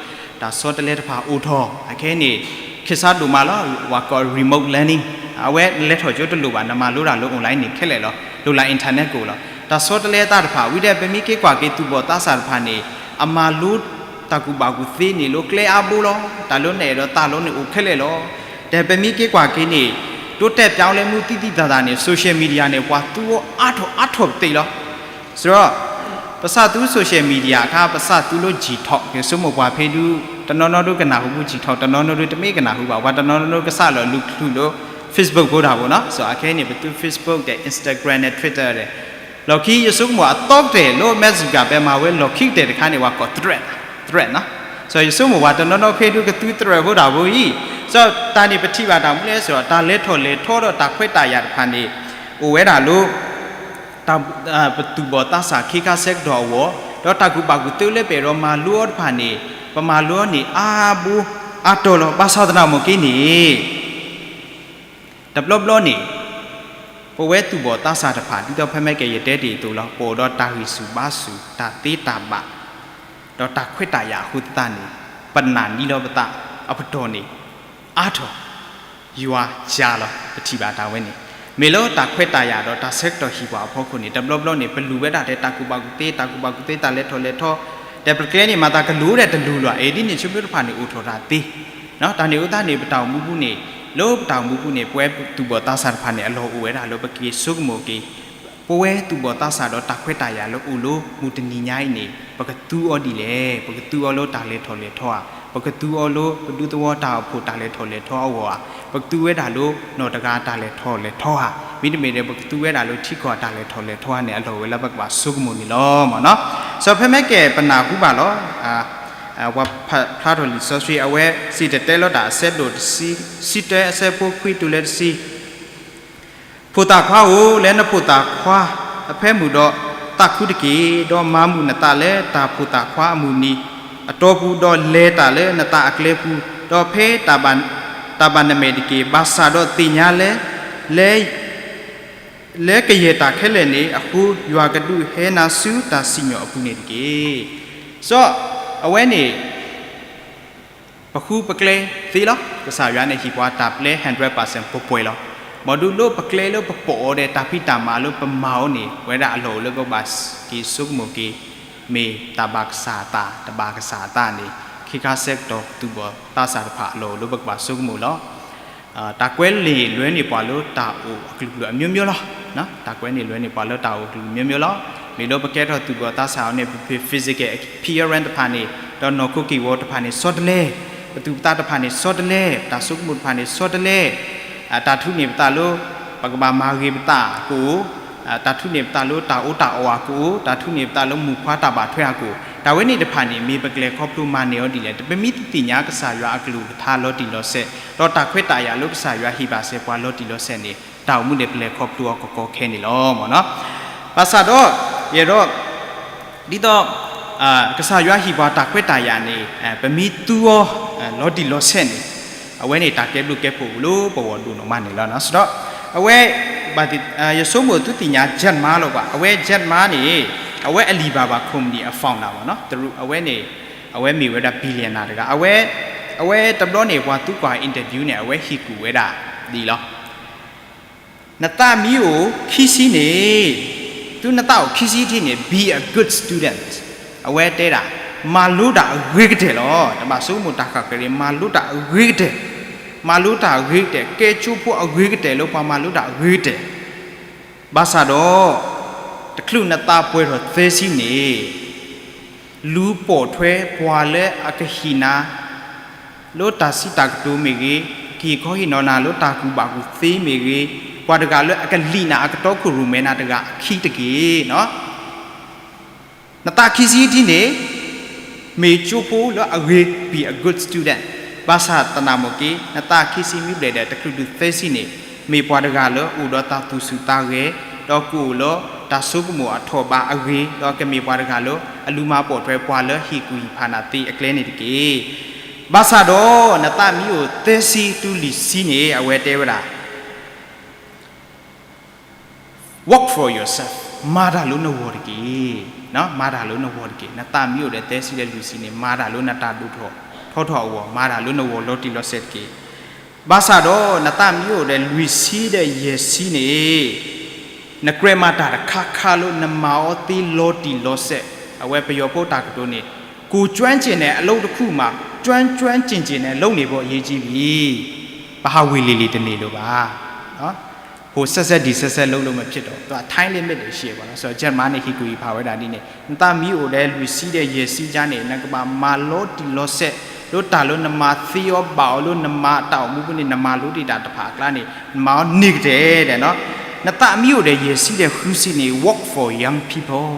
တၢ်ဆီတလဲတဖၣ်အိၣ်ထီၣ် အခဲန့ၣ် ခ့ဆါဒိၣ်မးလီၤ. ပှၤကိး remote learning အဝဲလဲၤထီၣ်ကၠိတလိၣ်ဘၣ်, နမၤလိတၢ်လၢ online န့ၣ်ခဲလၢာ်လီၤ, လိၣ်လၢ internet ကအိၣ်လီၤ. တၢ်ဆီတလဲသးတဖၣ် ဝံၤဒီးပမ့ၢ်က့ၤကွၢ်က့ၤသူၣ်ဘီၣ်သးစၢ်တဖၣ်န့ၣ် အမၤလိတၢ်ကူၣ်ဘၣ်ကူၣ်သ့န့ၣ် လၢကျဲအါဘိလီၤ. တၢ်လၢနအဲၣ်ဒိးသးလီန့ၣ်အိၣ်ခဲလၢာ်လီၤ. ဒီးပမ့ၢ်က့ၤကွၢ်က့ၤန့ၣ် တိတဲပၠီလဲမူသံသံသးသးန့ၣ် social media န့ၣ် ပှၤသူအီၤအါထီၣ်အါထီၣ်ပသ့ၣ်လီၤ. စရီ ပစးသူ social media အခါ ပစးသူလၢ Gtalk က့ၤဆိကမိၣ်ပှၤဖဲဒု တနီၤနီၤဒုကနၢ်ဟူဘူး Gtalk, တနီၤနီၤဒုတမ့ၢ်ကနၢ်ဟူဘၣ်, ပှၤတနီၤနီၤဒုကစးလီၤလူၤချုးလၢ Facebook ဖိတၢ်ဖိနီၤ. စီၤအခဲန့ၣ် ပသူ Facebook ဒီး Instagram ဒီး Twitter ဒီး လီၢ်ခံယဆိကမိၣ်အသီကတၢၢ်လၢ Mark Zuckerberg မၤဝဲလီၢ်ခံကတၢၢ်တခါန့ၣ် ပှၤကိး Threads, Threads နီၤ. စီၤယဆိကမိၣ်ပှၤတနီၤနီၤဖဲဒုကသူ Threads ဖိတၢ်ဖိအံၤ, စီၤတၢ်န့ၣ်ပထံၣ်ဘၣ်တၢ်မူလဲၣ်စရီ တၢ်လဲၤထီၣ်လဲၤထီဒီးတၢ်ခွဲးတၢ်ယာ်တဖၣ်န့ၣ် အိၣ်ဝဲဒၣ်လၢ ပသူၣ်ဘီၣ်သးစၢ်ခ့ခါဆၢကတီၢ်အဂီၢ်, ဒီးတၢ်ကူၣ်ဘၣ်ကူၣ်သ့လၢပအဲၣ်ဒိးမၤလိအီၤတဖၣ်န့ၣ် ပမၤလိအီၤန့ၣ်အါဘိအါတီၤလီၤ. ဘၣ်ဆၣ်သနာ်က့န့ၣ် တဘျီဘျီန့ၣ် ပဝဲသူၣ်ဘီၣ်သးစၢ်တဖၣ် ဒ်သိးဖဲမ့ၢ်ကဲယတဲတ့ၢ်အသိးလီၤ, ပအိၣ်ဒီးတၢ်ဂံၢ်ဆူၣ်ဘါဆူၣ် တၢ်သ့တၢ်ဘၣ် ဒီးတၢ်ခွဲးတၢ်ယာ်အဃိသတးန့ၣ် ပနာ်န့ၢ်လီၤပသးအပတီၢ်န့ၣ် အါထီၣ် ယွၤစှၤလီၤ ပထံၣ်ဘၣ်တၢ်ဝဲန့ၣ်. မ့ၢ်လၢတၢ်ခွဲးတၢ်ယာ်ဒီးတၢ်ဆၢကတီၢ်ဟံၣ်ပှၤအဖီခိၣ်န့ၣ် တဘျီဘျီန့ၣ် ပလူၤဝဲဒၣ်ထဲတၢ်ကူၣ်ဘၣ်ကူၣ်သ့ တၢ်ကူၣ်ဘၣ်ကူၣ်သ့ တၢ်လဲၤထီၣ်လဲၤထီ, ဒီးပကျဲန့ၣ် မၤသးကလူၤဒီးတလူၤလီၤ. အ့ၣ် ဒ်န့ၣ်ဆိကမိၣ်တဖၣ်န့ၣ် အိၣ်ထီၣ်တၢ်သ့ တၢ်န့ၣ်အဃိသတးန့ၣ် ပတၢ်အိၣ်မူပူၤန့ၣ် လၢပတၢ်အိၣ်မူပူၤန့ၣ် ပဝဲသူၣ်ဘီၣ်သးစၢ်တဖၣ်န့ၣ် အလီၢ်အိၣ်ဝဲဒၣ်လၢပက့ၤဆိကမိၣ်က့ၤ ပဝဲသူၣ်ဘီၣ်သးစၢ်ဒီးတၢ်ခွဲးတၢ်ယာ်လၢအိၣ်လၢမုၢ်တနံၤညါအံၤန့ၣ် ပကသူအီၤဒ်လဲၣ်, ပကသူအီၤလၢတၢ်လဲၤထီၣ်လဲၤထီဧါ, ပကသူအီၤလၢပဒူသဝီတၢ်အိၣ်ဖှိၣ်တၢ်လဲၤထီၣ်လဲၤထီအဂီၢ်ဧါ, ပကသူဝဲဒၣ်လၢနီၢ်တဂၤတၢ်လဲၤထီၣ်လဲၤထီဧါ, မ့တမ့ၢ်ဒီး ပကသူဝဲဒၣ်လၢထံကီၢ်တၢ်လဲၤထီၣ်လဲၤထီဧါန့ၣ် အလီၢ်အိၣ်ဝဲလၢပကဘၣ်ဆိကမိၣ်န့ၣ်လီၤမ့ၢ်နီၤ. စီၤဖဲမဲကဲပနၢ်ဟူဘၣ်လီၤ. ပှၤဖျါထီၣ်လံာ်စီဆှံအဝဲစံၣ်တဲၤတဲလီၤတၢ်အဆၢဒိၣ်တဆံ, ဆံတၢအဆၢဖိခွံတုၤလၢတဆံ ဖိသၣ်ခွါဧၢ, လဲၤနဖိသၣ်ခွါအဖၢမုၢ်ဒီးသးခုတက့ၢ်, ဒီးမၤမုာ်နသးလၢတၢ်ဖိသၣ်ခွါအမုၢ်နံၤအတီပူၤ, ဒီးလဲၤတၢ်လၢနသးအကျဲပူၤ, ဒီးဖဲ တၢ်ဘၣ်နမဲာ်တက့ၢ်. ဘၣ်ဆၣ်ဒီးသ့ၣ်ညါလၢ လၢကယဲၢ်တၢ်ခဲလၢာ်န့ၣ်အဃိ, ယွၤကဒုးဟဲနၤဆူတၢ်စံၣ်ညီၣ်အပူၤန့ၣ်တက့ၢ်. စီၤအဝဲန့ၣ် ပဃုပကျဲသ့လီၤ. ကစၢ်ယွၤန့ၣ်ဟ့ၣ်ပှၤတၢ်ပျဲ hundred percent ပှဲၤပှဲၤလီၤ. ဘၣ်ဒုးလၢပကျဲလၢပပိာ်အီၤဒီးတၢ်ဖံးတၢ်မၤလၢပမၤအီၤန့ၣ် ပဝဲဒၣ်အလီၢ်အိၣ်လၢပကဘၣ်က့ၤဆိကမိၣ်က့ၤ မ့ၢ်တၢ်ဘၣ်ကစၢ်အသး တဘၣ်ကစၢ်အသးန့ၣ် ခ့ခါဆၢကတီၢ်သူၣ်ဘီၣ်သးစၢ်တဖၣ်အလီၢ်အိၣ်လၢပကဘၣ် ဆိကမိၣ် လီၤ. တၢ်ကွဲးန့ၣ်လွဲန့ၢ်ပှၤလၢတၢ်အိၣ်အကလုာ်ကလုာ်အမျိုးမျိုးလီၤ. တၢ်ကွဲးန့ၣ်လွဲန့ၢ်ပှၤလၢတၢ်အိၣ်အကလုာ်အမျိုးမျိုးလီၤ. မ့ၢ်လၢပကဲထီၣ်သူၣ်ဘီၣ်သးစၢ်အီၤန့ၣ် ပ physical appearance တဖၣ်န့ၣ် ဒီးနီၢ်ခိက့ၢ်ဂီၤတဖၣ်န့ၣ်ဆီတလဲ, ပသူၣ်ပသးတဖၣ်န့ၣ်ဆီတလဲ, ပတၢ်ဆိကမိၣ်တဖၣ်န့ၣ်ဆီတလဲ, တၢ်ထုးန့ၢ်ပသးလၢ ပကဘၣ်မၤဂ့ၤပသးကအိၣ်, တၢ်ထုးန့ၢ်ပသးလၢတၢ်အီၣ်တၢ်အီအကအိၣ်, တၢ်ထုးန့ၢ်ပသးလၢမူခွါတၢ်ဘၣ်ထွဲအကအိၣ်, တၢ်ဝဲန့ၣ်တဖၣ်န့ၣ် မ့ၢ်ပကလဲၤခီဖျိမၤန့ၢ်အီၤဒ်လဲၣ်. ပမ့ၢ်တသ့ၣ်ညါကစၢ်ယွၤအကလုၢ်ကထါလီၤတံၢ်လီၤဆဲး ဒီးတၢ်ခွဲးတၢ်ယာ်လၢကစၢ်ယွၤဟ့ၣ်ဘၣ်စဲပှၤလီၤတံၢ်လီၤဆဲးန့ၣ် တၢ်အိၣ်မူန့ၣ်ပလဲၤခီဖျိအီၤကကီခဲန့ၣ်လီၤ. ဘၣ်ဆၣ်ဒီး ယအဲၣ်ဒိး ဒ်သိး ကစၢ်ယွၤဟ့ၣ်ပှၤတၢ်ခွဲးတၢ်ယာ်န့ၣ် ပမ့ၢ်သူအီၤ လီၤတံၢ်လီၤဆဲးန့ၣ် အဝဲန့ၣ်တၢ်ကဲဘျုးကဲဖှိၣ်လၢပဂီၢ်ဒိၣ်နီၢ်မးန့ၣ်လီၤ. စဒီး အဝဲ ယဆိကမိၣ်သုသ့ၣ်ညါ Jack Ma လီၤကွၢ်. အဝဲ Jack Ma န့ၣ် အဝဲ Alibaba company အ founder ဘၣ်နီၤ. အဝဲန့ၣ် အဝဲမ့ၢ်ဝဲဒၣ် billionaire တဂၤ. အဝဲ အဝဲတဘျီန့ၣ် ပှၤသူကွၢ် interview န့ၣ် အဝဲဟ့ၣ်ကူၣ်ဝဲဒၣ်ဒ်အံၤလီၤ. နသးမ့ၢ်အိၣ်ခံဆံန့ၣ်, တုၤနသးအိၣ်ခံဆံထံးန့ၣ် be a good student. အဝဲတဲဒၣ် မၤလိတၢ်အဂ့ၤကတၢၢ်လီၤ. တဘၣ်ဆိကမိၣ်တၢ်ဃၣ်ဃၢၤန့ၣ် မၤလိတၢ်အဂ့ၤကတၢၢ်, မၤလိတၢ်အဂ့ၤကတၢၢ်, ကဲကၠိဖိအဂ့ၤကတၢၢ်လၢပှၤမၤလိတၢ်အဂ့ၤကတၢၢ်. ဘၣ်ဆၣ်ဒီး တချုးနသးပှဲၤထီၣ်သၢဆံန့ၣ် လူၤပိာ်ထွဲပှၤလၢအကဟ့ၣ်နၤ လၢတၢ်စံးတၢ်ကတိၤမ့ၢ်ဂ့ၤ, ကဟ့ၣ်ခီဟ့ၣ်နီၤနၤလၢတၢ်ကူၣ်ဘၣ်ကူၣ်သ့မ့ၢ်ဂ့ၤ, ပှၤတဂၤလၢအကလံၣ်နၤအကတီခိၣ်ရိၣ်မဲနၤတဂၤအခံတက့ၢ်. နသးခံဆံထံးန့ၣ် မ့ၢ်ကၠိဖိလၢအဂ့ၤ be a good student. ဘၣ်ဆၣ်သနာ်မ့ၢ်က့ နသးခံဆံမ့ၢ်ဘျဲၣ်ဒီး တချုးဒုးသၢဆံန့ၣ် မ့ၢ်ပှၤတဂၤလၢအိၣ်ဒီးတၢ်သူၣ်ဆူၣ်သးဂဲၤ, ဒီးကအိၣ်လၢတၢ်ဆိကမိၣ်အထီၣ်ဘးအဂ့ၤ, ဒီးကမ့ၢ်ပှၤတဂၤလၢအလူၤမၤပိာ်ထွဲပှၤလၢဟ့ၣ်ကူၣ်ဟ့ၣ်ဖးနၤသ့အကျဲန့ၣ်တက့ၢ်. ဘၣ်ဆၣ်ဒီး နသးမ့ၢ်အိၣ်သၢဆံတုၤလွံၢ်ဆံန့ၣ် အဝဲတဲဝဲဒၣ် work for yourself, မၤတၢ်လၢနဂီၢ်တက့ၢ်. မၤတၢ်လၢနဂီၢ်တက့ၢ်. နသးမ့ၢ်အိၣ်ဒီးသၢဆံဒီးလွံၢ်ဆံန့ၣ် မၤတၢ်လၢနတၢ်ဒိၣ်ထီၣ်ထီထီၣ်အဂီၢ်, မၤတၢ်လၢနဂီၢ်လီၤတံၢ်လီၤဆဲးတက့ၢ်. ဘၣ်ဆၣ်ဒီး နသးမ့ၢ်အိၣ်ဒီးလွံၢ်ဆံဒီးယဲၢ်ဆံန့ၣ် နကြၢးမၤတၢ်တခါခါလၢနမၤအီၤသ့လီၤတံၢ်လီၤဆဲး, အဝဲပယီၤဖိတၢ်ကတိၤန့ၣ် ကိုယ်ကျွမ်းကျင်တဲ့အလုပ်တစ်ခုမှာ ကျွမ်းကျွမ်းကျင်ကျင်နဲ့လုပ်နေဖို့အရေးကြီးပြီ. ပဟးဝ့ၢ်လံၤလံၤတန့ၢ်လၢၤဘၣ်. ဟိုဆက်ဆက်ဒီဆက်ဆက်လုပ်လို့မဖြစ်တော့ဘူး, သူက time limit တွေရှိတယ်ပေါ့နော်. ဆိုတော့ Jack Ma န့ၣ် ဟ့ၣ်ကူၣ်ဟ့ၣ်ဖးဝဲဒၣ်ဒ်န့ၣ် နသးမ့ၢ်အိၣ်ဒီးလွံၢ်ဆံဒီးယဲၢ်ဆံယါန့ၣ် နကဘၣ်မၤလီၤတံၢ်လီၤဆဲး လၢတၢ်လၢနမၤသ့အီၤဘၣ်အီၤလၢနမၤတၢ်အိၣ်မူပူၤန့ၣ် နမၤလိတ့ၢ်တၢ်တဖၣ်အကျါန့ၣ် နမၤအီၤန့ၢ်ကတၢၢ်ဒီးနီၤ. နသးမ့ၢ်အိၣ်ဒီးယဲၢ်ဆံဒီးဃုဆံန့ၣ် work for young people.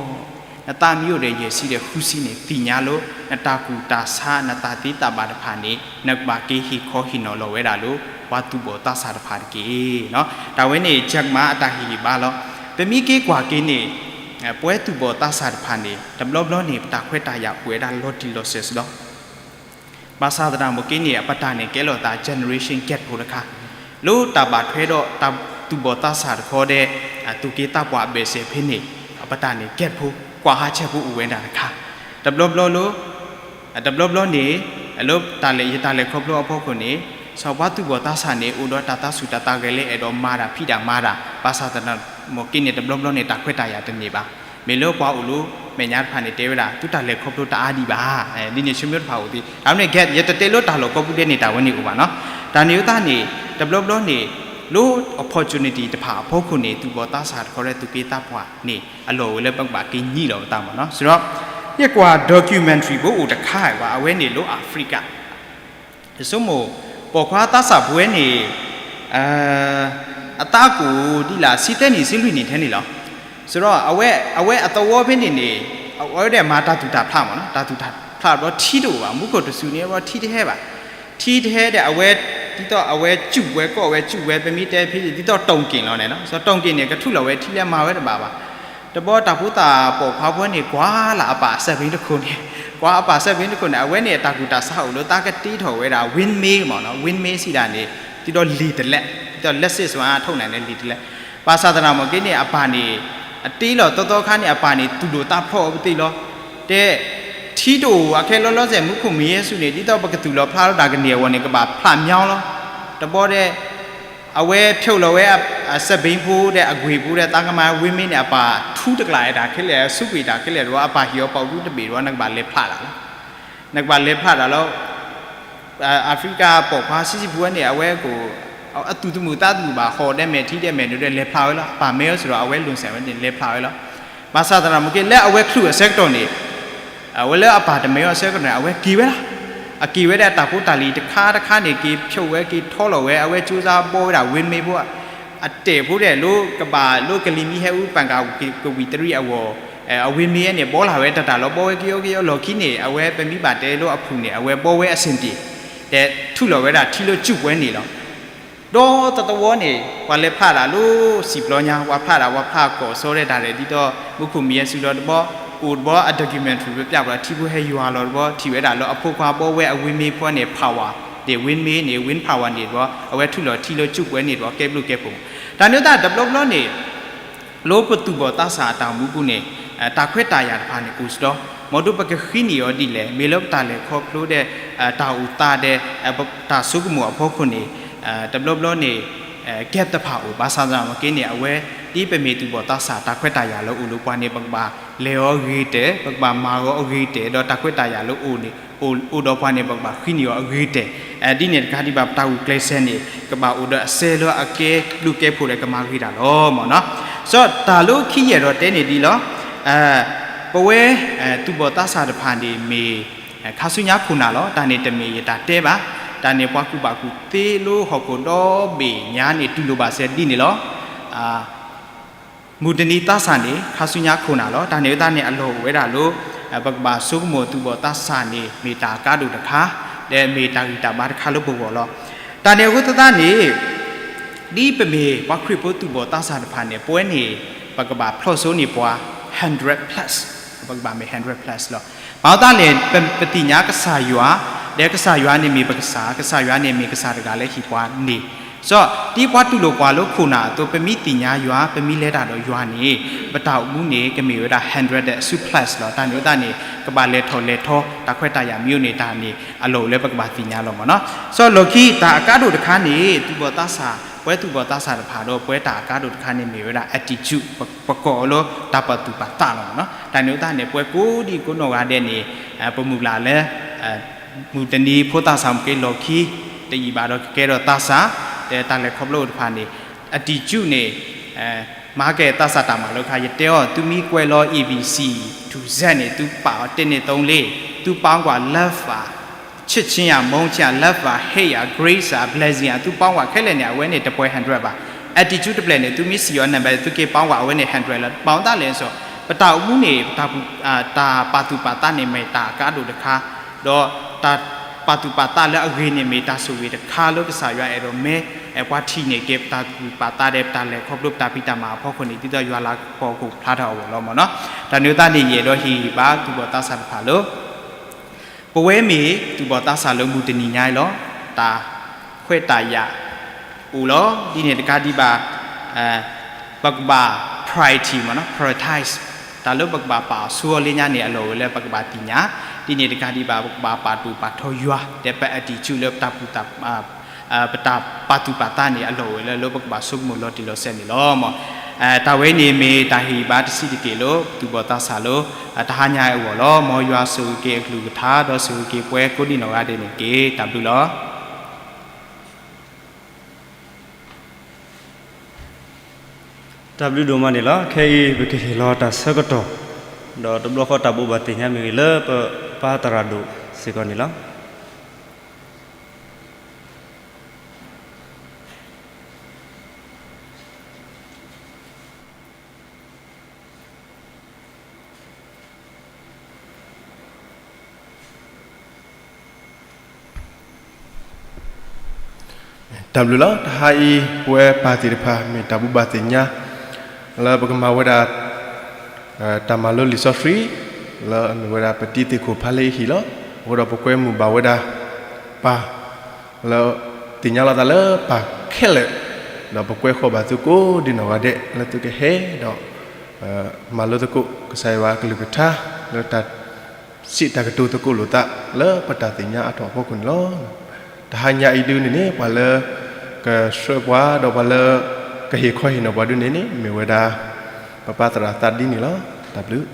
နသးမ့ၢ်အိၣ်ဒီးယဲၢ်ဆံဒီးဃုဆံန့ၣ် သ့ၣ်ညါလၢ နတၢ်ကူၣ်တၢ်ဆး နတၢ်သ့တၢ်ဘၣ်တဖၣ်န့ၣ် နကဘၣ်က့ၤဟ့ၣ်ခီဟ့ၣ်နီၤလီၤဝဲဒၣ်လၢ ပှၤသူၣ်ဘီၣ်သးစၢ်တဖၣ်တက့ၢ်. တၢ်ဝဲန့ၣ် Jack Ma အတၢ်ဟ့ၣ်ဂံၢ်ဘါလီၤ. ပမ့ၢ်က့ၤကွၢ်က့ၤန့ၣ် ပဝဲသူၣ်ဘီၣ်သးစၢ်တဖၣ်န့ၣ် တဘျီဘျီန့ၣ် ပတၢ်ခွဲးတၢ်ယာ်အိၣ်ဝဲဒၣ်လီၤတံၢ်လီၤဆဲးစ့ၢ်လီၤ. ဘၣ်ဆၣ်သနာ်က့န့ၣ် အပတၢ်န့ၣ်ကဲလိာ်သး generation gap ဖိတခါ, လၢတၢ်ဘၣ်ထွဲဒီးတၢ်သူၣ်ဘီၣ်သးစၢ်တခီဒီး သူၣ်က့သးပှၢ်အဘၢၣ်စၢၤဖဲန့ၣ် အပတၢ်န့ၣ် gap ဖိ ကွၢ်ဟးဆဲးဖိအိၣ်ဝဲဒၣ်တခါ, တဘျီဘျီလၢ တဘျီဘျီန့ၣ် လၢတၢ်လဲၤ ယတၢ်လဲၤခီဖျိအဖီခိၣ်န့ၣ် စီၤပှၤသူၣ်ဘီၣ်သးစၢ်န့ၣ် အိၣ်ဒီးတၢ်သးဆူၣ်တၢ်သးဂဲၤလၢအဲၣ်ဒိးမၤတၢ်ဖံးတၢ်မၤတၢ်, ဘၣ်ဆၣ်သနာ်က့န့ၣ် တဘျီဘျီန့ၣ် တၢ်ခွဲးတၢ်ယာ်တန့ၢ်ဘၣ်. မ့ၢ်လၢပှၤအိၣ်လၢမဲာ်ညါတဖၣ်န့ၣ် တဲဝဲဒၣ် သုတၢ်လဲၤခီဖျိတအါဒံးဘၣ်, ဒ်န့ၣ်ဆၢမုၢ်တဖၣ်အိၣ်သ့. တၢ်မ့ၢ် gap ယတတဲလၢတၢ်လီၢ်ကိးပူၤဒဲးန့ၣ် တၢ်ဝဲန့ၣ်အိၣ်ဘၣ်နီၤ. တၢ်န့ၣ်အသးန့ၣ် တဘျီဘျီန့ၣ် လၢ opportunity တဖၣ်အဖီခိၣ်န့ၣ် သူၣ်ဘီၣ်သးစၢ်တခီဒီးသူၣ်က့သးပှၢ်န့ၣ် အလီၢ်ဝဲလၢပကဘၣ်က့ၤညံးလီၤပသးမ့ၢ်နီၤ. စံးဒီး ယကွၢ် documentary ဖိအိၣ်တခါဘၣ် အဝဲန့ၣ်လၢ Africa ယဆိကမိၣ် ပိာ်ခွါသးစၢ်ဖိဝဲန့ၣ် အသးကအိၣ်ဒ်လဲၣ် ဆံသၢနံၣ် ဆံလွံၢ်နံၣ်ထဲန့ၣ်လီၤ. စံးဒီး အဝဲအသဝီဖဲန့ၣ်န့ၣ် အဝဲဒၣ်မၤတၢ်သူၣ်တၢ်ဖျးမ့ၢ်နီၤ, တၢ်သူၣ်တၢ်ဖျးဘျီထံတအိၣ်ဘၣ်, မူခိၣ်တစူၤန့ၣ်ဘျီထံတဟဲဘၣ်. ထံတဟဲဒီးအဝဲ ဒ်သိးအဝဲစူးဝဲ ကိးဝဲစူးဝဲ ပမ့ၢ်တဲဖဲဒ်သိး တုံက့ၣ်လီၤန့ၣ်နီၤ. စီၤတုံက့ၣ်န့ၣ် ကထူၣ်လီၤဝဲထံလၢမၤဝဲတဘၣ်ဘၣ်. တဘျီတၢ်ဖိသၣ်ပိာ်ခွါဖိန့ၣ် ကွၢ်လၢအပၢ်စဲးဘ့တခိၣ်န့ၣ်, ကွၢ်အပၢ်စဲးဘ့တခိၣ်န့ၣ် အဝဲန့ၣ်အတၢ်ကူၣ်တၢ်ဆးအိၣ်လၢသးကတ့ထီၣ်ဝဲဒၣ် windmill မ့ၢ်နီၤ, windmill စံးဒၣ်န့ၣ် ဒ်သိးလံာ်တလဲး, ဒ်သိး လၢစ့ၣ်စွါ ထုးနၤန့ၣ် လံာ်တလဲး. ဘၣ်ဆၣ်သနာ်က့န့ၣ် အပၢ်န့ၣ် အတ့လီၤသီသီခါန့ၣ် အပၢ်န့ၣ် သူၣ်ဒိၣ်သးဖျိးအီၤပသ့ၣ်လီၤ. တဲ ထံတအိၣ်အခဲလၢာ်လီၤစဲး မူခိၣ်မ့ၢ်ယဲၢ်ဆူန့ၣ် ဒ်သိးပကသူၣ်လီၤဖျးလီၤတၢ်ကန့ၢ်အဂီၢ်န့ၣ် ကဘၣ်ဖျးမညီလီၤ. တဘျီဒီး အဝဲဖျိးလီၤဝဲ အစဲးဘ့ဖိဒီးအကွံာ်ဖိဒီးသးကမၤ windmill န့ၣ် အပၢ်ထူတကျးတၢ်ခဲလၢာ် ဆူးကွံာ်တၢ်ခဲလၢာ်တဘျီ အပၢ်ဟ့ၣ်အီၤပိာ်ဒူတဘ့ၣ်တဘျီ နကဘၣ်လဲၤဖျးတၢ်လီၤ. နကဘၣ်လဲၤဖျးတၢ်လီၤ. အၤဖရံကၤပိာ်ခွါဆံးဆံးဖိဝဲန့ၣ် အဝဲက အသူၣ်တမုာ်သးတမုာ်ဘၣ် ဟီၣ်ဒဲးမဲာ်ထံဒဲးမဲာ်နိဒဲး လဲၤဖျးဝဲလီၤ. အပၢ်မ့ၢ်အၢစ့ၢ်ဒီး အဝဲလိာ်စဲးဝဲန့ၣ် လဲၤဖျးဝဲလီၤ. ဘၣ်ဆၣ်သနာ်က့ လၢအဝဲချုးအဆၢကတီၢ်န့ၣ် အဝဲလၢအပၢ်တမ့ၢ်အီၤအဆၢကတီၢ်န့ၣ် အဝဲက့ၤဝဲလီၤ. အက့ၤဝဲဒီးတၢ်ဖိတၢ်လံၤတခါတခါန့ၣ် က့ၤဖျိးဝဲ က့ၤထီလီၤဝဲ အဝဲကၠိစါဘီဝဲဒၣ် windmill ဖိ အတဲာ်ဖိဒဲးလၢကဘၣ်လၢကလံၤမံၤဟဲအူပၣ်ကၣ်ကဝံၤတရံးအဂီၢ် အ windmill န့ၣ် ဘီလၢ်ဝဲတၢ်တၢ်လီၤ ဘီဝဲကယီကယီလီၢ်ခံန့ၣ် အဝဲပမ့ၢ်ဘၣ်တဲလၢအဖုၣ်န့ၣ် အဝဲဘီဝဲအဆင်ပြေ ဒီးထုးလီၤဝဲဒၣ်ထံလၢစုးဝဲန့ၣ်လီၤ. ဒီးတသဝီန့ၣ် ပှၤလဲၤဖျးတၢ်လၢစံာ်ပျီညါ ပှၤဖျးတၢ် ပှၤဖျးကိးစီၤဒဲးတၢ်ဒဲး ဒ်သိးမူခိၣ်မ့ၢ်ယဲၢ်ဆူလီၤတဘျီ အိၣ်တဘျီအ documentary ပျၢ်ပှၤ ထံဖိဟဲယွၤလီၤတဘျီ ထံၣ်ဝဲဒၣ်လၢအဖိခွါဘီဝဲအ windmill ဖဲန့ၣ် power ဒီး windmill န့ၣ် wind power န့ၣ်တဘျီ အဝဲထုးလီၤထံလၢကၠူၣ်ပှဲၤန့ၣ်တဘျီ ကဲဘျုးကဲဖှိၣ်မး. တၢ်န့ၣ်အဃိသတး တဘျီဘျီန့ၣ် လၢပသူၣ်ဘီၣ်သးစၢ်အတၢ်အိၣ်မူပူၤန့ၣ် တၢ်ခွဲးတၢ်ယာ်တဖၣ်န့ၣ်အိၣ်စ့ၢ်ကီး, မ်ဒုးပကဃ့န့ၢ်အီၤဒ်လဲၣ်, မ့ၢ်လၢပတၢ်လဲၤခီဖျိဒီး တၢ်အိၣ်သးဒီး တၢ်ဆိကမိၣ်အဖီခိၣ်န့ၣ် တဘျီဘျီန့ၣ် gap တဖၣ်အိၣ်, ဘၣ်ဆၣ်သနာ်က့န့ၣ် အဝဲ ဒ်ပမ့ၢ်သူၣ်ဘီၣ်သးစၢ် တၢ်ခွဲးတၢ်ယာ်လၢအိၣ်လၢပှၤန့ၣ် ပကဘၣ်လဲၤအီၤအဂ့ၤတၢၢ်, ပကဘၣ်မၤအီၤအဂ့ၤတၢၢ်, ဒီးတၢ်ခွဲးတၢ်ယာ်လၢအိၣ်န့ၣ် အိၣ်ဒီးပှၤန့ၣ် ပကဘၣ်ဃ့န့ၢ်အီၤအဂ့ၤတၢၢ်, ဒ်န့ၣ်တကးဒံးဘၣ် ပတၢ်ဂုာ်ကျဲးစၢးန့ၣ် ကဘၣ်အိၣ်ဒီးအစဲလၢအကဲဘျုးကဲဖှိၣ်ဒီးကမၤဂ့ၤတၢ်လီၤမးနီၤ. စီၤတၢ်လၢခံယဲၢ်ဒီးတဲန့ၣ်ဒ်လီၤ, ပဝဲ သူၣ်ဘီၣ်သးစၢ်တဖၣ်န့ၣ်မ့ၢ် ခါဆူညါခိၣ်နၢ်လီၤ. တၢ်န့ၣ်တမ့ၢ်ယတၢ်တဲဘၣ်. တၢ်န့ၣ်ပှၤကူၣ်ဘၣ်ကူၣ်သ့လၢဟီၣ်ခိၣ်ဒီဘ့ၣ်ညါန့ၣ် တူၢ်လိာ်ဘၣ်စဲဒ်န့ၣ်လီၤ. မုၢ်တနံၤသးစၢ်န့ၣ် ခါဆူညါခိၣ်နၢ်လီၤ. တၢ်န့ၣ်အဃိသတးန့ၣ် အလီၢ်အိၣ်ဝဲဒၣ်လၢ ပကဘၣ်ဆိကမိၣ်သူၣ်ဘီၣ်သးစၢ်န့ၣ် မ့ၢ်တၢ်အကါဒိၣ်တခါ, ဒီးမ့ၢ်တၢ်ဂံၢ်တၢ်ဘါတခါလၢပဂီၢ်လီၤ. တၢ်န့ၣ်အဃိသတးန့ၣ် ဒ်ပမ့ၢ်ပှၤခရံာ်ဖိသူၣ်ဘီၣ်သးစၢ်တဖၣ်န့ၣ် ပဝဲန့ၣ် ပကဘၣ်ဖျီၣ်စိန့ၢ်ပှၤ hundred plus, ပကဘၣ်မ့ၢ် hundred plus လီၤ. ဘၣ်ဆၣ်သနာ်က့ ပသ့ၣ်ညါကစၢ်ယွၤ, ဒီးကစၢ်ယွၤန့ၣ်မ့ၢ်ပကစၢ်, ကစၢ်ယွၤန့ၣ်မ့ၢ်ကစၢ်တဂၤလၢဟ့ၣ်ပှၤန့ၣ်, စီၤ ဒ်ပှၤတူၢ်လိာ်ပှၤလၢခိၣ်နၢ်အသိး ပမ့ၢ်သ့ၣ်ညါယွၤ, ပမ့ၢ်လဲၤတၢ်ဒီးယွၤန့ၣ် ပတၢ်အိၣ်မူန့ၣ် ကမ့ၢ်ဝဲဒၣ် hundred ဒီးအဆူ plus လီၤ. တၢ်န့ၣ်အဃိသတးန့ၣ် ကဘၣ်လဲၤထီၣ်လဲၤထီ တၢ်ခွဲးတၢ်ယာ်မ့ၢ်အိၣ်န့ၣ် တၢ်န့ၣ်အလီၢ်အိၣ်လၢပကဘၣ်သ့ၣ်ညါလီၤမးနီၤ. စီၤလီၢ်ခံ တၢ်အကါဒိၣ်တခါန့ၣ် သူၣ်ဘီၣ်သးစၢ်, ပှၤသူၣ်ဘီၣ်သးစၢ်တဖၣ်ဒီး ပှၤတၢ်အကါဒိၣ်တခါန့ၣ်မ့ၢ်ဝဲဒၣ် attitude, ပကိးအီၤလၢတၢ်ပာ်သူၣ်ပာ်သးလီၤမးနီၤ. တၢ်န့ၣ်အဃိသတးန့ၣ် ပှၤကိးဒံကိးနီၢ်ဂၤဒဲးန့ၣ် ပမုၢ်လၢ်လၢ မုၢ်တနံၤဖိသးစၢ်မ့ၢ်က့ၤလီၢ်ခံ တယံာ်ဘၣ်ဒီးကကဲထီၣ်သးစၢ်, ဒီးတၢ်လဲၤခီဖျိတဖၣ်န့ၣ် attitude န့ၣ် မၤကဲသးစၢ်တၢ်မၤလိတခါ ယတဲအီၤ သုမ့ၢ်ကွဲးလီၤ A B C to Z န့ၣ် သုပာ်အီၤ တစ်နှစ်သုံးလေး, သုပာ်ကွၢ် love ဧါ, ချစ်ခြင်းဧါ, မုန်းခြင်းဧါ, love ဧါ, hate ဧါ, grace ဧါ, blessing ဧါ, သုပာ်ကွၢ်ခဲလၢာ်န့ၣ် အဝဲန့ၣ်တပှဲၤ hundred ဘၣ်. attitude တဖျၢၣ်န့ၣ် သုမ့ၢ်စံၣ်အီၤနံပါတ် သုက့ၤပာ်ကွၢ် အဝဲန့ၣ် hundred လီၤ. ဘၣ်ဆၣ်သနာ်က့န့ၣ် ပတၢ်အိၣ်မူန့ၣ် ပတၢ် တၢ်ပာ်သူၣ်ပာ်သးန့ၣ် မ့ၢ်တၢ်အကါဒိၣ်တခါ, ဒီးတၢ်ပာ်သူၣ်ပာ်သးလၢအဂ့ၤန့ၣ် မ့ၢ်တၢ်ဆိၣ်ဂ့ၤတခါလၢကစၢ်ယွၤအဲၣ်ဒိးမ့ၢ် ပှၤထံၣ်န့ၢ်က့ၤ ပတၢ်သူၣ်ပာ်သးဒီး ပတၢ်လဲၤခီဖျိ ပတၢ်ဖံးတၢ်မၤအဖီခိၣ်န့ၣ် ဒ်သိးယွၤလၤကပီၤကအိၣ်ဖျါထီၣ်အဂီၢ်လီၤမးနီၤ. တၢ်န့ၣ်အဃိသတးန့ၣ် ယအဲၣ်ဒိးဟ့ၣ်ဂံၢ်ဘါသူၣ်ဘီၣ်သးစၢ်တဖၣ်လၢ ပဝဲမ့ၢ်သူၣ်ဘီၣ်သးစၢ်လၢမုၢ်တနံၤညါအံၤလီၤ. တၢ်ခွဲးတၢ်ယာ်အိၣ်လီၤ. ဒ်န့ၣ်တကးဒံးဘၣ် ပကဘၣ် priority မးနီၤ, prioritize တၢ်လၢပကဘၣ်ပာ်အီၤဆူအီၤလၢညါန့ၣ် အလီၢ်ဝဲလၢပကဘၣ်သ့ၣ်ညါ, ဒ်န့ၣ်တကးဒံးဘၣ် ပကဘၣ်ပာ်ဒိၣ်ပာ်ထီယွၤ ဒီးပ attitude လၢပတၢ်ပူၤ ပတၢ်ပာ်သူၣ်ပာ်သးန့ၣ် အလီၢ်ဝဲလၢ လၢပကဘၣ်ဆိကမိၣ်လီၤတံၢ်လီၤဆဲးန့ၣ်လီၤ. တၢ်ဝဲန့ၣ်မ့ၢ်တၢ်ဟ့ၣ်ဂံၢ်ဘါတဆံးတက့ၢ်လၢ သူၣ်ဘီၣ်သးစၢ်လၢ တဟါညါအံၤအဂီၢ်လီၤ. မ်ယွၤဆိၣ်ဂ့ၤက့ၤအကလုၢ်ကထါ ဒီးဆိၣ်ဂ့ၤက့ၤပှၤကိးဒံနီၢ်ဂၤဒဲးန့ၣ်တက့ၢ်. တၢ်ဘျုးလီၤ. တၢ်ဘျုးဒိၣ်မးန့ၣ်လီၤ. ခဲအံၤပကဟ့ၣ်လီၤတၢ်ဆၢကတီၢ် ဒီးတဘျီဃီတၢ်ဘိးဘၣ်သ့ၣ်ညါမ့ၢ်ဂ့ၤ လၢပပၢ်သရၣ်ဒိၣ်စ့ၢ်ကီးန့ၣ်လီၤ. တၢ်ဘျုးလီၤ. တဟါအံၤ ပဝဲပၢ်သ့ၣ်တဖၣ် မ့ၢ်တၢ်ဘိးဘၣ်သ့ၣ်ညါ လၢပကမၤဝဲဒၣ် တၢ်မၤလိလံာ်စီဆှံ လၢအမ့ၢ်ဝဲဒၣ် ပတံၤသ့ၣ်ခိၣ်ဖးလံအဟံၣ်လီၤ. အဃိဒီးပကွဲမုာ်ဘၣ်ဝဲဒၣ် ပၢ် လၢသ့ၣ်ညါလီၤသးလၢပၢ်ခဲလၢာ်, ဒီးပကွဲဃီၤဘၣ်သုကိးဒံနီၢ်ဂၤဒဲး လၢသုကဟဲဒီး မၤလိသကိး ကစၢ်ယွၤအကလုၢ်ကထါ လၢတၢ်စံးတၢ်ကတိၤသကိးလိာ်သး လၢပတၢ်သ့ၣ်ညါအါထီၣ်အဖီခိၣ်န့ၣ်လီၤ. တဟါညါအံၤဒုန့ၣ်န့ၣ် ပှၤလၢကဆှၢပှၤ ဒီးပှၤလၢ ကဟ့ၣ်ခီဟ့ၣ်နီၤပှၤဒုန့ၣ်န့ၣ် မ့ၢ်ဝဲဒၣ် ပပၢ်သရၣ်သးဒ်န့ၣ်လီၤ. တၢ်ဘျုး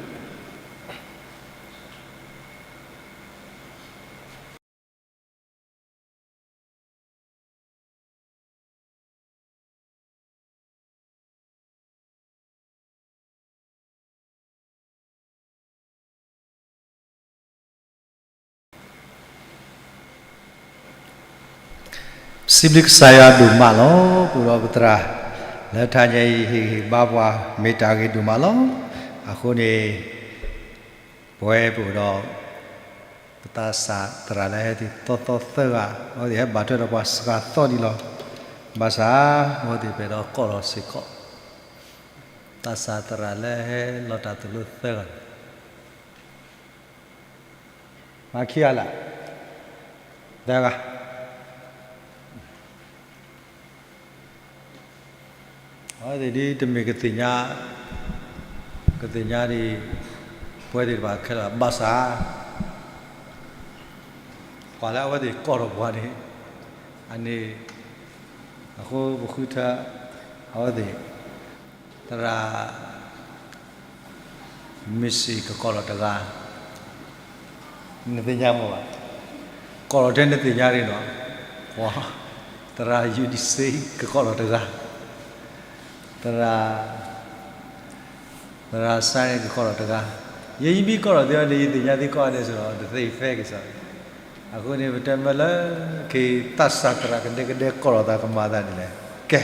စံးဘျုးကစၢ်ယွၤဒိၣ်မးလီၤ. ပအိၣ်ဒီးပသရၣ် လၢတဟါညါအံၤ ဟ့ၣ်ဂံၢ်ဟ့ၣ်ဘါပှၤ မ့ၢ်တၢ်ဂ့ၤဒိၣ်မးလီၤ. အဃိန့ၣ် ပဝဲပအိၣ်ဒီး ပသးစၢ်သရၣ်လၢဟဲသံသီသီသၢဂၤ အဝဲသ့ၣ်ဟဲဘၣ်ထွဲဒီးပှၤစှၤသီဒံးလီၤ. ဘၣ်ဆၣ် အဝဲသ့ၣ်ပှဲၤဒီးကိးထီၣ်စ့ၢ်ကီး သးစၢ်သရၣ်လၢဟဲလီၤတၢ်သးလၢသၢဂၤန့ၣ် မၤခံဂၤလၢ်, သၢဂၤ, အဝဲသ့ၣ်ဒ်တမ့ၢ်ကသ့ၣ်ညါ, ကသ့ၣ်ညါဒ် ပဝဲသ့ၣ်တဖၣ်ခဲလၢာ်ဘၣ်ဆၣ်, ပှၤလၢအဝဲသ့ၣ်ကိးထီၣ်ပှၤန့ၣ်, အန့ၣ်, အဃိပဃုထၢ, အဝဲသ့ၣ်, သရၣ် မ့ၢ်စ့ၢ်ကကိးထီၣ်တဂၤ, နသ့ၣ်ညါမ့ၢ်ဘၣ်, ကိးထီၣ်ထဲနသ့ၣ်ညါန့ၣ်ဒီး, သရၣ်ယူၤဒံစ့ကကိးထီၣ်တဂၤ, သရၣ်, သရၣ်စါန့ၣ်ကကိးထီၣ်တဂၤ, ယဲယမ့ၢ်ကိးထီၣ်သ့အီၤန့ၣ် ယသ့ၣ်ညါသ့ကိးဂၤဒဲးစ့ၢ်ဒီး တသ့ဖဲက့ၤစ့ၢ်, အဃိန့ၣ် ပတဲမ့ၢ်လၢ က့ၤသးစၢ်သရၣ်ကဒဲကဒဲကိးထီၣ်သးကမၤသးန့ၣ်လဲၣ်, ကဲ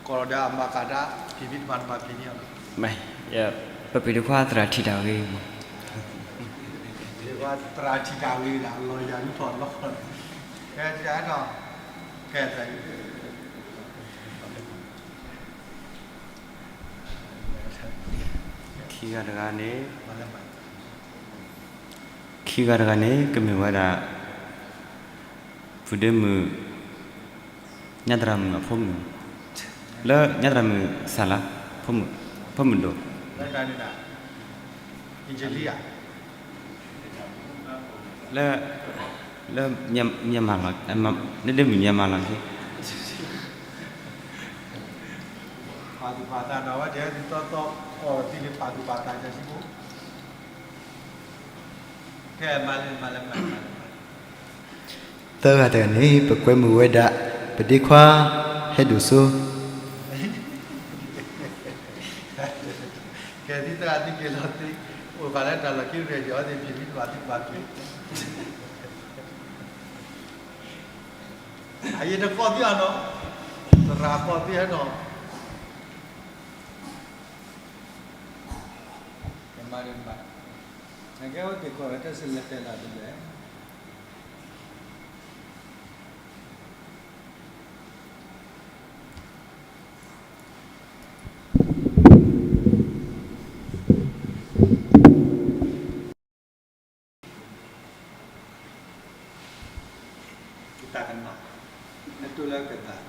ကိးဒီးအမၤကၤတၢ် ဖံးဖံးတမၤတမၤဖံးန့ၣ်အီၤလီၤ. ပပှၤဒ့ခွါသရၣ်ထံၣ်တၢ်ဂ့ၤ, သရၣ်ထံၣ်တၢ်ဂ့ၤဒၣ်လီၤယၤလံထီၣ်လီၤ, ကဲ, ကဲ, ခံဂၤတဂၤန့ၣ်, ခံဂၤတဂၤန့ၣ် ကမ့ၢ်ဝဲဒၣ် ဖုဒ့မုၣ်, ညၣ်သရၣ်မုၣ်အဖိမုၣ်, လၢညၣ်သရၣ်မုၣ်စၢ်လါ, ဖိမုၣ်ဒိၣ်, လၢ, လၢ, လၢဒ့မုၣ်မၠဲမၤလီၤ, ပာ်သူၣ်ပာ်သးဒီးဝဲဒၣ် သီသီအီၤသံလၢပာ်သူၣ်ပာ်သးကဆံဖိ သၢဂၤတဂၤန့ၣ် ပကွဲမုာ်ဝဲဒၣ် ပဒ့ခွါ ဟဲဒိၣ်စိ, ကဲသံသရၣ်သံက့ၤလီၤသံ, အိၣ်ဃာ်လၢတၢ်လီၢ်ခံရဲၣ် ယအီၤသ့ၣ်ဖံးဖံးတဘၣ်သံဘၣ်က့ၤ, အယတကိးသံအနီၤ, သရၣ်ကိးသံဟဲနီၤ, ကဲ, နကဲအိၣ်သ့ၣ်ကီးဝဲတၢ်စလဲၤတဲလီၤတလဲၣ်. တၢ်ကမၣ်, နတိၢ်လၢကသး,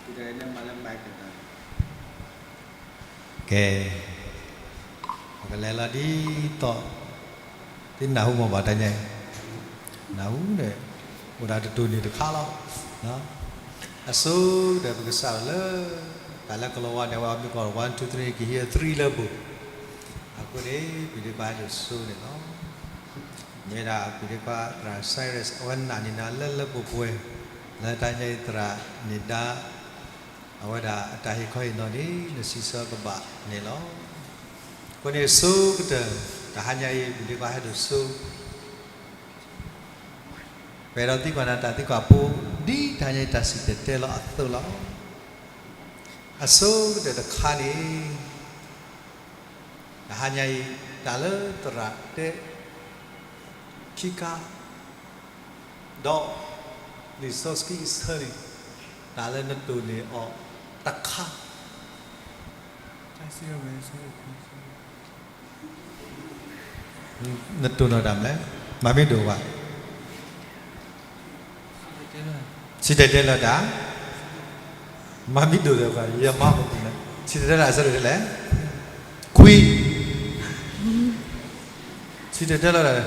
တုၤဒၣ်အံၤလၢမၤလၢမၤကသး, ကဲ, ပကလဲၤလီၤဒ်သိး, သုနၢ်ဟူမ့ၢ်ဘၣ်တၢ်ညါအံၤ, နၢ်ဟူဒီး, အိၣ်ဒၣ်တတိၢ်န့ၣ်တခါလီၤ. အဆိကတၢၢ်ပကစးလၢ, တၢ်လၢကလီၤဝါန့ၣ် အဝဲမ့ၢ်ကီး one two three ကဟံး three လၢပူၤ, အဃိန့ၣ် ပဒ့ခွါဟဲဒိၣ်စိန့ၣ်လီၤ. မ့ၢ်ဒၣ်ပဒ့ခွါသရၣ် Cyrus အဝဲနာ်န့ၢ်နၤလၢလၢပှဲၤပှဲၤ, လၢတၢ်ညါအံၤသရၣ်န့ၣ်ဒါ အဝဲဒၣ်အတၢ်ဟ့ၣ်ခီဟ့ၣ်နီၤန့ၣ် နစံးဆၢကဘၣ်န့ၣ်လီၤ. အဃိန့ၣ်ဆိကတၢၢ် တဟါညါအံၤ ပဒ့ခွါဟဲဒိၣ်စိ, ပအဲၣ်ဒိးသံကွၢ်နၤတၢ်သံကွၢ်ဖိ ဒ်တဟါညါအံၤတၢ်စံၣ်တဲၤတဲလီၤအသိးလီၤ. အဆိကတၢၢ်တခါန့ၣ် တဟါညါအံၤ တၢ်လၢသရၣ်တဲ ခံခါ, ဒီး လံာ်စီဆှံအဆၢန့ၣ် တၢ်လၢနတိၢ်န့ၢ်အီၤတခါ, နတိၢ်နီၣ်တၢ်မနုၤလဲၣ်, မၤမ့ၢ်ဒိၣ်ဘၣ် စံၣ်တဲၤတဲလီၤတၢ်, မၤမ့ၢ်ဒိၣ်ဒီးဘၣ် ယမၤမ့ၢ်ဒိၣ်, စံၣ်တဲၤတဲလီၤတၢ်အဆၢဒိၣ်ထဲလဲၣ်, ခွံ, စံၣ်တဲၤတဲလီၤတၢ်,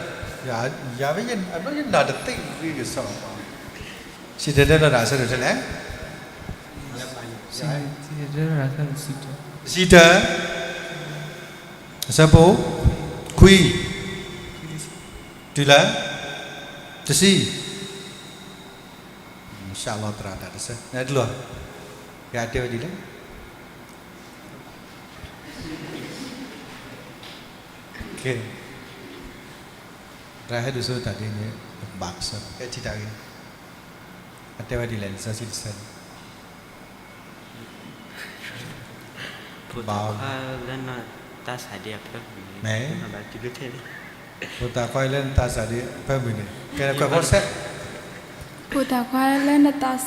ယၤဝဲ အဘျီယနၢ်တသ့ဂ့ၤကစီၣ်, စံၣ်တဲၤတဲလီၤတၢ်အဆၢဒိၣ်ထဲလဲၣ်, တဆံတၢ, အဆၢဖိ, ခွံ, တုၤလၢ, တဆံ ရှလီၤသရၣ်တၢ်တဆၢ, နတလိၣ်, ကတဲဝဲဒ်လဲၣ်, သရၣ်ဟဲဒိၣ်စိတၢ်ဒ်န့ၣ်, ဘၣ်ကစၢ် ကဲထံၣ်တၢ်ဂ့ၤ, အတဲဝဲဒ်လဲၣ် လံာ်စီဆှံတဆၢန့ၣ် ဖိသၣ်ခွါလၢနတၢ်စၢ်ဒ့အဖၢမုၢ်န့ၣ်, ဖိသၣ်ခွါလၢနတၢ်စၢ်ဒ့အဖၢမုၢ်န့ၣ်, ကဲကွဲးဖီစဲး, ဖိသၣ်ခွါလၢနတၢ်,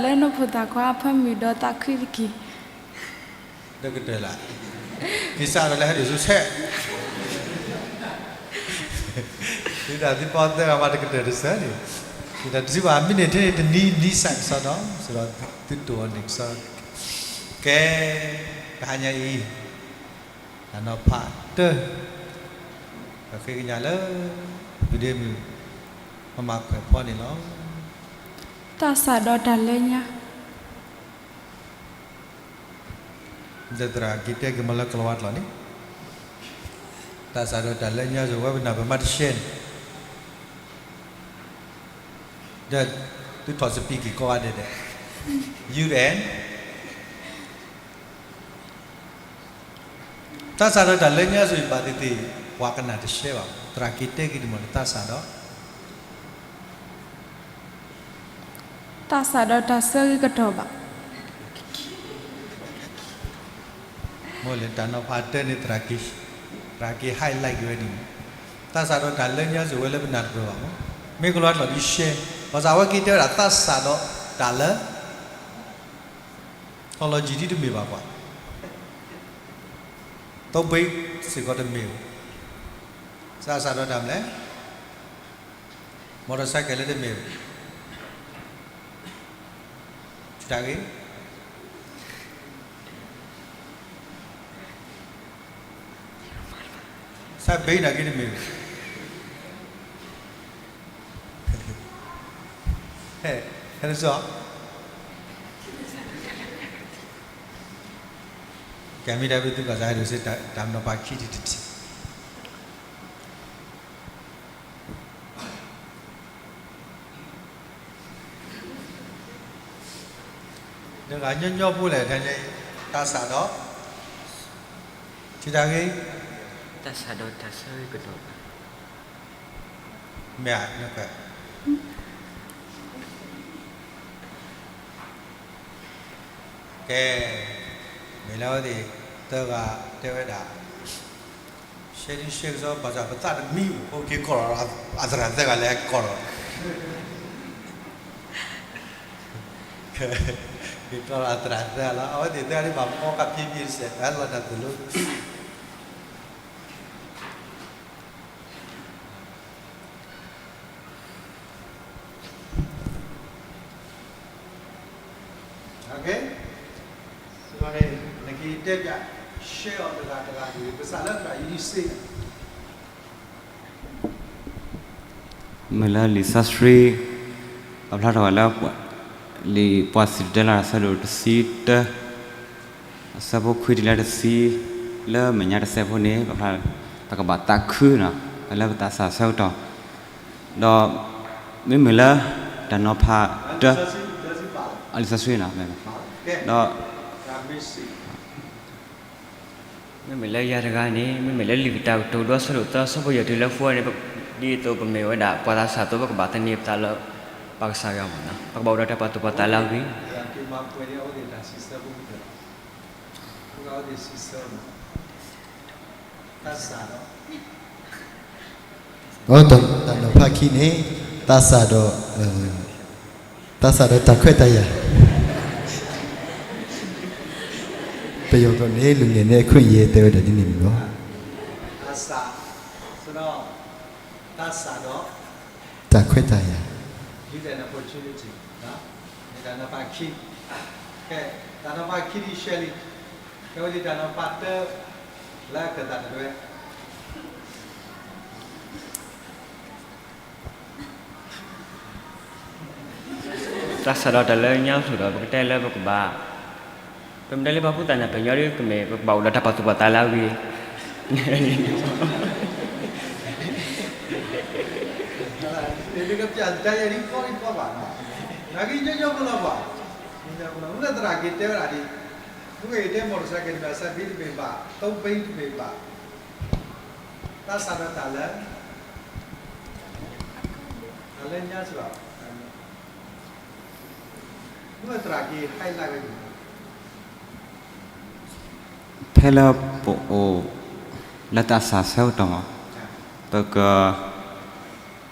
လၢနဖိသၣ်ခွါအဖၢမုၢ်ဒီးသးခုတက့ၢ်. တကတၢၢ်လၢ်, ကစးဒီးလၢဟဲဒုးဆူဆဲး, သုတၢ်သံပီသၢဂၤမးတကတၢၢ်တစၢန့ၣ်, သုတၢ်တစုဘၣ်မ့ၢ်န့ၢ်ထဲန့ၣ်တနံၤနံၤစဲးကစီဒီ, စဒီးသုတိၢ်အီၤန့ၣ်ကစီ, ကဲ, တဟါညါအံၤ, တၢ်နီၤဖးတၢ, ပဃ့ကညးလၢ, ပဒ့မုၣ်, မၤမၤခွဲးဖီန့ၣ်လီၤ. သးစၢ်ဒီးတၢ်လၢညါ ဒီးသရၣ်က့ၤတဲက့ၤမးလၢကလၤဝါကျိာ်န့ၣ်, သးစၢ်ဒီးတၢ်လၢညါစ့ၢ်ဝဲပနၢ်ပမၤတရှဲန့ၣ်, ဒီးသုထီၣ်စပံးက့ၤကိးဂၤဒဲးဒဲး, ယူၢ်ဒဲး, သးစၢ်ဒီးတၢ်လၢညါစ့ၢ်ဘၣ်သ့ၣ်သ့ၣ်, ပှၤကနၣ်တရှဲဘၣ်, သရၣ်က့ၤတဲက့ၤဒ်မးလၢသးစၢ်ဒီး သးစၢ်ဒီးတၢ်ဆၢဂ့ၤကတီၢ်ဘၣ်. မ့ၢ်လၢတၢ်နီၤဖးတၢန့ၣ် သရၣ်က့ၤ highlight က့ၤဝဲဒ်န့ၣ်, သးစၢ်ဒီးတၢ်လၢညါစ့ၢ်ဝဲလၢပနၢ်တပၢၢ်ဘၣ်မး, မ့ၢ်ကလီၤကျိာ်ဒ်ရှဲ, ဘၣ်ဆၣ်အဝဲက့ၤတဲဝဲဒၣ်သးစၢ်ဒီးတၢ်လၢ theology ဒ်တမ့ၢ်ဘၣ်ပှၤ, သိဘ့စ့ၢ်ကီးတမ့ၢ်, သးစၢ်ဒီးတၢ်မနုၤလဲၣ် motorcycle လၢတမ့ၢ်, တၢ်ဂ့ၢ်, သးဘ့နာ်က့တမ့ၢ်, ဟဲ, ဟဲလၢစီၤ ကဲမ့ၢ်ဒၣ်ဖဲသုကီၢ်စဲၣ်ဟဲဒိးစ့ၢ်တၢ်မနီၤဖးခံထံၣ်တထံၣ် တဂၤညီညီဖိလဲၣ်, တၢ်စးဒီး, ထံတၢ်ဂ့ၢ်, တၢ်စးဒီးတၢ်ဆၢဂ့ၤကတီၢ်ဘၣ်, မ့ၢ်ဧါ, ကဲ, မ့ၢ်လၢအဝဲသ့ၣ်သၢဂၤတဲဝဲဒၣ် ရှဲဒ်ရှဲကစီ ဘၣ်ဆၣ်ပသးတမံအိၣ် က့ၤကီၢ်လီၤအသရၣ်သၢဂၤလၢကီၢ်လီၤ, က့ၤကီၢ်လီၤအသရၣ်သၢဂၤလီၤ, အဝဲသ့ၣ်သၢဂၤဒ်ဘၣ်မီကဖံးဖံးစဲး တၢ်လီၤတၢ်သလိ နကတဲပၠး share အီၤတဂၤတဂၤန့ၣ် ကစၢ်လၢတဂၤယံၤစ့ မ့ၢ်လၢလံာ်စီဆှံ ပဖျါထီၣ်ဝဲလၢ လံာ်ပှၤစံၣ်တဲၤတဲလီၤအဆၢဒိၣ်တဆံတၢ အဆၢဖိခွံတုၤလၢတဆံ လၢမဲာ်ညါတစဲးဖိန့ၣ် ပဖျါ ပကဘၣ်သးခုနီၤ လၢပသးစၢ်ဆၢကတီၢ် ဒီး မ့မ့ၢ်လၢ တၢ်နီၤဖးတၢ အလံာ်စီဆှံနီၤ ဒီး မ့မ့ၢ်လၢယၤတဂၤန့ၣ် မ့မ့ၢ်လၢလံာ်ကတၢၢ်ကတိၤဒိ အဆၢဒိၣ်သၢ အဆၢဖိယဲၢ်တုၤလၢဃိန့ၣ် ဒ်သိးပမ့ၢ်ဝဲဒၣ်ပှၤသးစၢ်အသိး ပကဘၣ်သန့ၤပသးလၢ ပကစၢ်ယွၤမးနီၤ ပကဘၣ်အိၣ်ဒီးတၢ်ပာ်သူၣ်ပာ်သးလၢအဂ့ၤ တၢ်နီၤဖးခံန့ၣ် သးစၢ်ဒီး သးစၢ်ဒီးတၢ်ခွဲးတၢ်ယာ် ပယီၤကျိာ်န့ၣ် လူငယ်နဲ့အခွင့်အရေး တဲဝဲဒၣ်ဒ်န့ၣ်မ့ၢ်လီၤ. သးစၢ်, သးစၢ်ဒီး တၢ်ခွဲးတၢ်ယာ် youth and opportunity တၢ်နီၤဖးခံ, ကဲ, တၢ်နီၤဖးခံဒ်ရှဲလံ, ကဲဝဲဒ်တၢ်နီၤဖးတၢ လၢကသးတဒွဲ သးစၢ်ဒီးတၢ်လၢညါအိၣ်ဆိးဒီး ပကတဲလၢပကဘၣ်, ပမ့ၢ်တဲလၢပှၤဖိသၣ်န့ၣ် ပညီဒ်ကမ့ၢ် ပကဘၣ်အိၣ်ဒီးတၢ်ပာ်သူၣ်ပာ်သးလၢအဂ့ၤ, နကပျၢ်တၢ်ယဲၢ်ဒ်ဖီဒ်ဖီဘၣ်, နကညီညီဖိလီၤဘၣ်, မ့ၢ်သရၣ်က့ၤတဲဝဲဒၣ်ဒ်, မ့ၢ်က့ၤတဲ motorcycle တဘ့ၣ် စဲးဘ့တဘ့ၣ်ဘၣ် သိဘ့တဘ့ၣ်ဘၣ်, သးစၢ်ဒီးတၢ်လၢ တၢ်လၢညါစ့ၢ်ဘၣ် မ့ၢ်သရၣ်က့ၤ highlight ဝဲန့ၣ် ဖဲလၢပအိၣ်လၢသးစၢ်ဆၢကတီၢ်မး, ပက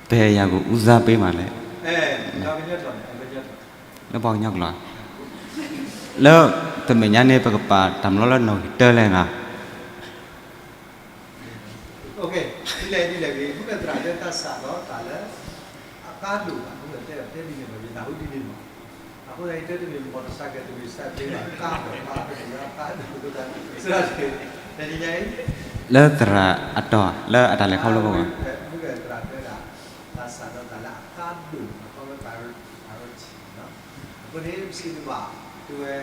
ပယၤကအိၣ်စၢ်ပ့မးလဲၣ်, လၢပှၤကညီကျိာ်, လၢ တမဲာ်ညါန့ၣ် ပကပာ်တၢ်မၤလိလၢနီၣ်ဂံၢ်တၢလဲၣ်နီၤ. ဒ်လဲၣ်ဒ်လဲၣ်ဂ့ၤ မုၢ်ကသရၣ်လၢတၢ်စးထီၣ်သးလၢ အကါဒိၣ်ဘၣ် မုၢ်ကတဲတဲဒ်န့ၣ်မ့ၢ် ယနၢ်ဟူဒ်န့ၣ်မ့ၢ် အဃိသတး ယတဲတမ့ၢ် motorcycle တမ့ၢ် စဲးဘျ့ဘၣ် ကါမ့ၢ် ကါဒိၣ် ကါဒိၣ် တနံၤညါအံၤ လၢသရၣ်အတီၢ် လၢအတၢ်လဲၤခီဖျိအဂီၢ် မုၢ်ကသရၣ်တဲဒၣ် တၢ်စးထီၣ်သးလၢအကါဒိၣ် အဃိ priority အဃိန့ၣ် ပစံးဘၣ် တဲဝဲ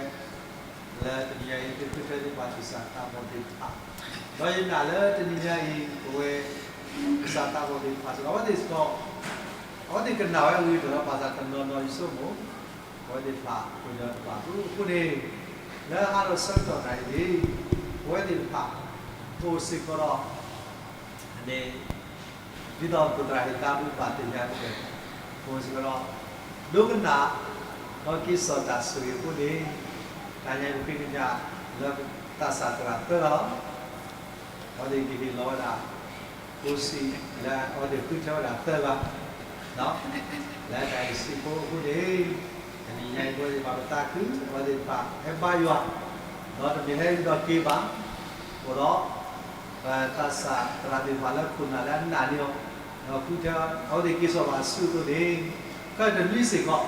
လၢတနံၤညါအံၤ သုးခိၣ်သၢသ့ၣ်တဖၣ် သူၣ်စၢ်သးဘီၣ်သ့ၣ်တဖၣ် ဒီးယနာ်လၢတနံၤညါအံၤ ပဝဲ သူၣ်စၢ်သးဘီၣ်သ့ၣ်တဖၣ်စ့ၢ်ကီး အဝဲသ့ၣ်စ့ၢ်ကီး အဝဲသ့ၣ်ကနၣ်ဝဲအဂ့ၢ်အကျိၤလီၤ ဘၣ်ဆၣ်တနီၤနီၤယဆိကမိၣ် အဝဲသ့ၣ်တဖၣ် ကိးညီတဖၣ်အဃိန့ၣ် လၢအါထီၣ်ဆၢကတီၢ်နၤအံၤန့ၣ် ပဝဲသ့ၣ်တဖၣ် အိၣ်စ့ၢ်ကီးဒီး န့ၣ် ဒ်သိးပသရၣ်ဟ့ၣ်သါပူၤဘၣ်သ့ၣ်ညါတက့ၢ် ပအိၣ်စ့ၢ်ကီးဒီး ဒိကနၣ် ဒီးက့ၤစိာ်တၢ်ဆိၣ်ဂ့ၤအဃိန့ၣ် တနံၤညါအံၤပဃ့ကညးလၢတၢ်စးသရၣ်သၢဂၤလီၤ. အဝဲသ့ၣ်ကဟ့ၣ်လီၤဝဲဒၣ် အိၣ်စံၣ်လၢအဝဲသ့ၣ်ဃုထၢဝဲဒၣ်သၢဂၤ လၢတၢ်အံၤစံးဖိအဃိန့ၣ် တနံၤညါအံၤပဝဲသ့ၣ်တဖၣ်ပသးခု အဝဲသ့ၣ်တဖၣ်ဟဲဘါယွၤ ဒီးတမ့ၢ်ဟဲဒီးက့ၤဘၣ် အိၣ်ဒီး ပတၢ်စးသရၣ်သ့ၣ်တဖၣ်လၢခိၣ်နၢ်လၢအနာ်န့ၢ်အီၤ ဒီးဃုထၢအဝဲသ့ၣ်က့ၤစိာ်ဘၣ်အစုအဃိန့ၣ် ခဲအံၤတနွံစ့ၢ်ကီး ပကပာ်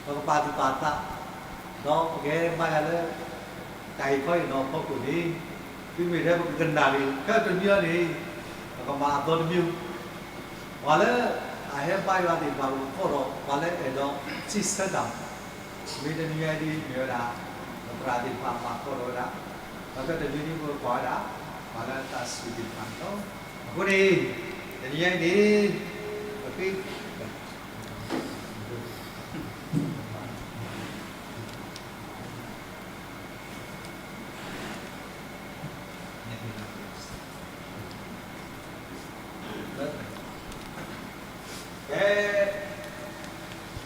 သူၣ်ပာ်သး ဒီးပကဟဲဘါယွၤလၢ တၢ်အံၤခီအံၤနီၤအဖီခိၣ်န့ၣ် သုမ့ၢ်ထဲပကကနၣ်န့ၣ် ခဲအံၤတနွံအံၤန့ၣ် ပကမၤအသီတမံၤ ပှၤလၢအဟဲဘါယွၤသ့ၣ်တဖၣ် ပကကိးထီၣ်ပှၤလၢအဲၣ်ဒိးစံးဆၢတၢ် မ့ၢ်တနံၤညါအံၤဒ်မ့ၢ်ဝဲဒၣ် ပသရၣ်သ့ၣ်တဖၣ်မၤကိးထီၣ်ဝဲဒၣ် ဒီးခဲအံၤတနွံအံၤပကကွၢ်ဝဲဒၣ် ပှၤလၢတၢ်စူၢ်သ့ၣ်တဖၣ်န့ၣ်လီၤ. အဃိန့ၣ် တနံၤညါအံၤန့ၣ် ပဃ့ ဖဲ အ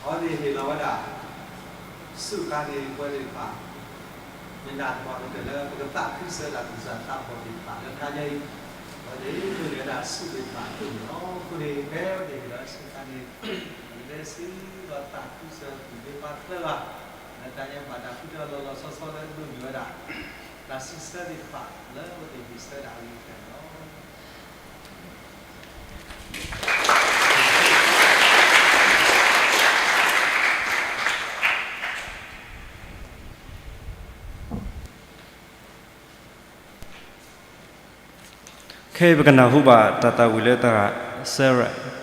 ဝဲသ့ၣ်ဟ့ၣ်လီၤဝဲဒၣ် ဆူၣ်ခါန့ၣ် ပဝဲသ့ၣ်တဖၣ် ယနာ်သပှၢ်ကတၢၢ်လၢ ပကသးခုစၢၤတၢ်သူၣ်စၢ်သးဘီၣ်သ့ၣ်တဖၣ်လၢတနံၤညါအံၤ အဝဲသ့ၣ်ဒိးန့ၢ်ဝဲဒၣ်ဆူၣ်သ့ၣ်တဖၣ်အသိးန့ၣ်လီၤ. အဃိန့ၣ် ဖဲအဝဲသ့ၣ်ဟ့ၣ်လီၤဆူၣ်ခါန့ၣ် ပကလဲၤဆူဒီးသးခုစၢၤသူၣ်သ့ၣ်တဖၣ်သၢဂၤ လၢတၢ်ညါဘၣ်တၢ်ဃုထၢလီၤလီၤဆီဆီလၢအဒိးန့ၢ်ဝဲဒၣ် တၢ်စံးဆၢသ့ၣ်တဖၣ်လၢအဝဲသ့ၣ်ဟ့ၣ်ဆၢဒၣ်အဂ့ၢ်အကျိၤန့ၣ်လီၤ. ခဲအံၤပကနၢ်ဟူဘၣ်တၢ်သးဝံၣ်လၢသရၣ်စဲရဲၣ်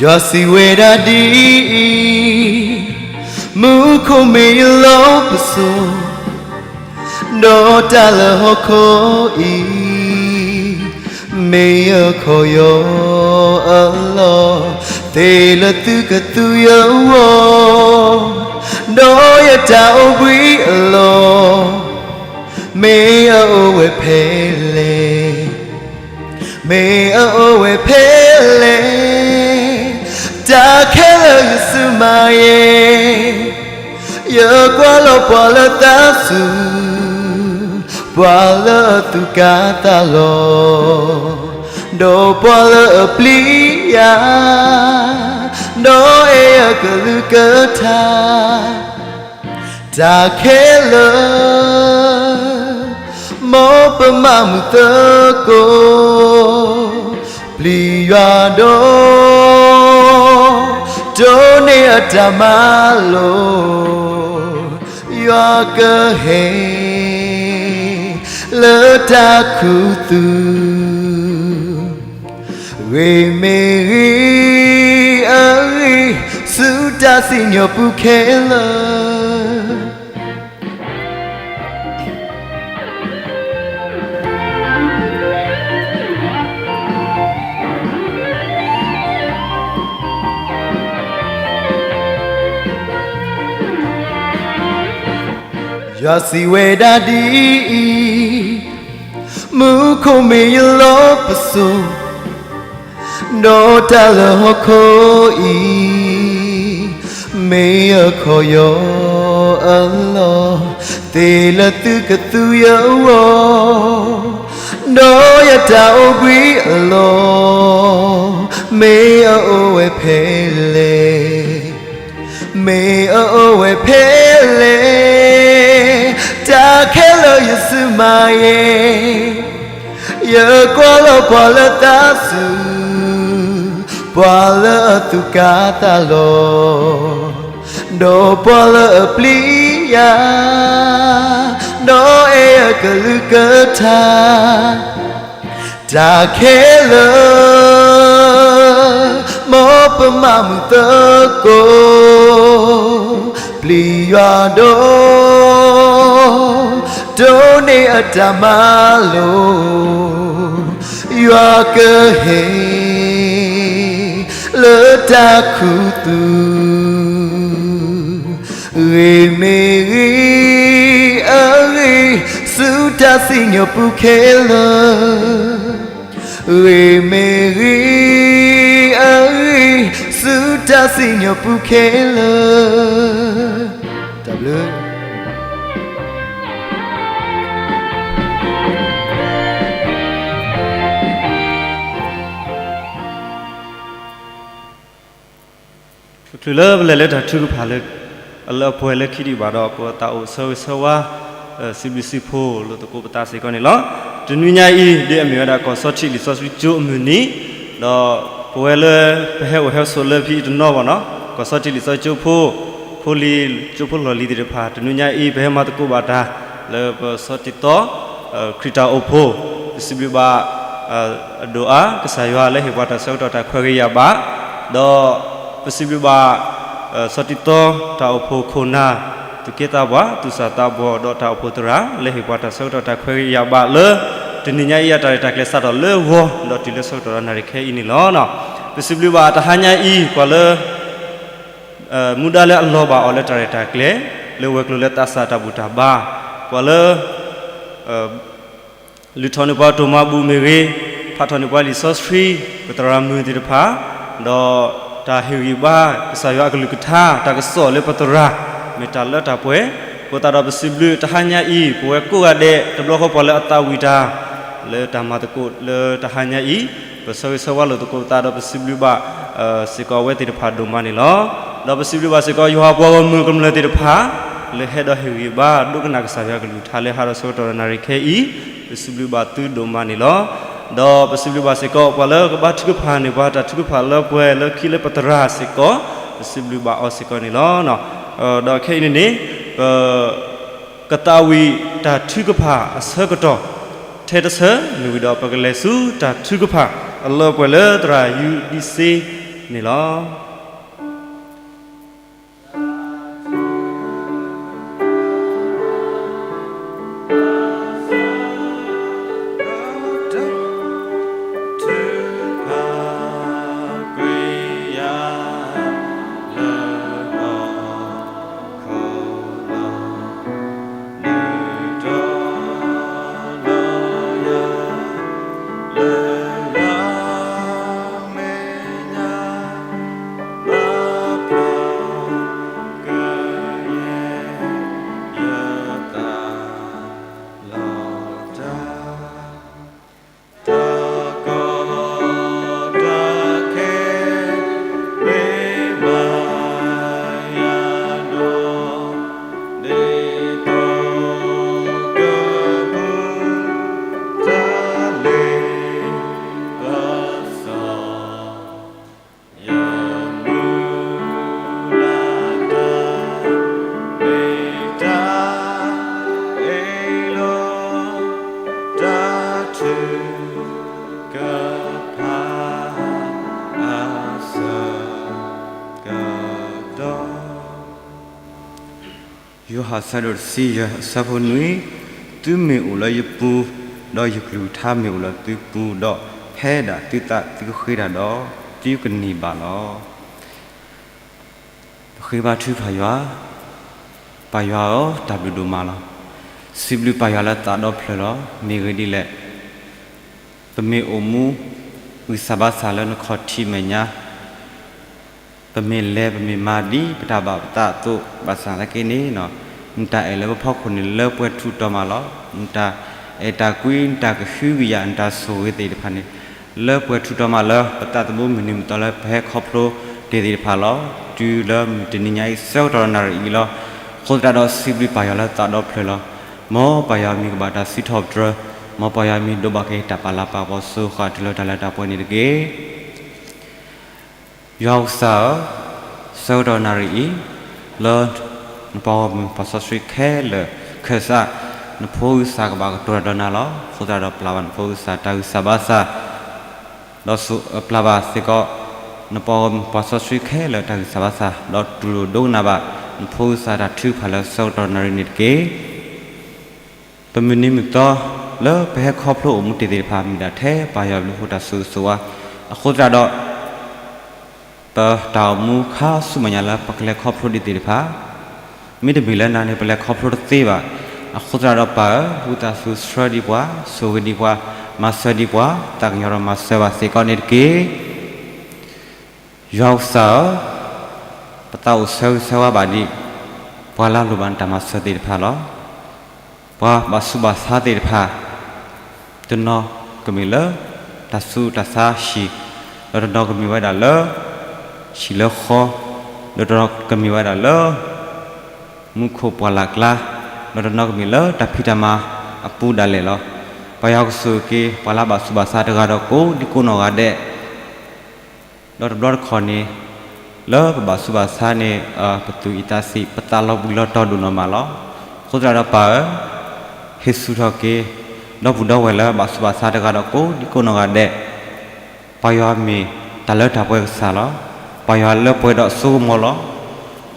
ယွၤစံးဝဲဒၣ်ဒ်အံၤ, မူခိၣ်မ့ၢ်ယလီၢ်ပစိာ်, ဒီးတၢ်လၢဟီၣ်ခိၣ်အံၤ မ့ၢ်ယခီၣ်ယီအလီၢ်, သ့ၣ်လၢသုကသူယဂီၢ်, ဒီးယတၢ်အိၣ်ဘှံးအလီၢ် မ့ၢ်အအိၣ်ဝဲဖဲလဲၣ်, မ့ၢ်အအိၣ်ဝဲဖဲလဲၣ်, တၢ်ခဲလၢာ်ယစူၢ်မၤယဲ, ယကွၢ်လီၤပှၤလၢသးစူၤ, ပှၤလၢအသူၣ်ကါသးလီၤ, ဒီးပှၤလၢအပျံၤယၤ, ဒီးအဲၣ်ယကလုၢ်ကထါ တၢ်ခဲလၢာ် မ်ပမၤမုာ်သကိး ပျံၤယွၤဒီး ဒိးန့ၢ်အတၢ်မၤလိာ် ယွၤကဟဲ လၢတၢ်ခူသူၣ် ဂ့ၤမ့ၢ်ဂ့ၤအဂ့ၢ် ဆူတၢ်စံၣ်ညီၣ်ပူၤခဲလၢာ် ယွၤစံးဝဲဒၣ်ဒ်အံၤ, မူခိၣ်မ့ၢ်ယလီၢ်ပစိာ်, ဒီးတၢ်လၢဟီၣ်ခိၣ်အံၤ မ့ၢ်အခီၣ်ယီၢ်အလီၢ်, သ့ၣ်လၢသုကသူယဂီၢ်, ဒီးယတၢ်အိၣ်ဘှံးအလီၢ် မ့ၢ်အအိၣ်ဝဲဖဲလဲၣ် မ့ၢ်အအိၣ်ဝဲဖဲလဲၣ်, တၢ်ခဲလၢာ်ယစုမၤယဲၢ်, ယကွၢ်လီၤပှၤလၢသးစူၤ, ပှၤလၢအသူၣ်ကါသးလီၤ, ဒီးပှၤလၢအပျံၤယၤ, ဒီးအဲၣ်အကလုၢ်ကထါ တၢ်ခဲလၢာ် မ်ပမၤမုာ်သကိး, ပျံၤယွၤဒီး ဒိးန့ၢ်အတၢ်မၤလိာ်, ယွၤကဟဲ လၢတၢ်ခူသူၣ် ဂ့ၤမ့ၢ်ဂ့ၤအဂ့ၢ် ဆူတၢ်စံၣ်ညီၣ်ပူၤခဲလၢာ်, ဂ့ၤမ့ၢ်ဂ့ၤအဂ့ၢ် ဆူတၢ်စံၣ်ညီၣ်ပူၤခဲလၢာ်, တၢ်ဘျုး တချုးလၢပလဲၤလၢတၢ်ထုကဖၣ်လၢ အလၢအပှဲၤလၢခံဒံးဘၣ်ဒီး ပသးအိၣ်ဆၢဂ့ၤဆၢဝါ စံးဘျုးစံးဖှိၣ်လိာ်သကိးပသးစ့ၢ်ကီးန့ၣ်လီၤ. တနွံညါအံၤ ဒ်အမ့ၢ်ဝဲဒၣ်ကီၢ်စီထံးလံာ်စီဆှံကၠိအမုၢ်နံၤ, ဒီးပဝဲလၢပဟဲအိၣ်ဟဲဆိးလၢဖဲအံၤတနီၤဘၣ်နီၤ, ကီၢ်စီထံးလံာ်စီဆှံကၠိဖိ, ဖိလံၤကၠိဖိလီၢ်လံၤသ့ၣ်တဖၣ် တနွံညါအံၤ ပဟဲမၤသကိးဘၣ်တၢ် လၢပဆီတံၢ်သီ ခရံာ်တၢ်အိၣ်ဖှိၣ်, ပစံးဘျုးဘၣ် အဒိၣ်အါ ကစၢ်ယွၤလၢဟ့ၣ်ပှၤတၢ်ဆၢကတီၢ်တၢ်ခွဲးဂ့ၤယာ်ဘၣ်, ဒီးပစံးဘျုးဘၣ် ဆီတံၢ်သီ တၢ်အိၣ်ဖှိၣ်ခိၣ်နၢ် သူၣ်က့သးပှၢ် သူၣ်စၢ်သးဘီၣ် ဒီးတၢ်အိၣ်ဖှိၣ်သရၣ် လၢဟ့ၣ်ပှၤတၢ်ဆၢကတီၢ်တၢ်ခွဲးဂ့ၤယာ်ဘၣ်လၢ တနံၤညါအံၤအတၢ်ရဲၣ်တၢ်ကျဲၤစးထီၣ်လၢဂီၤ ဒီးတုၤလၢဆၢကတီၢ်ဒီးနၣ်ရံၣ်ခဲအံၤန့ၣ်လီၤ. ပစံးဘျုးဘၣ်တဟါညါအံၤ ပှၤလၢ မူဒါလၢအလီၤဘၣ်အီၤလၢတၢ်ရဲၣ်တၢ်ကျဲၤ လၢဝဲၤကျိၤလၢသးစၢ်တၢ်ဘူၣ်တၢ်ဘါ, ပှၤလၢ လုၢ်ထီၣ်န့ၢ်ပှၤတိၢ်မၤဘူၣ်မ့ၢ်ဂ့ၤ, ဖးထီၣ်န့ၢ်ပှၤလံာ်စီဆှံ, ပသရၣ်မုၣ်သ့ၣ်တဖၣ်, ဒီးတၢ်ဟ့ၣ်ဂံၢ်ဘါ ကစၢ်ယွၤအကလုၢ်ကထါ တၢ်ကစီၣ်လၢပသရၣ် မ့ၢ်တၢ်လၢတၢ်ပှဲၤ, အဃိသတးဒီးပစံးဘျုးတဟါညါအံၤ ပဝဲကိးဂၤဒဲး တဘျီဃီပှၤလၢအသးဝံၣ်တၢ် လၢတၢ်မၤသကိးလၢတဟါညါအံၤ, ပဆၢဂ့ၤဆၢဝါလိာ်သကိးပသးဒီးပစံးဘျုးဘၣ် စ့ၢ်ကီးအဝဲသ့ၣ်တဖၣ်ဒိၣ်မးန့ၣ်လီၤ. ဒီးပစံးဘျုးဘၣ်စ့ၢ်ကီး ယွၤပှၤဂီၢ်မုၢ်ကမျၢၢ်သ့ၣ်တဖၣ် လၢဟဲဒီးဟ့ၣ်ဂံၢ်ဘါ ဒိကနၣ်ကစၢ်ယွၤကလုၢ်ကထါလၢဟါဒီးဆၢကတီၢ်ဒီးနၣ်ရံၣ်ခဲအံၤ, ပစံးဘျုးဘၣ်သုဒိၣ်မးန့ၣ်လီၤ. ဒီးပစံးဘျုးဘၣ်စ့ၢ်ကီး ပှၤလၢကဘါထုကဖၣ်န့ၢ်ပှၤတၢ်ထုကဖၣ်လၢပှဲၤလၢခံလၢပသရၣ်စ့ၢ်ကီး, ပစံးဘျုးဘၣ်အီၤစ့ၢ်ကီးန့ၣ်လီၤ. ဒီးခဲအံၤန့ၣ်န့ၣ် ပ ကသးဝံၣ်တၢ်ထုကဖၣ်အဆၢကတီၢ် ထဲတဆၢ မ့ၢ်ဝံၤဒီးပကလဲၤဆူတၢ်ထုကဖၣ်အလၢအပှဲၤလၢသရၣ်ယူဒံစ့န့ၣ်လီၤ. ယိၤဟၣ်အဆၢဒိၣ်တဆံယဲၢ်အဆၢဖိနွံ, သုမ့ၢ်အိၣ်လၢယပူၤ, ဒီးယကလုၢ်ကထါမ့ၢ်အိၣ်လၢသုပူၤ, ဒီးဖဲဒၣ်သုသးသုကဃ့တၢ်ဒီး, သုကန့ၢ်ဘၣ်လီၤ. ပဃ့ဘါထုကဖၣ်ယွၤ, ပၢ်ယွၤဧၢ, တၢ်ဘျုးဒိၣ်မးလီၤ. စံးဘျုးပၢ်ယွၤလၢသးဒီဖျၢၣ်လီၤ. မ့ၢ်ဂ့ၢ်ဒ်လဲၣ်, ပမ့ၢ်အိၣ်မူ ဂံၢ်စၢ်ဘါစၢ်လၢနခီၣ်ထံးမဲာ်ညါ ပမ့ၢ်လဲၤပမ့ၢ်မၤဒ်ပတၢ်ဘၣ်ပသးအသိး ဘၣ်ဆၣ်သနာ်က့န့ၣ်, နတၢ်အဲၣ်လၢပဖီခိၣ်န့ၣ်လၢပှဲၤထူးတီၤမးလီၤ. နတၢ်အဲၣ်တၢ်ကွံ နတၢ်ကဟုကယာ် နတၢ်ဆိၣ်ဂ့ၤသ့ၣ်တဖၣ်န့ၣ် လၢပှဲၤထူးတီၤမးလၢပသးသမူမုၢ်နံၤမုၢ်သီလၢပဟဲခီဖျိတ့ၢ်သ့ၣ်တဖၣ်လီၤ. တုၤလၢမုၢ်တနံၤညါအံၤ ဆၢကတီၢ်နၣ်ရံၣ်အံၤလီၤ. အဃိသတးဒီးစံးဘျုးပၢ်ယွၤလၢသးဒီဖျၢၣ်လီၤ. မ်ပၢ်ယွၤမံၤကဘၣ်တၢ်စံးထီၣ်ပတြၢၤ, မ်ပၢ်ယွၤမံၤဒိးဘၣ်က့ၤတၢ်ပာ်လၤပာ်ပှၤစိၤဃာ်တုၤလၢတၢ်လၢတၢ်ပှဲၤန့ၣ်တက့ၢ်. ယွၤကစၢ်ဧၢ, ဆၢကတီၢ်နၣ်ရံၣ်အံၤ, လၢနပှၤဂီၢ်မုၢ်ပှၤစီဆှံခဲလၢာ်ခၢၣ်စး, နဖိဂံၢ်စၢ်ကဘၣ်ကတိၤတၢ်ဒီးနၤလီၤ. အဃိသတးဒီးပျၢ်ဘၣ်နဖိဂံၢ်စၢ်တၢ်ဂံၢ်စၢ်ဘါစၢ်, ဒီးပျၢ်ဘၣ်စ့ၢ်ကီး နပှၤဂီၢ်မုၢ်ပှၤစီဆှံခဲလၢာ်တၢ်ဂံၢ်စၢ်ဘါစၢ်, ဒီးတူၢ်လိာ်ဒိကနၣ်ဘၣ် နဖိဂံၢ်စၢ်တၢ်ထုကဖၣ်လၢဆၢကတီၢ်နၣ်ရံၣ်န့ၣ်တက့ၢ်. ပမုၢ်နံၤမုၢ်သီ လၢပဟဲခီဖျိအိၣ်မူတ့ၢ်သ့ၣ်တဖၣ် မ့ၢ်ဒၣ်ထဲပၢ်ယွၤဘျုးဖှိၣ်တၢ်ဆိၣ်ဂ့ၤဆိၣ်ဝါ, အဃိသတးဒီး ပတၢ်အိၣ်မူခါဆူမဲာ်ညါလၢပကလဲၤခီဖျိဒံးသ့ၣ်တဖၣ်, မ့တမ့ၢ်လၢနၤန့ၣ် ပလဲၤခီဖျိတသ့ဘၣ်. အဃိသတးဒီးပၢ်ဧၢ, ဝံသးစူၤဆှၢဒံးပှၤ, ဆိၣ်ဂ့ၤဒံးပှၤ, မၤစၢၤဒံးပှၤ, သးကညီၤဒီးမၤစၢၤဘၣ်စ့ၢ်ကီးန့ၣ်တက့ၢ်. ယွၤကစၢ်ဧၢ, ပသးအိၣ်ဆၢဂ့ၤဆၢဝါဘၣ်ဒံး ပှၤလၢအလိၣ်ဘၣ်နတၢ်မၤစၢၤသ့ၣ်တဖၣ်လီၤ. ပှၤဘၣ်ဆူးဘၣ်ဆါသ့ၣ်တဖၣ် တနီၤကမ့ၢ်လၢတၢ်ဆူးတၢ်ဆါဟံၣ်, ဒီးတနီၤကမ့ၢ်ဝဲဒၣ်လၢဟံၣ်လၢဃီ, ဒီးတနီၤကမ့ၢ်ဝဲဒၣ်လၢ မူခိၣ်ပှၢ်လၢ်ကျါ, ဒီးတနီၤကမ့ၢ်လၢတၢ်ဖံးတၢ်မၤအပူၤဒၣ်လဲာ်လီၤ. ပၢ်ယွၤကဆိၣ်ဂ့ၤက့ၤ ပှၤလၢအဘၣ်ဆူးဘၣ်ဆါတဂၤဒီးကိးဒံကိးနီၢ်ဂၤဒဲး, ဒီးတဘျီတခီၣ်န့ၣ် လၢပဘၣ်ဆူးဘၣ်ဆါန့ၣ် ပသူၣ်အံၣ်သးဆံး ပသးလီၤဘှံးလီၤတီၤဒိၣ်နီၢ်မးလီၤ. အဃိသတးဒီးပၢ်ဧၢ, ဟ့ၣ်ဆူၣ်ထီၣ်က့ၤ ဒီပုၢ်ဒီဝဲၢ်လၢအဘၣ်ဆူးဘၣ်ဆါတဂၤဒီးကိးဒံကိးနီၢ်ဂၤဒဲး, ပၢ်ယွၤမ့ၢ်တၢ်လၢတၢ်ပှဲၤကစၢ်လီၤ. ပၢ်ယွၤလၢပှဲၤဒီးစိကမီၤလီၤ. အ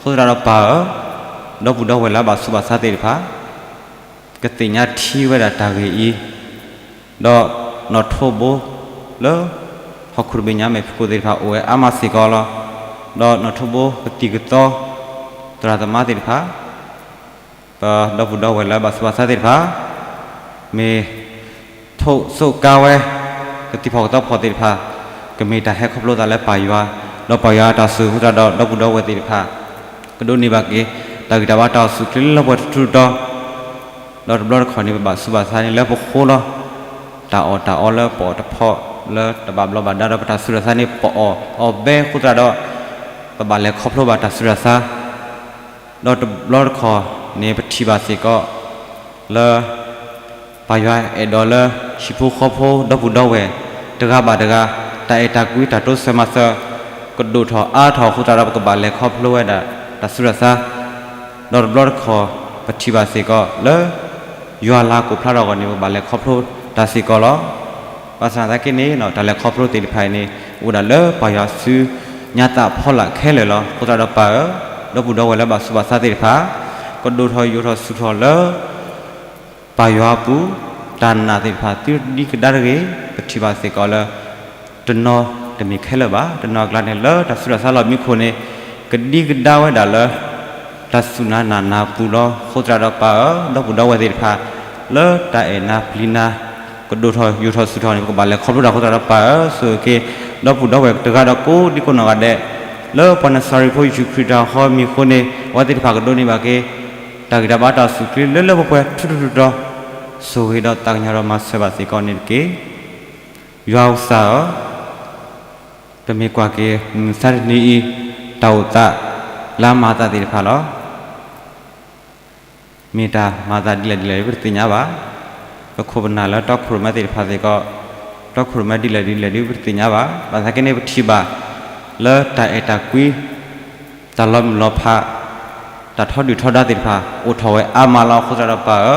ဃိသတးဒီးပၢ်ဧၢ, ဒီပုၢ်ဒီဝဲၢ်လၢအဘၣ်ဆူးဘၣ်ဆါသ့ၣ်တဖၣ် ကသ့ၣ်ညါထံဝဲဒၣ်တၢ်ဂ့ၢ်အံၤ, ဒီးနီၣ်ထိးဘိလၢ ဟီၣ်ခိၣ်တဘ့ၣ်ညါမဲာ်ဖံးခိၣ်သ့ၣ်တဖၣ် အိၣ်ဝဲအါမးစ့ၢ်ကီးလီၤ. ဒီးနီၣ်ထိးဘိကသံၣ်ကသီ သရၣ်သမါသ့ၣ်တဖၣ်, ပဒီပုၢ်ဒီဝဲၢ်လၢအဘၣ်ဆူးဘၣ်ဆါသ့ၣ်တဖၣ်, မ့ၢ်ထိးစိးကါဝဲ ကသံၣ်ဖီၣ်ကသီဖီၣ်သ့ၣ်တဖၣ်, ကမ့ၢ်တၢ်ဟဲခီဖျိသးလၢပၢ်ယွၤ, ဒီးပၢ်ယွၤအတၢ်ဆိၣ်ဂ့ၤအဃိသတးဒီး ဒီပုၢ်ဒီဝဲၢ်သ့ၣ်တဖၣ် ကဒိးန့ၢ်ဘၣ်က့ၤ တၢ်ဂံၢ်တၢ်ဘါတၢ်အိၣ်ဆူၣ်ချ့လၢပှဲၤထူးထူးတီၤတီၤ, ဒီးတဘျီတခီၣ်န့ၣ် ပဘၣ်ဆူးဘၣ်ဆါန့ၣ်လၢပဃိလီၤ. တၢ်အီၣ်တၢ်အီလၢပအီၣ်တဖီလၢတဘၣ်ဘျီးဘၣ်ဒါဒီးပတၢ်ဆူးတၢ်ဆါန့ၣ် ပအီၣ်အီၣ်ဘဲအဃိသတးဒီး ပဘၣ်လဲၤခီဖျိဘၣ်တၢ်ဆူးတၢ်ဆါ ဒီးတဘျီတခီၣ်န့ၣ် ပထံၣ်ဘၣ်စ့ၢ်ကီးလၢ ပၢ်ယွၤအဲၣ်ဒိးလၢ ဟံၣ်ဖိဃီဖိဒီပုၢ်ဒီဝဲၢ် တဂၤဘၣ်တဂၤ တၢ်အဲၣ်တၢ်ကွံတၢ်တိစၢၤမၤစၢၤ ကဒိၣ်ထီၣ်အါထီၣ်အဃိသတးဒီး ပကဘၣ်လဲၤခီဖျိဝဲဒၣ်တၢ်ဆူးတၢ်ဆါ, ဒီးတဘျီတခီၣ် ပထံၣ်ဘၣ်စ့ၢ်ကီးလၢ ယွၤလၤကအိၣ်ဖျါထီၣ်အဂီၢ်န့ၣ် ပကဘၣ်လဲၤခီဖျိတၢ်စ့ၢ်ကီးလီၤ. ဘၣ်ဆၣ်သနာ်က့န့ၣ် တၢ်လဲၤခီဖျိသ့ၣ်တဖၣ်အံၤန့ၣ် အိၣ်ဝဲဒၣ်လၢပၢ်ယွၤအစုညါသးအဖီလာ်ခဲလၢာ်လီၤ. အဃိသတးဒီးပၢ်ဧၢ, ဒီပုၢ်ဒီဝဲၢ်လၢဘၣ်ဆူးဘၣ်ဆါသ့ၣ်တဖၣ် ကဒိၣ်ထီၣ်ယိာ်ထီၣ်ဆူၣ်ထီၣ်လၢ ပၢ်ယွၤအပူၤ, တၢ်နာ်သ့ၣ်တဖၣ် သုဒံကဒါတဂ့ၤ. ပထံၣ်ဘၣ်စ့ၢ်ကီးလၢ တနီၤတမ့ၢ်ခဲလၢာ်ဘၣ်, တနီၤအကျါန့ၣ် လၢတၢ်ဆူးတၢ်ဆါလီၢ်မံခိၣ်န့ၣ် ကဒံကဒါဝဲဒၣ်လၢ တၢ်စူၢ်နၤနာ်နၤအပူၤလီၤ. အဃိသတးဒီးပၢ်ဧၢ, ဒီပုၢ်ဒီဝဲၢ်သ့ၣ်တဖၣ် လၢတၢ်အဲၣ်နၤပျံၤနၤ ကဒိၣ်ထီၣ်ယိာ်ထီၣ်ဆူၣ်ထီၣ်န့ၣ် ပကဘၣ်လဲၤခီဖျိတၢ်အဃိသတးဒီးပၢ်ဧၢ, ဆိၣ်ဂ့ၤက့ၤ ဒီပုၢ်ဒီဝဲၢ်တဂၤဒီးကိးဒံကိးနီၢ်ဂၤဒဲး လၢပှၤနစၤရ့းဖိယ့ၣ်ၡူးခရံာ်တၢ်ဟီမံၤအဃိန့ၣ် အဝဲသ့ၣ်တဖၣ်ကဒိးန့ၢ်ဘၣ်က့ၤ တၢ်ဂံၢ်တၢ်ဘါတၢ်အိၣ်ဆူၣ်ချ့လၢလၢပှဲၤပှဲၤထူးထူးတီၤတီၤ, ဆိၣ်ဂ့ၤဒီးသးကညီၤဒီးမၤစၢၤဘၣ်စ့ၢ်ကီးန့ၣ်တက့ၢ်. ယွၤကစၢ်ဧၢ, ပမ့ၢ်ကွၢ်က့ၤ မုၢ်မဆါတနံၤအံၤ တၢ်အိၣ်သးလၢအမၤအသးသ့ၣ်တဖၣ်လီၤ. မ့ၢ်တၢ်မၤအသးဒ်လဲၣ်ဒ်လဲၣ်ဒ်ပတသ့ၣ်ညါဘၣ်. ပခိၣ်ပနၢ်လၢတီခိၣ်ရိၣ်မဲသ့ၣ်တဖၣ်စ့ၢ်ကီး တီခိၣ်ရိၣ်မဲဒ်လဲၣ်ဒ်လဲၣ်ဒ်ပတသ့ၣ်ညါဘၣ်. ဘၣ်ဆၣ်က့န့ၣ် ပထံၣ်ဘၣ် လၢတၢ်အဲၣ်တၢ်ကွံ တၢ်လီၤမုၢ်လီၤဖး တၢ်ထီဒုၣ်ထီဒါသ့ၣ်တဖၣ် အိၣ်ထီၣ်ဝဲအါမးလီၤ. အဃိသတးဒီးပၢ်ဧ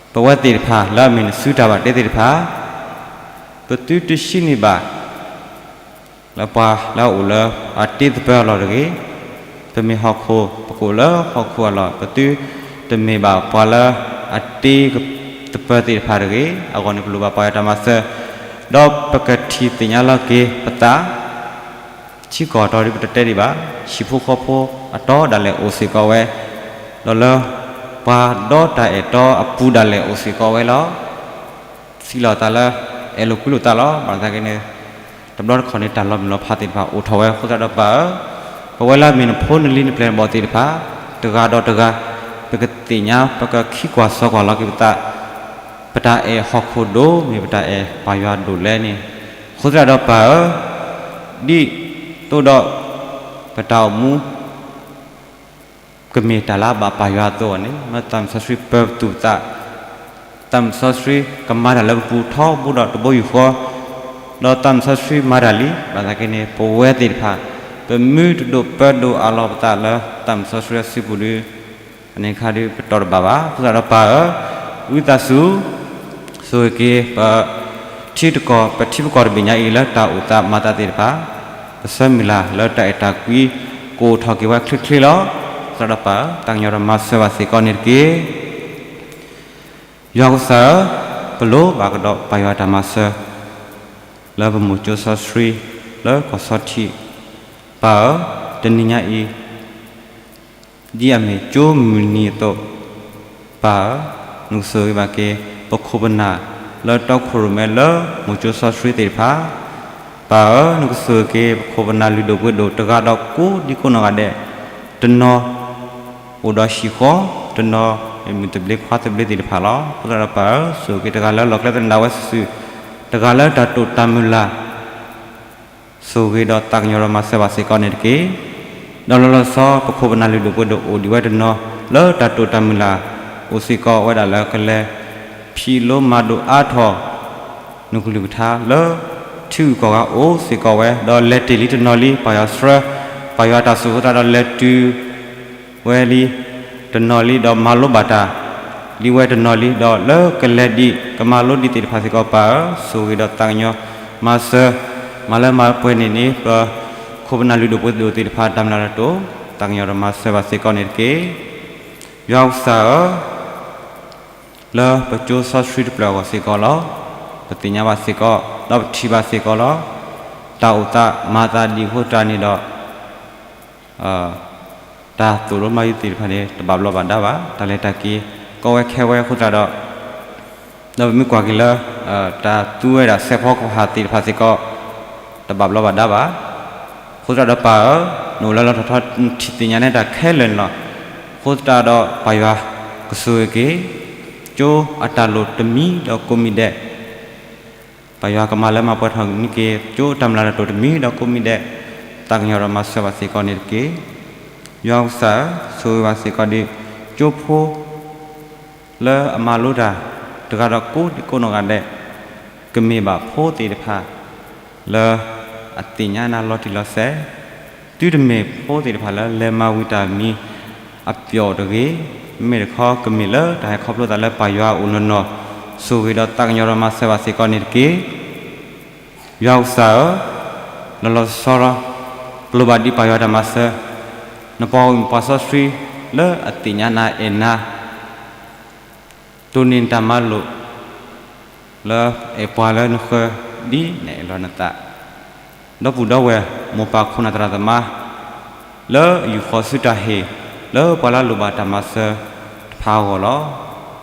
ၢ, ပဝဲသ့ၣ်တဖၣ်လၢအမ့ၢ်နစုတၢ်ဘၣ်တ့သ့ၣ်တဖၣ် ပသုတဆံးန့ၢ်ဘၣ် လၢပှၤလၢအအိၣ်လၢအတ့သပၢၤအလီၢ်တဂ့ၤ, ပ ပမ့ၢ်ဟီၣ်ခိၣ် ပကအိၣ်လၢဟီၣ်ခိၣ်အလီၢ်, ပသုတမ့ၢ်ဘၣ်ပှၤလၢအတ့ကတပၢၤသ့ၣ်တဖၣ်တဂ့ၤ. အဂီၢ်န့ၣ် ပလိၣ်ဘၣ်ပၢ်ယွၤတၢ်မၤစၢၤ, ဒီးပကထံၣ်သ့ၣ်ညါလီၤက့ၤပသး ထံကီၢ်အတီၤဒ်ပတတဲဒံးဘၣ်, ဟံၣ်ဖိဃီဖိအတီၤဒၣ်လဲာ်အိၣ်စ့ၢ်ကီးဝဲ, ဒီးလၢပှၤဒီတၢ်အဲၣ်တီအပူၤဒၣ်လဲာ်အိၣ်စ့ၢ်ကီးဝဲလီၤ. သံလီၤသးလၢ အဲၣ်လိာ်ကွံလိာ်သးလီၤ. ဘၣ်ဆၣ်သနာ်က့န့ၣ် တဘျီတခီၣ်န့ၣ် တၢ်လီၤမုၢ်လီၤဖးသ့ၣ်တဖၣ်အိၣ်ထီၣ်ဝဲအဃိသတးဒီးပၢ်ဧၢ, ပဝဲလၢအမ့ၢ်နဖိနလံၤနပျဲၢ်နဘီၣ်သ့ၣ်တဖၣ် တဂၤဒီးတဂၤ ပကသ့ၣ်ညါ ပကခံကွၢ်စီကွၢ်လီၤက့ၤပသး, ပတၢ်အဲၣ်ဟီၣ်ခိၣ်ဒိၣ် မ့ၢ်ပတၢ်အဲၣ်ပၢ်ယွၤဒိၣ်လဲၣ်န့ၣ်, အဃိသတးဒီးပၢ်ဧၢ, ဒ်သိးဒီး ပတၢ်အိၣ်မူ ကမ့ၢ်တၢ်လၢအဘၣ်ပၢ်ယွၤအသိးအီၤန့ၣ် မ့ၢ်သးမုၢ်စီဆှံပၢၤပသူၣ်ပသး, သးမုၢ်စီဆှံကမၤတၢ်လၢပပူၤထီဘိဒီးတဘိယူၢ်ဃီ, ဒီးသးမုၢ်စီဆှံမၤတၢ်လံ. ဘၣ်ဆၣ်သနာ်က့န့ၣ် ပဝဲသ့ၣ်တဖၣ် ပမ့ၢ်တဒိးပၢဒိးအးလီၤပသးလၢသးမုၢ်စီဆှံအစုပူၤဒီး အန့ၣ်အခါဒီးပတီၢ်တဘၣ်ဘၣ်. အဃိသတးဒီးပၢ်ဧၢ, ဝံသးစူၤ ဆိၣ်ဂ့ၤက့ၤ ပထံတကီၢ် ပထံပကီၢ်တဘ့ၣ်ညါအံၤလၢတၢ်အိၣ်သးမၤသးသ့ၣ်တဖၣ်, ပဆၢမုၢ်လၢ်လၢတၢ်အဲၣ်တၢ်ကွံ ကအိၣ်ထီၣ်က့ၤဝဲချ့ချ့လီၤ. အဃိသတးဒီးပၢ်ဧၢ, သးကညီၤဒီးမၤစၢၤဘၣ်စ့ၢ်ကီးန့ၣ်တက့ၢ်. ယွၤကစၢ်ဧၢ, ပလိၣ်ဘၣ်ကဒီးပၢ်ယွၤတၢ်မၤစၢၤ လၢပမိၢ်ကၠိစီဆှံ လၢကီၢ်ဆီထံး, ပၢ်ဧၢ, တနံၤညါအံၤ ဒ်အမ့ၢ်ကၠိမုၢ်နံၤအသိး, ပၢ်ဧၢ, နကဆိၣ်ဂ့ၤဘၣ်က့ၤ ပခိၣ်ပနၢ် လၢတီခိၣ်ရိၣ်မဲလၢ မိၢ်ကၠိစီဆှံသ့ၣ်တဖၣ်, ပၢ်ဧၢ, နကဆိၣ်ဂ့ၤက့ၤ ပခိၣ်ပနၢ်လုၢ်ဒိၣ်ပှ့ၤဒိၣ် တဂၤဒီးကိးဒံကိးနီၢ်ဂၤဒဲး, တနီၤ အိၣ်ဒီးဟံၣ်ဃီ, တနီၤမ့ၢ်မုၢ်သဘျ့ခွါသဘျ့သ့ၣ်တဖၣ်လီၤ. အဃိသတးဒီးပၢ်ဧၢ, ဆိၣ်ဂ့ၤက့ၤတဂၤလၢလီၢ်ကျဲသနၣ်ဝဲစုာ်စုာ်, တဂၤလၢတၢ်တိာ်တၢ်မုၢ်လၢ် ဆိၣ်ဂ့ၤဒီးသးကညီၤဒီးမၤစၢၤဘၣ်စ့ၢ်ကီးန့ၣ်တက့ၢ်. ဒီးလီၤလီၤဆီဆီ ပခိၣ်ပနၢ်လုၢ်ဒိၣ်ပှ့ၤဒိၣ်အိၣ်ဒံးဝဲတနီၤ လၢတၢ်တိာ်တၢ်မုၢ်လၢ် အိၣ်စ့ၢ်ကီးဝဲဒၣ်လၢကလဲၤဖံးလိမၤဒိးအါထီၣ် နကလုၢ်ကထါလၢ ထံဂုၤကီၢ်ဂၤအိၣ်စ့ၢ်ကီးဝဲ ဒီးလဲၤတ့ၢ်လံတနီၤလံ ပၢ်ယွၤဆှၢ ပၢ်ယွၤတၢ်ဆိၣ်ဂ့ၤသတးဒီးလဲၤတုၤ ဝဲလံတနီၤလံ ဒီးမၤလိဘၣ်တၢ် လံဝဲတနီၤလံ ဒီးလၢကလဲၤဒံး ကမၤလိဒံးသ့ၣ်တဖၣ်စ့ၢ်ကီးပၢ်ဧၢ, ဆိၣ်ဂ့ၤဒီးသးကညီၤ မၤစၢၤ မၤလၢမၤပှဲၤန့ၢ်န့ၣ် ပခိၣ်ပနၢ်လုၢ်ဒိၣ်ပှ့ၤဒိၣ်သ့ၣ်တဖၣ်တၢ်မျၢ်တၢ်တိာ်, သးကညီၤဒီးမၤစၢၤဘၣ်စ့ၢ်ကီးန့ၣ်တက့ၢ်. ယွၤကစၢ်ဧၢ လၢပကၠိစီဆှံတဖျၢၣ်အဂီၢ်စ့ၢ်ကီးလီၤ. ပသ့ၣ်ညါဘၣ်စ့ၢ်ကီး ဒီးပထံၣ်ဘၣ်စ့ၢ်ကီးလီၤ. တၢ်အိၣ်သးမၤသးဒ်အဃိသတးန့ၣ်ဒီး တၢ်သိၣ်လိမၤယုၤသ့ၣ်တဖၣ်န့ၣ် တဘၣ်ဘျီးဘၣ်ဒါဘၣ်. တၢ်လဲၤတၢ်က့ၤ ကီဝဲခဲဝဲအဃိသတးဒီး ဒီးပမ့ၢ်ကွၢ်က့ၤလၢ တၢ်သူဝဲဒၣ်စဲးဖီကဟၣ်သ့ၣ်တဖၣ်စ့ၢ်ကီး တဘၣ်ဘျီးဘၣ်ဒါဘၣ်. အဃိသတးဒီးပၢ်ဧၢ, နအိၣ်လၢလီၤထီၣ်ထီ နထံၣ်သ့ၣ်ညါန့ၢ်တၢ်ခဲလၢာ်န့ၣ်လီၤ. အဃိသတးဒီးပၢ်ယွၤကဆိၣ်ဂ့ၤက့ၤ ကၠိအတၢ်လိၣ်တမံၤဒီးကိးမံၤဒဲး ပၢ်ယွၤကမၤလၢမၤပှဲၤထီၣ်န့ၢ်က့ၤ ကၠိအတၢ်မျၢ်တၢ်တိာ်တမံၤဒီးကိးမံၤဒဲး, သးကညီၤဒီးမၤစၢၤဘၣ်စ့ၢ်ကီးန့ၣ်တက့ၢ်. ယွၤကစၢ်ဧၢ, ဆိၣ်ဂ့ၤဘၣ်စ့ၢ်ကီးဒီး ကၠိဖိ လၢအမၤလိတၢ် တဂၤဒီးကိးဒံကိးနီၢ်ဂၤဒဲး, ကမ့ၢ်ဘၣ်ဖိသ့ၣ်တဖၣ် လၢအသ့ၣ်ညါနၤလီၤတံၢ်လီၤဆဲး, သုတမ့ၢ်ဖိသ့ၣ်တဖၣ်လၢလဲၤမၤဝံၤတၢ်မံၤအပျီၣ်တဂ့ၤ, မ့မ့ၢ်တခီကမ့ၢ်လၢတၢ်ဟဲခီဖျိသးလၢပၢ်ယွၤအအိၣ်နီၢ်နီၢ်, ဆိၣ်ဂ့ၤဒီးသးကညီၤဒီးမၤစၢၤဘၣ်စ့ၢ်ကီးန့ၣ်တက့ၢ်. ယွၤကစၢ်ဧၢ, လီၤလီၤဆီဆီလီၤ, ပလိၣ်ဘၣ်ဒံးပၢ်ယွၤတၢ်မၤစၢၤ, နပှၤဂီၢ်မုၢ်ပှၤစီဆှံ လၢအသ့ၣ်ညါနၤအဲၣ်နၤ တိၢ်န့ၢ်နတၢ်မၤလိာ် လၢအဲၣ်ပှၤလၢနဃၢၤ ဒ်နအဲၣ်လီၤနသး, ဒီပုၢ်ဒီဝဲၢ် မိၢ်ပၢ်ခိၣ်နၢ်သရၣ်သမါ လၢယူာ်ဃီၤဆူတၢ်ဟ့ၣ် လၢပှၤလၢအလိၣ်ဘၣ်တၢ်မၤစၢၤတဖၣ်အဂီၢ်လီၤ.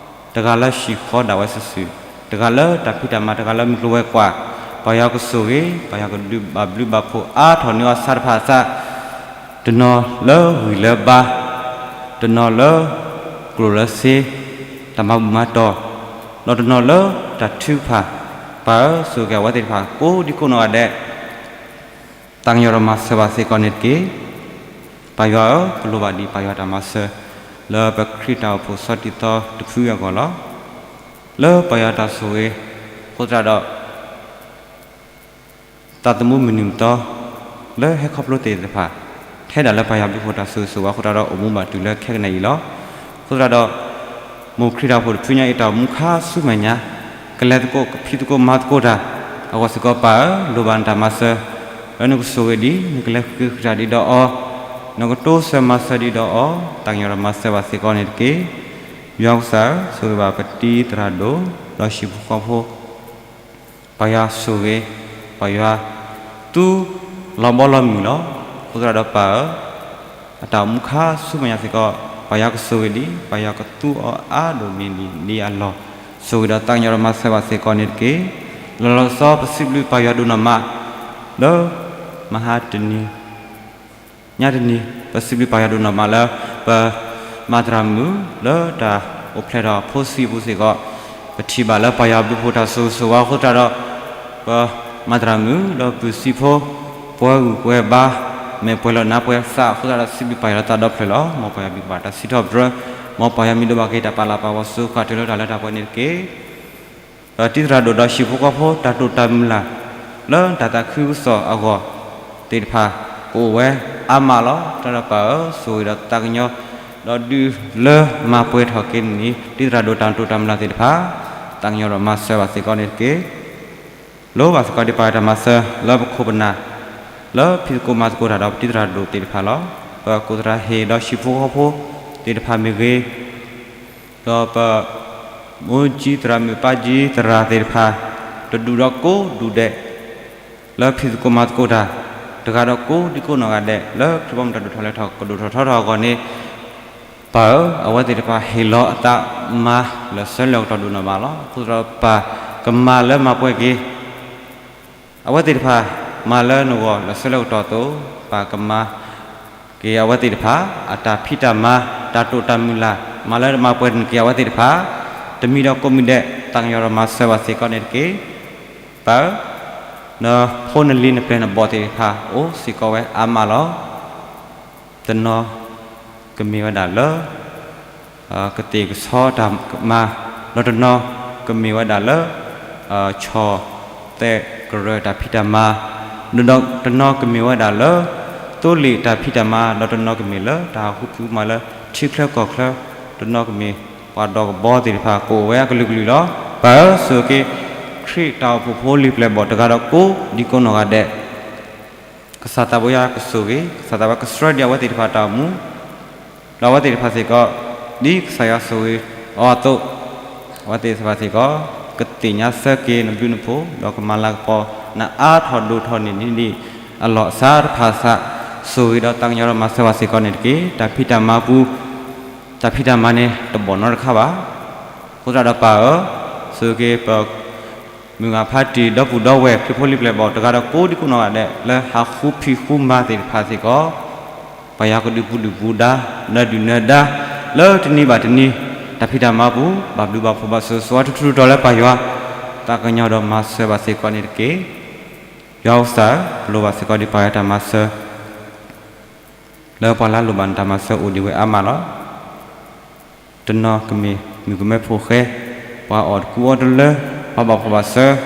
တဂၤလၢဟံၣ်ဃီဒၣ်ဝဲစုာ်စုာ်, တဂၤလၢတၢ်ဖံးတၢ်မၤ, တဂၤလၢမုၢ်ကျိၤဝဲၤကွာ်, ပၢ်ယွၤကဆိၣ်ဂ့ၤ, ပၢ်ယွၤကဒုးဘၣ်ဘျုးဘၣ်ဖှိၣ်အါထီၣ်န့ၢ်အီၤဆါတဖၣ်အသး, တနီၤလၢဂံၢ်လၢဘါ, တနီၤလၢကျိၣ်လၢစ့, တၢ်မၤဘူၣ်မၤတီၢ်, ဒီးတနီၤလၢတၢ်ထုကဖၣ်, ပၢ်ဧၢ, ဆိၣ်ဂ့ၤအဝဲသ့ၣ်တဖၣ် ကိးဒံကိးနီၢ်ဂၤဒဲး, သးကညီၤဒီးမၤစၢၤဘၣ်စ့ၢ်ကီးန့ၣ်တက့ၢ်. ပၢ်ယွၤဧၢ, ပလိၣ်ဘၣ်ဒံးပၢ်ယွၤတၢ်မၤစၢၤ လၢပခရံာ်တၢ်အိၣ်ဖှိၣ်ဆီတံၢ်သီတဖုအဂီၢ်လီၤ. လၢပၢ်ယွၤတၢ်ဆိၣ်ဂ့ၤအဃိသတးဒီး သးသမူမုၢ်နံၤမုၢ်သီ လၢဟဲခီဖျိသ့ၣ်တဖၣ် ထဲဒၣ်လၢပၢ်ယွၤဘျုးဖှိၣ်တၢ်ဆိၣ်ဂ့ၤဆိၣ်ဝါအဃိသတးဒီး အိၣ်မူဘၣ်တုၤလၢခဲကနံၣ်အံၤလီၤ. အဃိသတးဒီး မိၢ်ခရံာ်တၢ်အိၣ်ဖှိၣ်တဖုညါအံၤ တၢ်အိၣ်မူခါဆူမဲာ်ညါ ကလဲၤသကိးကဖံးသကိးမၤသကိးတၢ်အဂီၢ်စ့ၢ်ကီး ပၢ်ဧၢ, လိၣ်ဘၣ်နတၢ်မၤစၢၤ လၢနကဆိၣ်ဂ့ၤဒံး နကလဲၤဃုာ်ဃုာ်တၢ်ဒံးဒီးအီၤ နကတိစၢၤမၤစၢၤဒံးဒီးအီၤ, သးကညီၤဒီးမၤစၢၤဘၣ်စ့ၢ်ကီးန့ၣ်တက့ၢ်. ယွၤကစၢ်ဧၢ, ဆိၣ်ဂ့ၤဘၣ်ပတံၤသရၣ်ဒိၣ်, ဒီးဟံၣ်ဖိဃီဖိ, ပၢ်ယွၤဆိၣ်ဂ့ၤ, ပၢ်ယွၤသူလီၤဘီလီၤမုၢ်လီၤ. အဃိသတးဒီးပၢ်ဧၢ, အတၢ်အိၣ်မူခါဆူမဲာ်ညါစ့ၢ်ကီး, ပၢ်ယွၤကဆိၣ်ဂ့ၤဒံး, ပၢ်ယွၤကသူအီၤအါဒိၣ်မ့ၢ်ဒံးအလီၢ်, ဆိၣ်ဂ့ၤဒီးသးကညီၤဒီးမၤစၢၤဘၣ်စ့ၢ်ကီးန့ၣ်တက့ၢ်. လီၤလီၤဆီဆီပစံးဘျုးပၢ်ယွၤဒိၣ်နီၢ်မး, လၢမဟါတနံၤ ညါတနံၤ ပစံးဘျုးပၢ်ယွၤဒိၣ်နီၢ်မးလၢ ပမၤသရၣ်မုၣ်လၢတၢ်အိၣ်ဖျဲၣ်ထီၣ်ဖိဆံးအပူၤစ့ၢ်ကီး, ပထံၣ်ဘၣ်လၢပၢ်ယွၤဘျုးဖှိၣ်တၢ်ဆိၣ်ဂ့ၤဆိၣ်ဝါအဃိသတးဒီး, ပမၤသရၣ်မုၣ်ဒီးပုၢ်ဆံးဖိ, ပှဲၤဂုၢ်ပှဲၤဘါ, မဲာ်ပှဲၤလီၤနါပှဲၤသးအဃိသတးဒီး စံးဘျုးပၢ်ယွၤလၢသးဒီဖျၢၣ်လီၤ. မ်ပၢ်ယွၤမံၤကဘၣ်တၢ်စံးထီၣ်ပတြၢၤ, မ်ပၢ်ယွၤမံၤဒိၣ်ဘၣ်က့ၤတၢ်ပာ်လၤပာ်ဂီၤဆူဃၣ်ထၢၣ်လၢတၢ်လၢတၢ်ပှဲၤန့ၣ်တက့ၢ်. ဒီးတံၤသရၣ်ဒိၣ်ဒီးဟံၣ်ဖိဃီဖိ တၢ်တိာ်တၢ်မုၢ်လၢ် လၢတၢ်သးခုကစီၣ်အဂီၢ်သ့ၣ်တဖၣ် ကအိၣ်ဝဲအါမးလီၤ. တၢ်ဒီးပၢ်ဧၢ, ဆိၣ်ဂ့ၤဒီးသးကညီၤ, ဒီးဒုးလၢမၤပှဲၤထီၣ်က့ၤန့ၣ် တံၤသရၣ်ဒိၣ်တၢ်တိာ်တၢ်မုၢ်လၢ်သ့ၣ်တဖၣ်, သးကညီၤဒီးမၤစၢၤဘၣ်စ့ၢ်ကီးန့ၣ်တက့ၢ်. လိၣ်ဘၣ်စ့ၢ်ကီးဒံးပၢ်ယွၤတၢ်မၤစၢၤလၢပခိၣ်ပနၢ်, လၢဖံးသကိးမၤသကိးတၢ်ဒီးပတံၤသရၣ်ဒိၣ်သ့ၣ်တဖၣ်လီၤ. ပကိးသရၣ်ဟ့ၣ်ဒီးဟံၣ်ဖိဃီဖိသ့ၣ်တဖၣ်မ့ၢ်ဂ့ၤ, ဒီးပမိၢ်ကၠံသရၣ်မုၣ်ပၢ်ကၠံသရၣ်သ့ၣ်တဖၣ်, တဒူၣ်ဒီးကိးဒူၣ်ဒဲး, လၢဖံးသကိးမၤသကိးတၢ်, တဂၤဒီးကိးဒံကိးနီၢ်ဂၤဒဲး လၢခရံာ်ဘီမုၢ်တၢ်ဒိၣ်ထီၣ်လဲၤထီၣ်ကဒိၣ်ထီၣ်ထီထီၣ်အဂီၢ်န့ၣ်, ပၢ်ဧၢ, အဝဲသ့ၣ်တဖၣ်ဟ့ၣ်လီၤအသးမၤလၢာ်ဆၢလၢာ်ကတီၢ်ဒိၣ်နီၢ်မးလီၤ. အဃိသတးဒီးပၢ်ကမၤလၢမၤပှဲၤက့ၤ အဝဲသ့ၣ်တဖၣ်မၤလၢနဂီၢ်လၢာ်ဆၢလၢာ်ကတီၢ်အသိး, ပၢ်ကမၤက့ၤအဝဲသ့ၣ်တဖၣ် အတၢ်ဖံးတၢ်မၤ, တၢ်တိာ်တၢ်မုၢ်လၢ်, မၤလၢမၤပှဲၤန့ၢ်က့ၤအဝဲသ့ၣ်တဖၣ်, တမံၤဒီးကိးမံၤဒဲး, သးကညီၤဒီးမၤစၢၤဘၣ်စ့ၢ်ကီးန့ၣ်တက့ၢ်. ပၢ်ဧၢ, နဖိနလံၤနပျဲၢ်နဘီၣ်သ့ၣ်တဖၣ် အိၣ်စ့ၢ်ကီးဝဲအါမးလီၤ. တနီၤကမ့ၢ်ဝဲဒၣ်လၢ ကသ့ၣ်ကဆီတၢ်မၤ, ဒီးတနီၤကမ့ၢ်ဝဲဒၣ်လၢ ဆီၣ်သဲးကရၢတၢ်ဖံးတၢ်မၤ, ဒီးတနီၤကမ့ၢ်ဝဲဒၣ်လၢ သိလ့ၣ်တၢ်ဖံးတၢ်မၤ, ဒီးတနီၤကမ့ၢ်လၢတၢ်ဟးဃုဖံးဃုမၤလၢထံချၢကီၢ်ချၢ, တနီၤကမ့ၢ်ပှၤဒီးကဘီသ့ၣ်တဖၣ် ကအိၣ်ဝဲအကလုာ်ကလုာ်လီၤ. ပၢ်ဧၢ, ဆိၣ်ဂ့ၤက့ၤ ခရံာ်တၢ်အိၣ်ဖှိၣ်ဖိလံၤပျဲၢ်ဘီၣ်တဂၤဒီးကိးဒံကိးနီၢ်ဂၤဒဲး ကစၢ်သးဘိယွၤကဆိၣ်ဂ့ၤ, ကစၢ်သးဘိယွၤကဆှၢဒံးအဝဲသ့ၣ်တဖၣ်တၢ်အိၣ်မူ, ဒီးအဝဲသ့ၣ်တဖၣ်စ့ၢ်ကီး, ဒ်ကစၢ်ယွၤဆိၣ်ဂ့ၤအီၤအသိး, အဝဲသ့ၣ်တဖၣ်စ့ၢ်ကီး, ကသ့ၣ်ညါဆၢက့ၤနဘျုးနဖှိၣ်, ဒီးကမၤလၤကပီၤနအါထီၣ်ဒိၣ်ထီၣ်န့ၢ်ဒံးအလီၢ်အစးတဖၣ်အစး, ဆိၣ်ဂ့ၤဒီးသးကညီၤဒီးမၤစၢၤဘၣ်စ့ၢ်ကီးန့ၣ်တက့ၢ်. တၢ်ဖံးတၢ်မၤပူၤ, တၢ်ဖံးတၢ်မၤန့ၣ်တဘီၣ်နီတခါဘၣ်. အဃိသတးဒီးပၢ်ဧၢ, ဆိၣ်ဂ့ၤက့ၤပ မုၢ်ဂၤဖးတံၢ် ဒီပုၢ်ဒီဝဲၢ် ခရံာ်ဖိလံၤပျဲၢ်ဘီၣ်တဂၤဒီးကိးဒံကိးနီၢ်ဂၤဒဲး လၢဟးဃုဖံးဃုမၤသ့ၣ်တဖၣ်စ့ၢ်ကီး, ပၢ်ယွၤကဒုးပူၤဒုးပူၤဒါ, နၢၤဒုးနၢၤဒါ, လၢတနံၤဘၣ်တနံၤ တၢ်ဖံးတၢ်မၤပူၤ ဘၣ်ဘျုးဘၣ်ဖှိၣ်ဘၣ်ဆိၣ်ဂ့ၤဆိၣ်ဝါထူထူတီၤတီၤလၢပၢ်ယွၤ, သးကညီၤဒီးမၤစၢၤဘၣ်စ့ၢ်ကီးန့ၣ်တက့ၢ်. ယွၤအိၣ်ကစၢ်ဧၢ, ပလိၣ်ဘၣ်စ့ၢ်ကီးဒံးပၢ်ယွၤတၢ်မၤစၢၤ လၢပှၤလၢအလိၣ်ဘၣ်နတၢ်မၤစၢၤအိၣ်ဒံးဝဲအါမးလီၤ. တနီၤကမ့ၢ်မုၣ်ကမဲဖိဃဲ, ပှၤအီၣ်တကူအီတလၢ, ပှၤဘၣ်ဖှီၣ်ဘၣ်စၢၤ,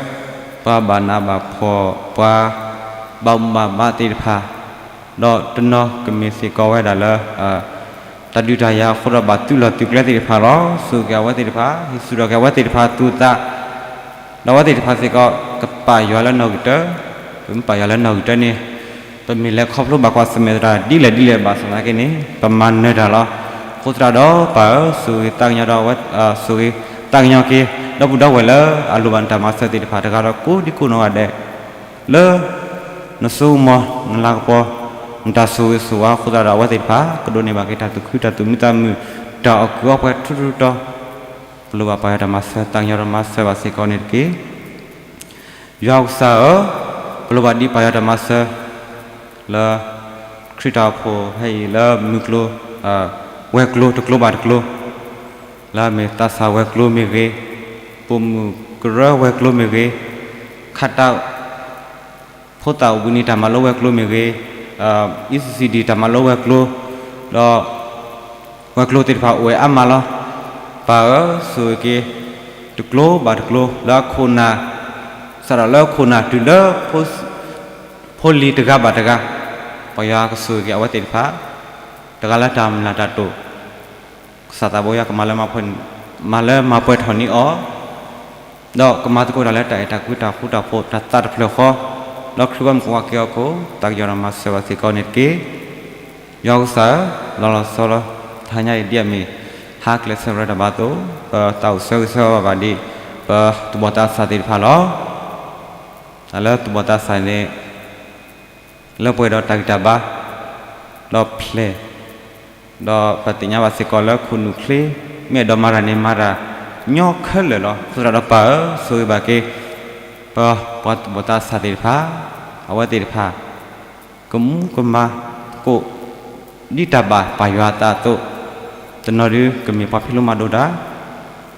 ပှၤဘၣ်နးဘၣ်ဖှီၣ်, ပှၤဘၣ်မူဘၣ်ဒါသ့ၣ်တဖၣ်, ဒီးတနီၤကမ့ၢ်စ့ၢ်ကီးဝဲဒၣ်လၢ တၢ်ဒုးတၢ်ယၤအဃိဒီးဘၣ်သုးလီၢ်သုးကျဲသ့ၣ်တဖၣ်လီၤ. ဆိၣ်ဂ့ၤက့ၤအဝဲသ့ၣ်တဖၣ်, ဟ့ၣ်ဆူၣ်ထီၣ်က့ၤအဝဲသ့ၣ်တဖၣ်သူၣ်သး, ဒီးအဝဲသ့ၣ်တဖၣ်စ့ၢ်ကီး ကပာ်ယွၤလၢနီၣ်ဂံၢ်တၢ, ပမ့ၢ်ပာ်ယွၤလၢနီၣ်ဂံၢ်တၢန့ၣ်, ပမ့ၢ်လဲၤခီဖျိဘၣ်ကွၢ်ဆၢၣ်မဲာ်သရၣ်ဒ်လဲၣ်ဒ်လဲၣ်ဘၣ်ဆၣ်သနာ်က့န့ၣ် ပမၤနၢၤတၢ်လီၤ. အဃိသတးဒီးပၢ်ဧၢ, ဆိၣ်ဂ့ၤသးကညီၤဒီးအဝဲ, ဆိၣ်ဂ့ၤသးကညီၤက့ၤ ဒီပုၢ်ဒီဝဲၢ်လၢအလိၣ်ဘၣ်နတၢ်မၤစၢၤသ့ၣ်တဖၣ်တဂၤဒီးကိးဒံကိးနီၢ်ဂၤဒဲး လၢ နစိကမီၤ နလၤကပီၤ နတၢ်ဆိၣ်ဂ့ၤဆိၣ်ဝါအဃိသတးဒီး အဝဲသ့ၣ်တဖၣ် ကဒိးန့ၢ်ဘၣ်က့ၤတၢ်သူၣ်ခုတၢ်သူၣ်မံသးမုာ် တၢ်အီၣ်ကုၢ်အီပှဲၤထူထူတီၤတီၤ, ပလိၣ်ဘၣ်ပၢ်ယွၤတၢ်မၤစၢၤ သးကညီၤတၢ်မၤစၢၤဘၣ်စ့ၢ်ကီးန့ၣ်တက့ၢ်. ယွၤကစၢ်ဧၢ, ပလိၣ်ဘၣ်ဒံးပၢ်ယွၤတၢ်မၤစၢၤ လၢ ခရံာ်တၢ်အိၣ်ဖှိၣ်ဖဲအံၤလၢမုၢ်ကျိၤ, ဝဲၤကျိၤတကျိၤဘၣ်တကျိၤ, လၢအမ့ၢ်သးစၢ်ဝဲၤကျိၤမ့ၢ်ဂ့ၤ, ပိာ်မုၣ်ကရၢဝဲၤကျိၤမ့ၢ်ဂ့ၤ, ခးတၢ် ဖိသၣ်အိၣ်ဘှံးနံၤတၢ်မၤလိဝဲၤကျိၤမ့ၢ်ဂ့ၤ, အံၣ်စံၣ်ဒံၣ် တၢ်မၤလိဝဲၤကျိၤ, ဒီး ဝဲၤကျိၤသ့ၣ်တဖၣ်အိၣ်ဝဲအါမးလီၤ. ပၢ်ဧၢ, ဆိၣ်ဂ့ၤက့ၤ တကျိၤဘၣ်တကျိၤ လၢအခိၣ်နၢ်, စးထီၣ်လၢအခိၣ်နၢ်တုၤလၢ ဖိလံၤတဂၤဘၣ်တဂၤ, ပၢ်ယွၤကဆိၣ်ဂ့ၤက့ၤအဝဲသ့ၣ်တဖၣ်, တဂၤလၢတၢ်မုၢ်လၢ်တၢ်တိာ်, ကစၢ်သးဘိယွၤကမၤလၢမၤပှဲၤ, မၤလၢမၤပှဲၤထီၣ်န့ၢ်အီၤ ဒီးကမၤသကိးတၢ်လၢတၢ်အဲၣ်တၢ်ကွံတၢ်ဃူတၢ်ဖိး တၢ်သးတဖျၢၣ်ဃီ, ဒီးခရံာ်ဘီမုၢ်ကဝီၤက့ၤအီၤခိၣ် သးကညီၤဒီးမၤစၢၤဘၣ်စ့ၢ်ကီးန့ၣ်တက့ၢ်. ယွၤကစၢ်ဧၢ, လီၤလီၤဆီဆီလီၤ, တဟါညါအံၤဒ်အမ့ၢ် ဟါကျဲးစၢးရၢတၢ်ဘါအသိး, ပတၢ်အိၣ်ဆၢဂ့ၤဆၢဝါဘၣ်ဒံး ပသူၣ်ဘီၣ်သးစၢ်သ့ၣ်တဖၣ်လီၤ. တၢ်လၢသူၣ်ဘီၣ်သးစၢ်န့ၣ် လၢပှဲၤဒီးတၢ်ဂံၢ်တၢ်ဘါ ဒီးဖျဲၣ်, ဒီးပသ့ၣ်ညါဘၣ်စ့ၢ်ကီးလၢခိၣ်နူာ်ချ့ မ့ၢ်အဲၣ်ဒိးမၤတၢ်န့ၣ် မၤတၢ်ညီခဲလၢာ်လီၤ. အဃိသတးဒီးပၢ်ဧၢ, ဆိၣ်ဂ့ၤဘၣ်က့ၤ ပပှၤသူၣ်ဘီၣ်သးစၢ်သ့ၣ်တဖၣ်, အဝဲသ့ၣ်တဖၣ် ကမူကမၤသကိး ဒ်တၢ်ဘၣ်ပၢ်ယွၤအသးအသိး, တနီၤဒုးကမ့ၢ်ပှၤဖံးလိမၤဒိးတၢ်,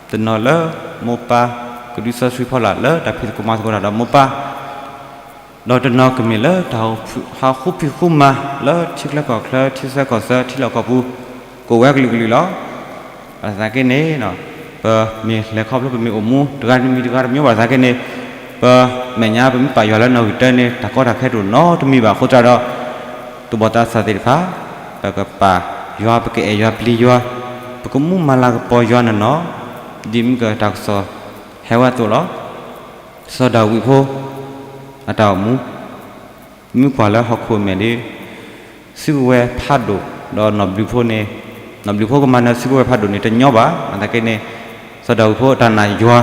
တနီၤလၢမိၢ်ပၢ်ကဒုးစီဆှံဖီလာ်လၢတၢ်ဖံးသကိးမၤသကိးတၢ်ဒီးမိၢ်ပၢ်, ဒီးတနီၤကမ့ၢ်လၢတၢ်ဟးဃူဖံးဃူမၤလၢထံချၢကီၢ်ချၢ ထံဆၢကီၢ်ဆၢ ထံလီၢ်ကီၢ်ပူၤ ကိးဝဲကလုာ်ကလုာ်လီၤ. ဘၣ်ဆၣ်သနာ်က့န့ၣ် ပမ့ၢ်လဲၤခီဖျိ ပမ့ၢ်အိၣ်မူတဂၤတမံၤတဂၤတမံၤ ဘၣ်ဆၣ်သနာ်က့န့ၣ် ပမဲာ်ညါပမ့ၢ်ပာ်ယွၤလၢနီၣ်ဂံၢ်တၢန့ၣ် တၢ်ကီတၢ်ခဲတအိၣ်နီတမံၤဘၣ်အဃိသတးဒီး သူၣ်ဘီၣ်သးစၢ်သ့ၣ်တဖၣ် ပကပာ်ယွၤ ပကအဲၣ်ယွၤပျံၤယွၤ ပကမူမၤလၤကပီၤယွၤနီၢ်နီၢ် ဒ်မ့ၢ်ကတၢ်ကစီၣ်ဟဲဝဲအသိးလီၤ. စီၤဒၤဝံးဖိ အတၢ်အိၣ်မူ မ့ၢ်ကွၢ်လၢဟီၣ်ခိၣ်အမဲာ်ဒီး စုကဝဲၤဖးဒိၣ် ဒီးနီၢ်ဘျုးဖိန့ၣ် နီၢ်ဘျုးဖိကမၤနၢၤစုကဝဲၤဖးဒိၣ်န့ၣ်တညီဘၣ်. ဘၣ်ဆၣ်သနာ်က့န့ၣ် စီၤဒၤဝံးဖိအတၢ်နာ်ယွၤ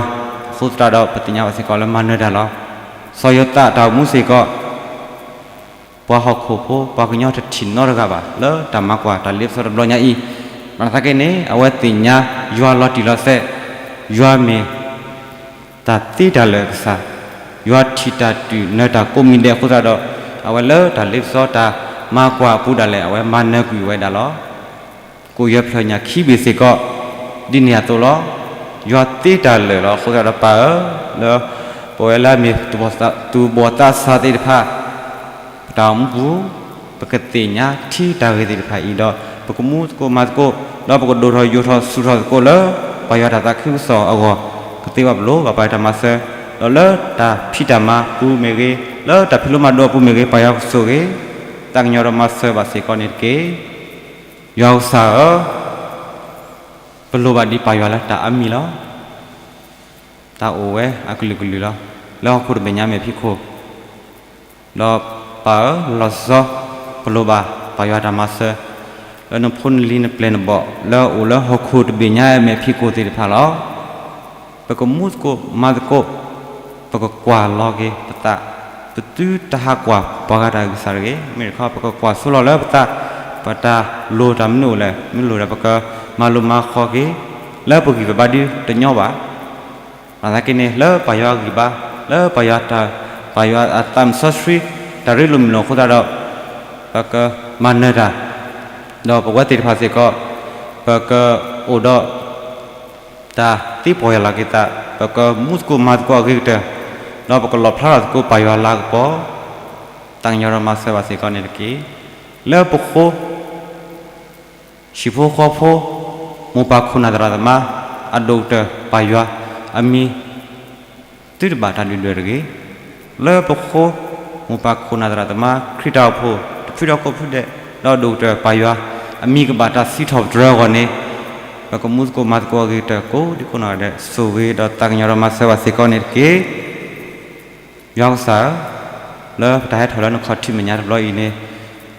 အဃိသတးဒီးပသ့ၣ်ညါဘၣ်စ့ၢ်ကီးလၢမၤနၢၤတၢ်လီၤ. စီၤယိၤသးအတၢ်အိၣ်မူစ့ၢ်ကီး ပှၤဟီၣ်ခိၣ်ဖိ ပှၤကညီတထံၣ်နီတဂၤဘၣ် လၢတၢ်မၤကွၢ်တၢ်လ့ပစီတဘျီညါအံၤ, ဘၣ်ဆၣ်သနာ်က့န့ၣ် အဝဲသ့ၣ်ညါယွၤလီၤတံၢ်လီၤဆဲး, ယွၤမ့ၢ် တၢ်သ့တၢ်လၢာ်အကစၢ်, ယွၤထံၣ်တၢ်တုၤနၢၤတၢ်ကိးမံၤဒဲးအဃိသတးဒီး အဝဲလၢတၢ်လ့ပစီတၢ်မၤကွၢ်အပူၤဒၣ်လဲာ် အဝဲမၤနၢၤကွံာ်ဝဲဒၣ်လီၤ. ကိၣ်ယဲၢ်ဖျၢၣ်ညၣ်ခံဘ့ၣ်စ့ၢ်ကီး ဒ်န့ၣ်အသိးလီၤ. ယွၤသ့တၢ်လၢာ်လီၤ. အဃိသတးဒီးပၢ်ဧၢ, လၢပဝဲလၢအမ့ၢ်သူၣ်ဘီၣ်သးစၢ်သ့ၣ်တဖၣ် ပတၢ်အိၣ်မူပူၤ ပကသ့ၣ်ညါထံတၢ်ဂ့ၤသ့ၣ်တဖၣ်အံၤဒီး ပကမူသကိးမၤသကိး ဒီးပကဒိၣ်ထီၣ်ယိာ်ထီၣ်ဆူၣ်ထီၣ်သကိးလၢ ပၢ်ယွၤတၢ်သးခုကစီၣ်အဂီၢ် ကသ့ဝဲပလိၤဘၣ်ပှၤတၢ်မၤစၢၤ, ဒီးလၢတၢ်ဖံးတၢ်မၤပူၤမ့ၢ်ဂ့ၤ, လၢတၢ်ဖံးလိမၤဒိးအပူၤမ့ၢ်ဂ့ၤ, ပၢ်ယွၤကဆိၣ်ဂ့ၤ သးကညီၤဒီးမၤစၢၤဘၣ်စ့ၢ်ကီးန့ၣ်တက့ၢ်. ယွၤကစၢ်ဧၢ, ပလိၣ်ဘၣ်ဒံးပၢ်ယွၤလၢတၢ်အါမံၤလီၤ. တၢ်အိၣ်ဝဲအကလုာ်ကလုာ်လီၤ. လၢဟီၣ်ခိၣ်တဘ့ၣ်ညါမဲာ်ဖံးခိၣ် ဒီးပၢ်ဧၢ, လီၤဆီ ပလိၣ်ဘၣ်ပၢ်ယွၤတၢ်မၤစၢၤ လၢနဖိနလံၤနပျဲၢ်နဘီၣ် လၢအအိၣ်လၢဟီၣ်ခိၣ်တဘ့ၣ်ညါအမဲာ်ဖံးခိၣ်သ့ၣ်တဖၣ်လီၤ. ပကမူသကိးမၤသကိး, ပကကွၢ်လီၤက့ၤပသး, ပသုတဟးကွၢ်ပှၤဂၤတၢ်ဂံၢ်စၢ်တဂ့ၤ. မ့ၢ်တခီ ပကကွၢ်ဆိလီၤလၢပသး, ပတၢ်လိၣ်တၢ်မနုၤအိၣ်လဲၣ်, မ့ၢ်လိၣ်ဒီးပကမၤလိမၤဃီက့ၤ, လၢပဂံၢ်ပဘါဒုတညီဘၣ်. ဘၣ်ဆၣ်သနာ်က့န့ၣ် လၢပၢ်ယွၤအဂံၢ်ဘါ, လၢပၢ်ယွၤတၢ်, ပၢ်ယွၤအသးစီဆှံ တၢ်ရ့လိာ်မုာ်လိာ်အဃိသတးဒီး ပကမၤနၢၤတၢ်, ဒီးပဝဲသ့ၣ်တဖၣ်စ့ၢ်ကီး ပကအိၣ်ဒီး တၢ်သ့ပီၢ်ယၢ်လီၤက့ၤသး, ပကမူသကိးမၤသကိးအဂ့ၤကတၢၢ်, ဒီးပကလီၣ်ဖျါထီၣ်သကိးပၢ်ယွၤလၤကပီၤ, သးကညီၤဒီးမၤစၢၤဘၣ်စ့ၢ်ကီးန့ၣ်တက့ၢ်. လၢပဃိ ဟံၣ်ဖိဃီဖိ, မိၢ်ပၢ်ခိၣ်နၢ်သရၣ်သမါ, အဒိၣ်ကတၢၢ်ပၢ်ယွၤအမံၤ သုတဘၣ်တၢ်ဒုၣ်ဒွဲၣ်တဂ့ၤ. လၢပဃိ မိၢ်ပၢ်ခိၣ်နၢ်သရၣ်သမါ ခရံာ်တၢ်အိၣ်ဖှိၣ် တဖုဒီးကိးဖုဒဲး ဒီးဒိၣ်ကတၢၢ်ပၢ်ယွၤအမံၤကဘၣ်တၢ်စံးထီၣ်ပတြၢၤအဂီၢ်န့ၣ်, ပကမူသကိးမၤသကိးအဂ့ၤကတၢၢ်ကိးဒံကိးနီၢ်ဂၤဒဲး ဆိၣ်ဂ့ၤဒီးသးကညီၤဒီးမၤစၢၤဘၣ်စ့ၢ်ကီးန့ၣ်တက့ၢ်. ယွၤကစၢ်ဧၢ, လၢပတၢ်ဟဲထီၣ်လၢနခီၣ်ထံးမဲာ်ညါတဘျီအံၤန့ၣ်,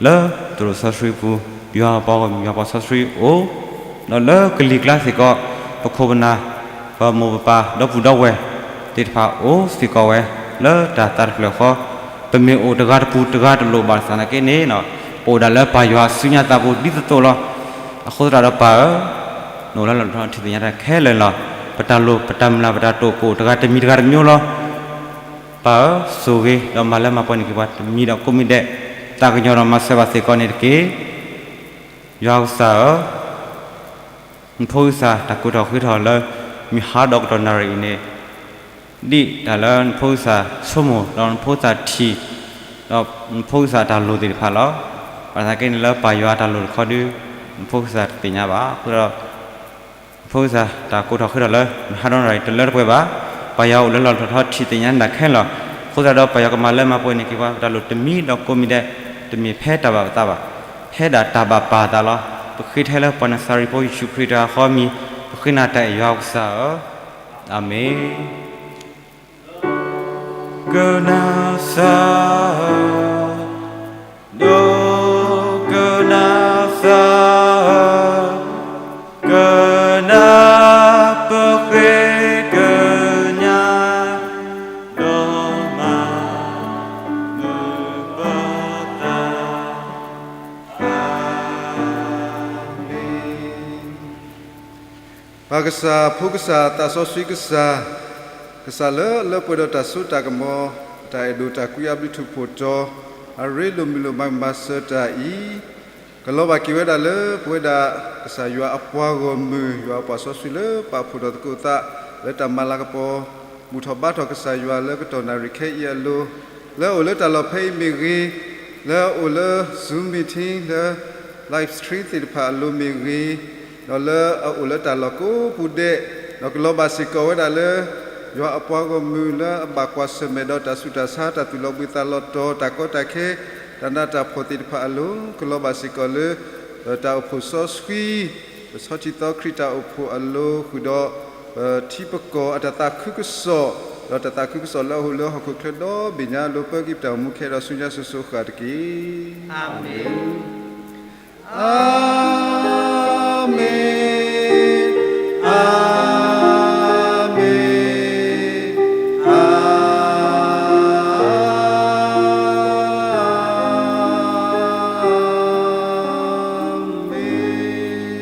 လၢသရိာ်စီဆှံပူၤ, ယွၤအပှၤဂီၢ်မုၢ်ယွၤပှၤစီဆှံအအိၣ်, ဒီးလၢကလံၤကျါစ့ၢ်ကီး, ပခိၣ်ပနၢ်, ပမိၢ်ပပၢ်ဒီပုၢ်ဒီဝဲၢ်သ့ၣ်တဖၣ်အိၣ်စ့ၢ်ကီးဝဲ, လၢတၢ်သးတဖျၢၣ်ဃီ, ပမ့ၢ်အိၣ်တဂၤတပူၤတဂၤတလိၤဘၣ်ဆၣ်သနာ်က့န့ၣ်, ပအိၣ်ဒၣ်လၢပၢ်ယွၤအစုညါသးပူၤဒ်သိးသိးလီၤ. အဃိသတးဒီးပၢ်ဧၢ, နအိၣ်လၢလီၢ်ထီထံသ့ၣ်ညါတၢ်ခဲလၢာ်လီၤ. ပတၢ်လိၣ်ပတၢ်မျၢ်ပတၢ်တိာ်ကအိၣ်တဂၤတမံၤတဂၤတမံၤလီၤ. ပၢ်ဧၢ, ဆိၣ်ဂ့ၤဒီးမၤလၢမၤပှဲၤန့ၢ်က့ၤပှၤတမံၤဒီးကိးမံၤဒဲး, သးကညီၤဒီးမၤစၢၤဘၣ်စ့ၢ်ကီးန့ၣ်တက့ၢ်. ယွၤကစၢ်ဧၢ, နဖိကစၢ်တၢ်ကိးထီၣ်ဃ့ထီၣ်လၢ မုၢ်ဟါဒီးကတီၢ်နၣ်ရံၣ်အံၤန့ၣ်, ဒ်တၢ်လၢနဖိကစၢ်ဆိကမိၣ် ဒီးနဖိကစၢ်ထံၣ်, ဒီးနဖိကစၢ်တၢ်လိၣ်သ့ၣ်တဖၣ်လီၤ. ဘၣ်ဆၣ်သနာ်က့န့ၣ်လၢပၢ်ယွၤတၢ်လိၣ်တခီဒုး, နဖိကစၢ်တသ့ၣ်ညါဘၣ်. အဃိဒီး နဖိကစၢ်တၢ်ကိးထီၣ်ဃ့ထီၣ်လၢ မုၢ်ဟါဒီးနၣ်ရံၣ်တလၢတပှဲၤဘၣ်. ပၢ်ယွၤအိၣ်လၢလီၢ်ထီထီထံသ့ၣ်ညါနၤခဲလၢာ်လီၤ. အဃိသတးဒီးပၢ်ယွၤကမၤလၢမၤပှဲၤန့ၢ်က့ၤပှၤ ပတၢ်လိၣ်တမံၤဒီးကိးမံၤဒဲး, တမ့ၢ်ဖဲတၢ်ဘၣ်ပသးဘၣ်, ဖဲဒၣ်တၢ်ဘၣ်ပၢ်အသးလီၤ. ပဃ့ထဲလၢပှၤနၤစၤရ့းဖိယ့ၣ်ၡူးခရံာ်တၢ်အဃီမံၤ, ပဃ့နၤတၢ်အဲၣ်ယွၤကစၢ်ဧၢ, အၤမ့ၣ်. ကနၤစၤ, ဒိကနၤ ပၢ်ကစၢ်, ဖိကစၢ်, သးစီဆှံကစၢ်, ကစၢ်လၢအလၢပှဲၤဒီးတၢ်စိတၢ်ကမီၤ, တၢ်အဲၣ်ဒိၣ်တၢ်ကွံအဘျုးထူၣ်ဖှိၣ်တီၤ, အရ့လိာ်မုာ်လိာ်မၤကမၤစၢၤတၢ်အံၤ, ကလီၤဘၣ်က့ၤဝဲဒၣ်လၢပဝဲဒၣ် ကစၢ်ယွၤအပှၤဂီၢ်မုၢ်, ယွၤအပှၤစီဆှံလၢပာ်ဖှိၣ်ထီၣ်သကိးသး လၢတၢ်မၤလၤကပီၤ, ဘူၣ်ထီၣ်ဘါထီၣ်ကစၢ်ယွၤလၢကတီၢ်နၣ်ရံၣ်ခဲအံၤအလိၤ, လၢအအိၣ်လၢတၢ်လီၢ်ဖဲအံၤမ့ၢ်ဂ့ၤ, လၢအအိၣ်လၢ Zoom meeting လၢ live stream သ့ၣ်တဖၣ်အလိၤမ့ၢ်ဂ့ၤ, ဒီးလၢအအိၣ်လၢတၢ်လီၢ်ကိးပူၤဒဲး, ဒီးကလီၤဘၣ်စ့ၢ်ကီးဝဲဒၣ်လၢ ယွၤအပှၤဂီၢ်မုၢ်လၢအဘၣ်ကွၢ်ဆၢၣ်မဲာ်ဒီးတၢ်ဆူးတၢ်ဆါ, တၢ်သူၣ်လီၤဘှံးသးလီၤတီၤ, တၢ်ကီတၢ်ခဲ, တၢ်နးတၢ်ဖှီၣ်သ့ၣ်တဖၣ်အလိၤ, ကလီၤဘၣ်စ့ၢ်ကီးလၢ တၢ်အိၣ်ဖှိၣ်စီဆှံ, ပဆီထံသီခရံာ်တၢ်အိၣ်ဖှိၣ်အလိၤဃုာ်ဒီး ပထံပကီၢ်အတၢ်သးခုကစီၣ်, ဒီးတၢ်သးခုကစီၣ်လၢအအိၣ်လၢဟီၣ်ခိၣ်ချၢဒီဘ့ၣ်ညါအလိၤ, ပၢ်က့ၤပတၢ်အိၣ်မူခဲဒီးဆူညါစိၤစိၤအဃၣ်တက့ၢ်. အၤမ့ၣ်.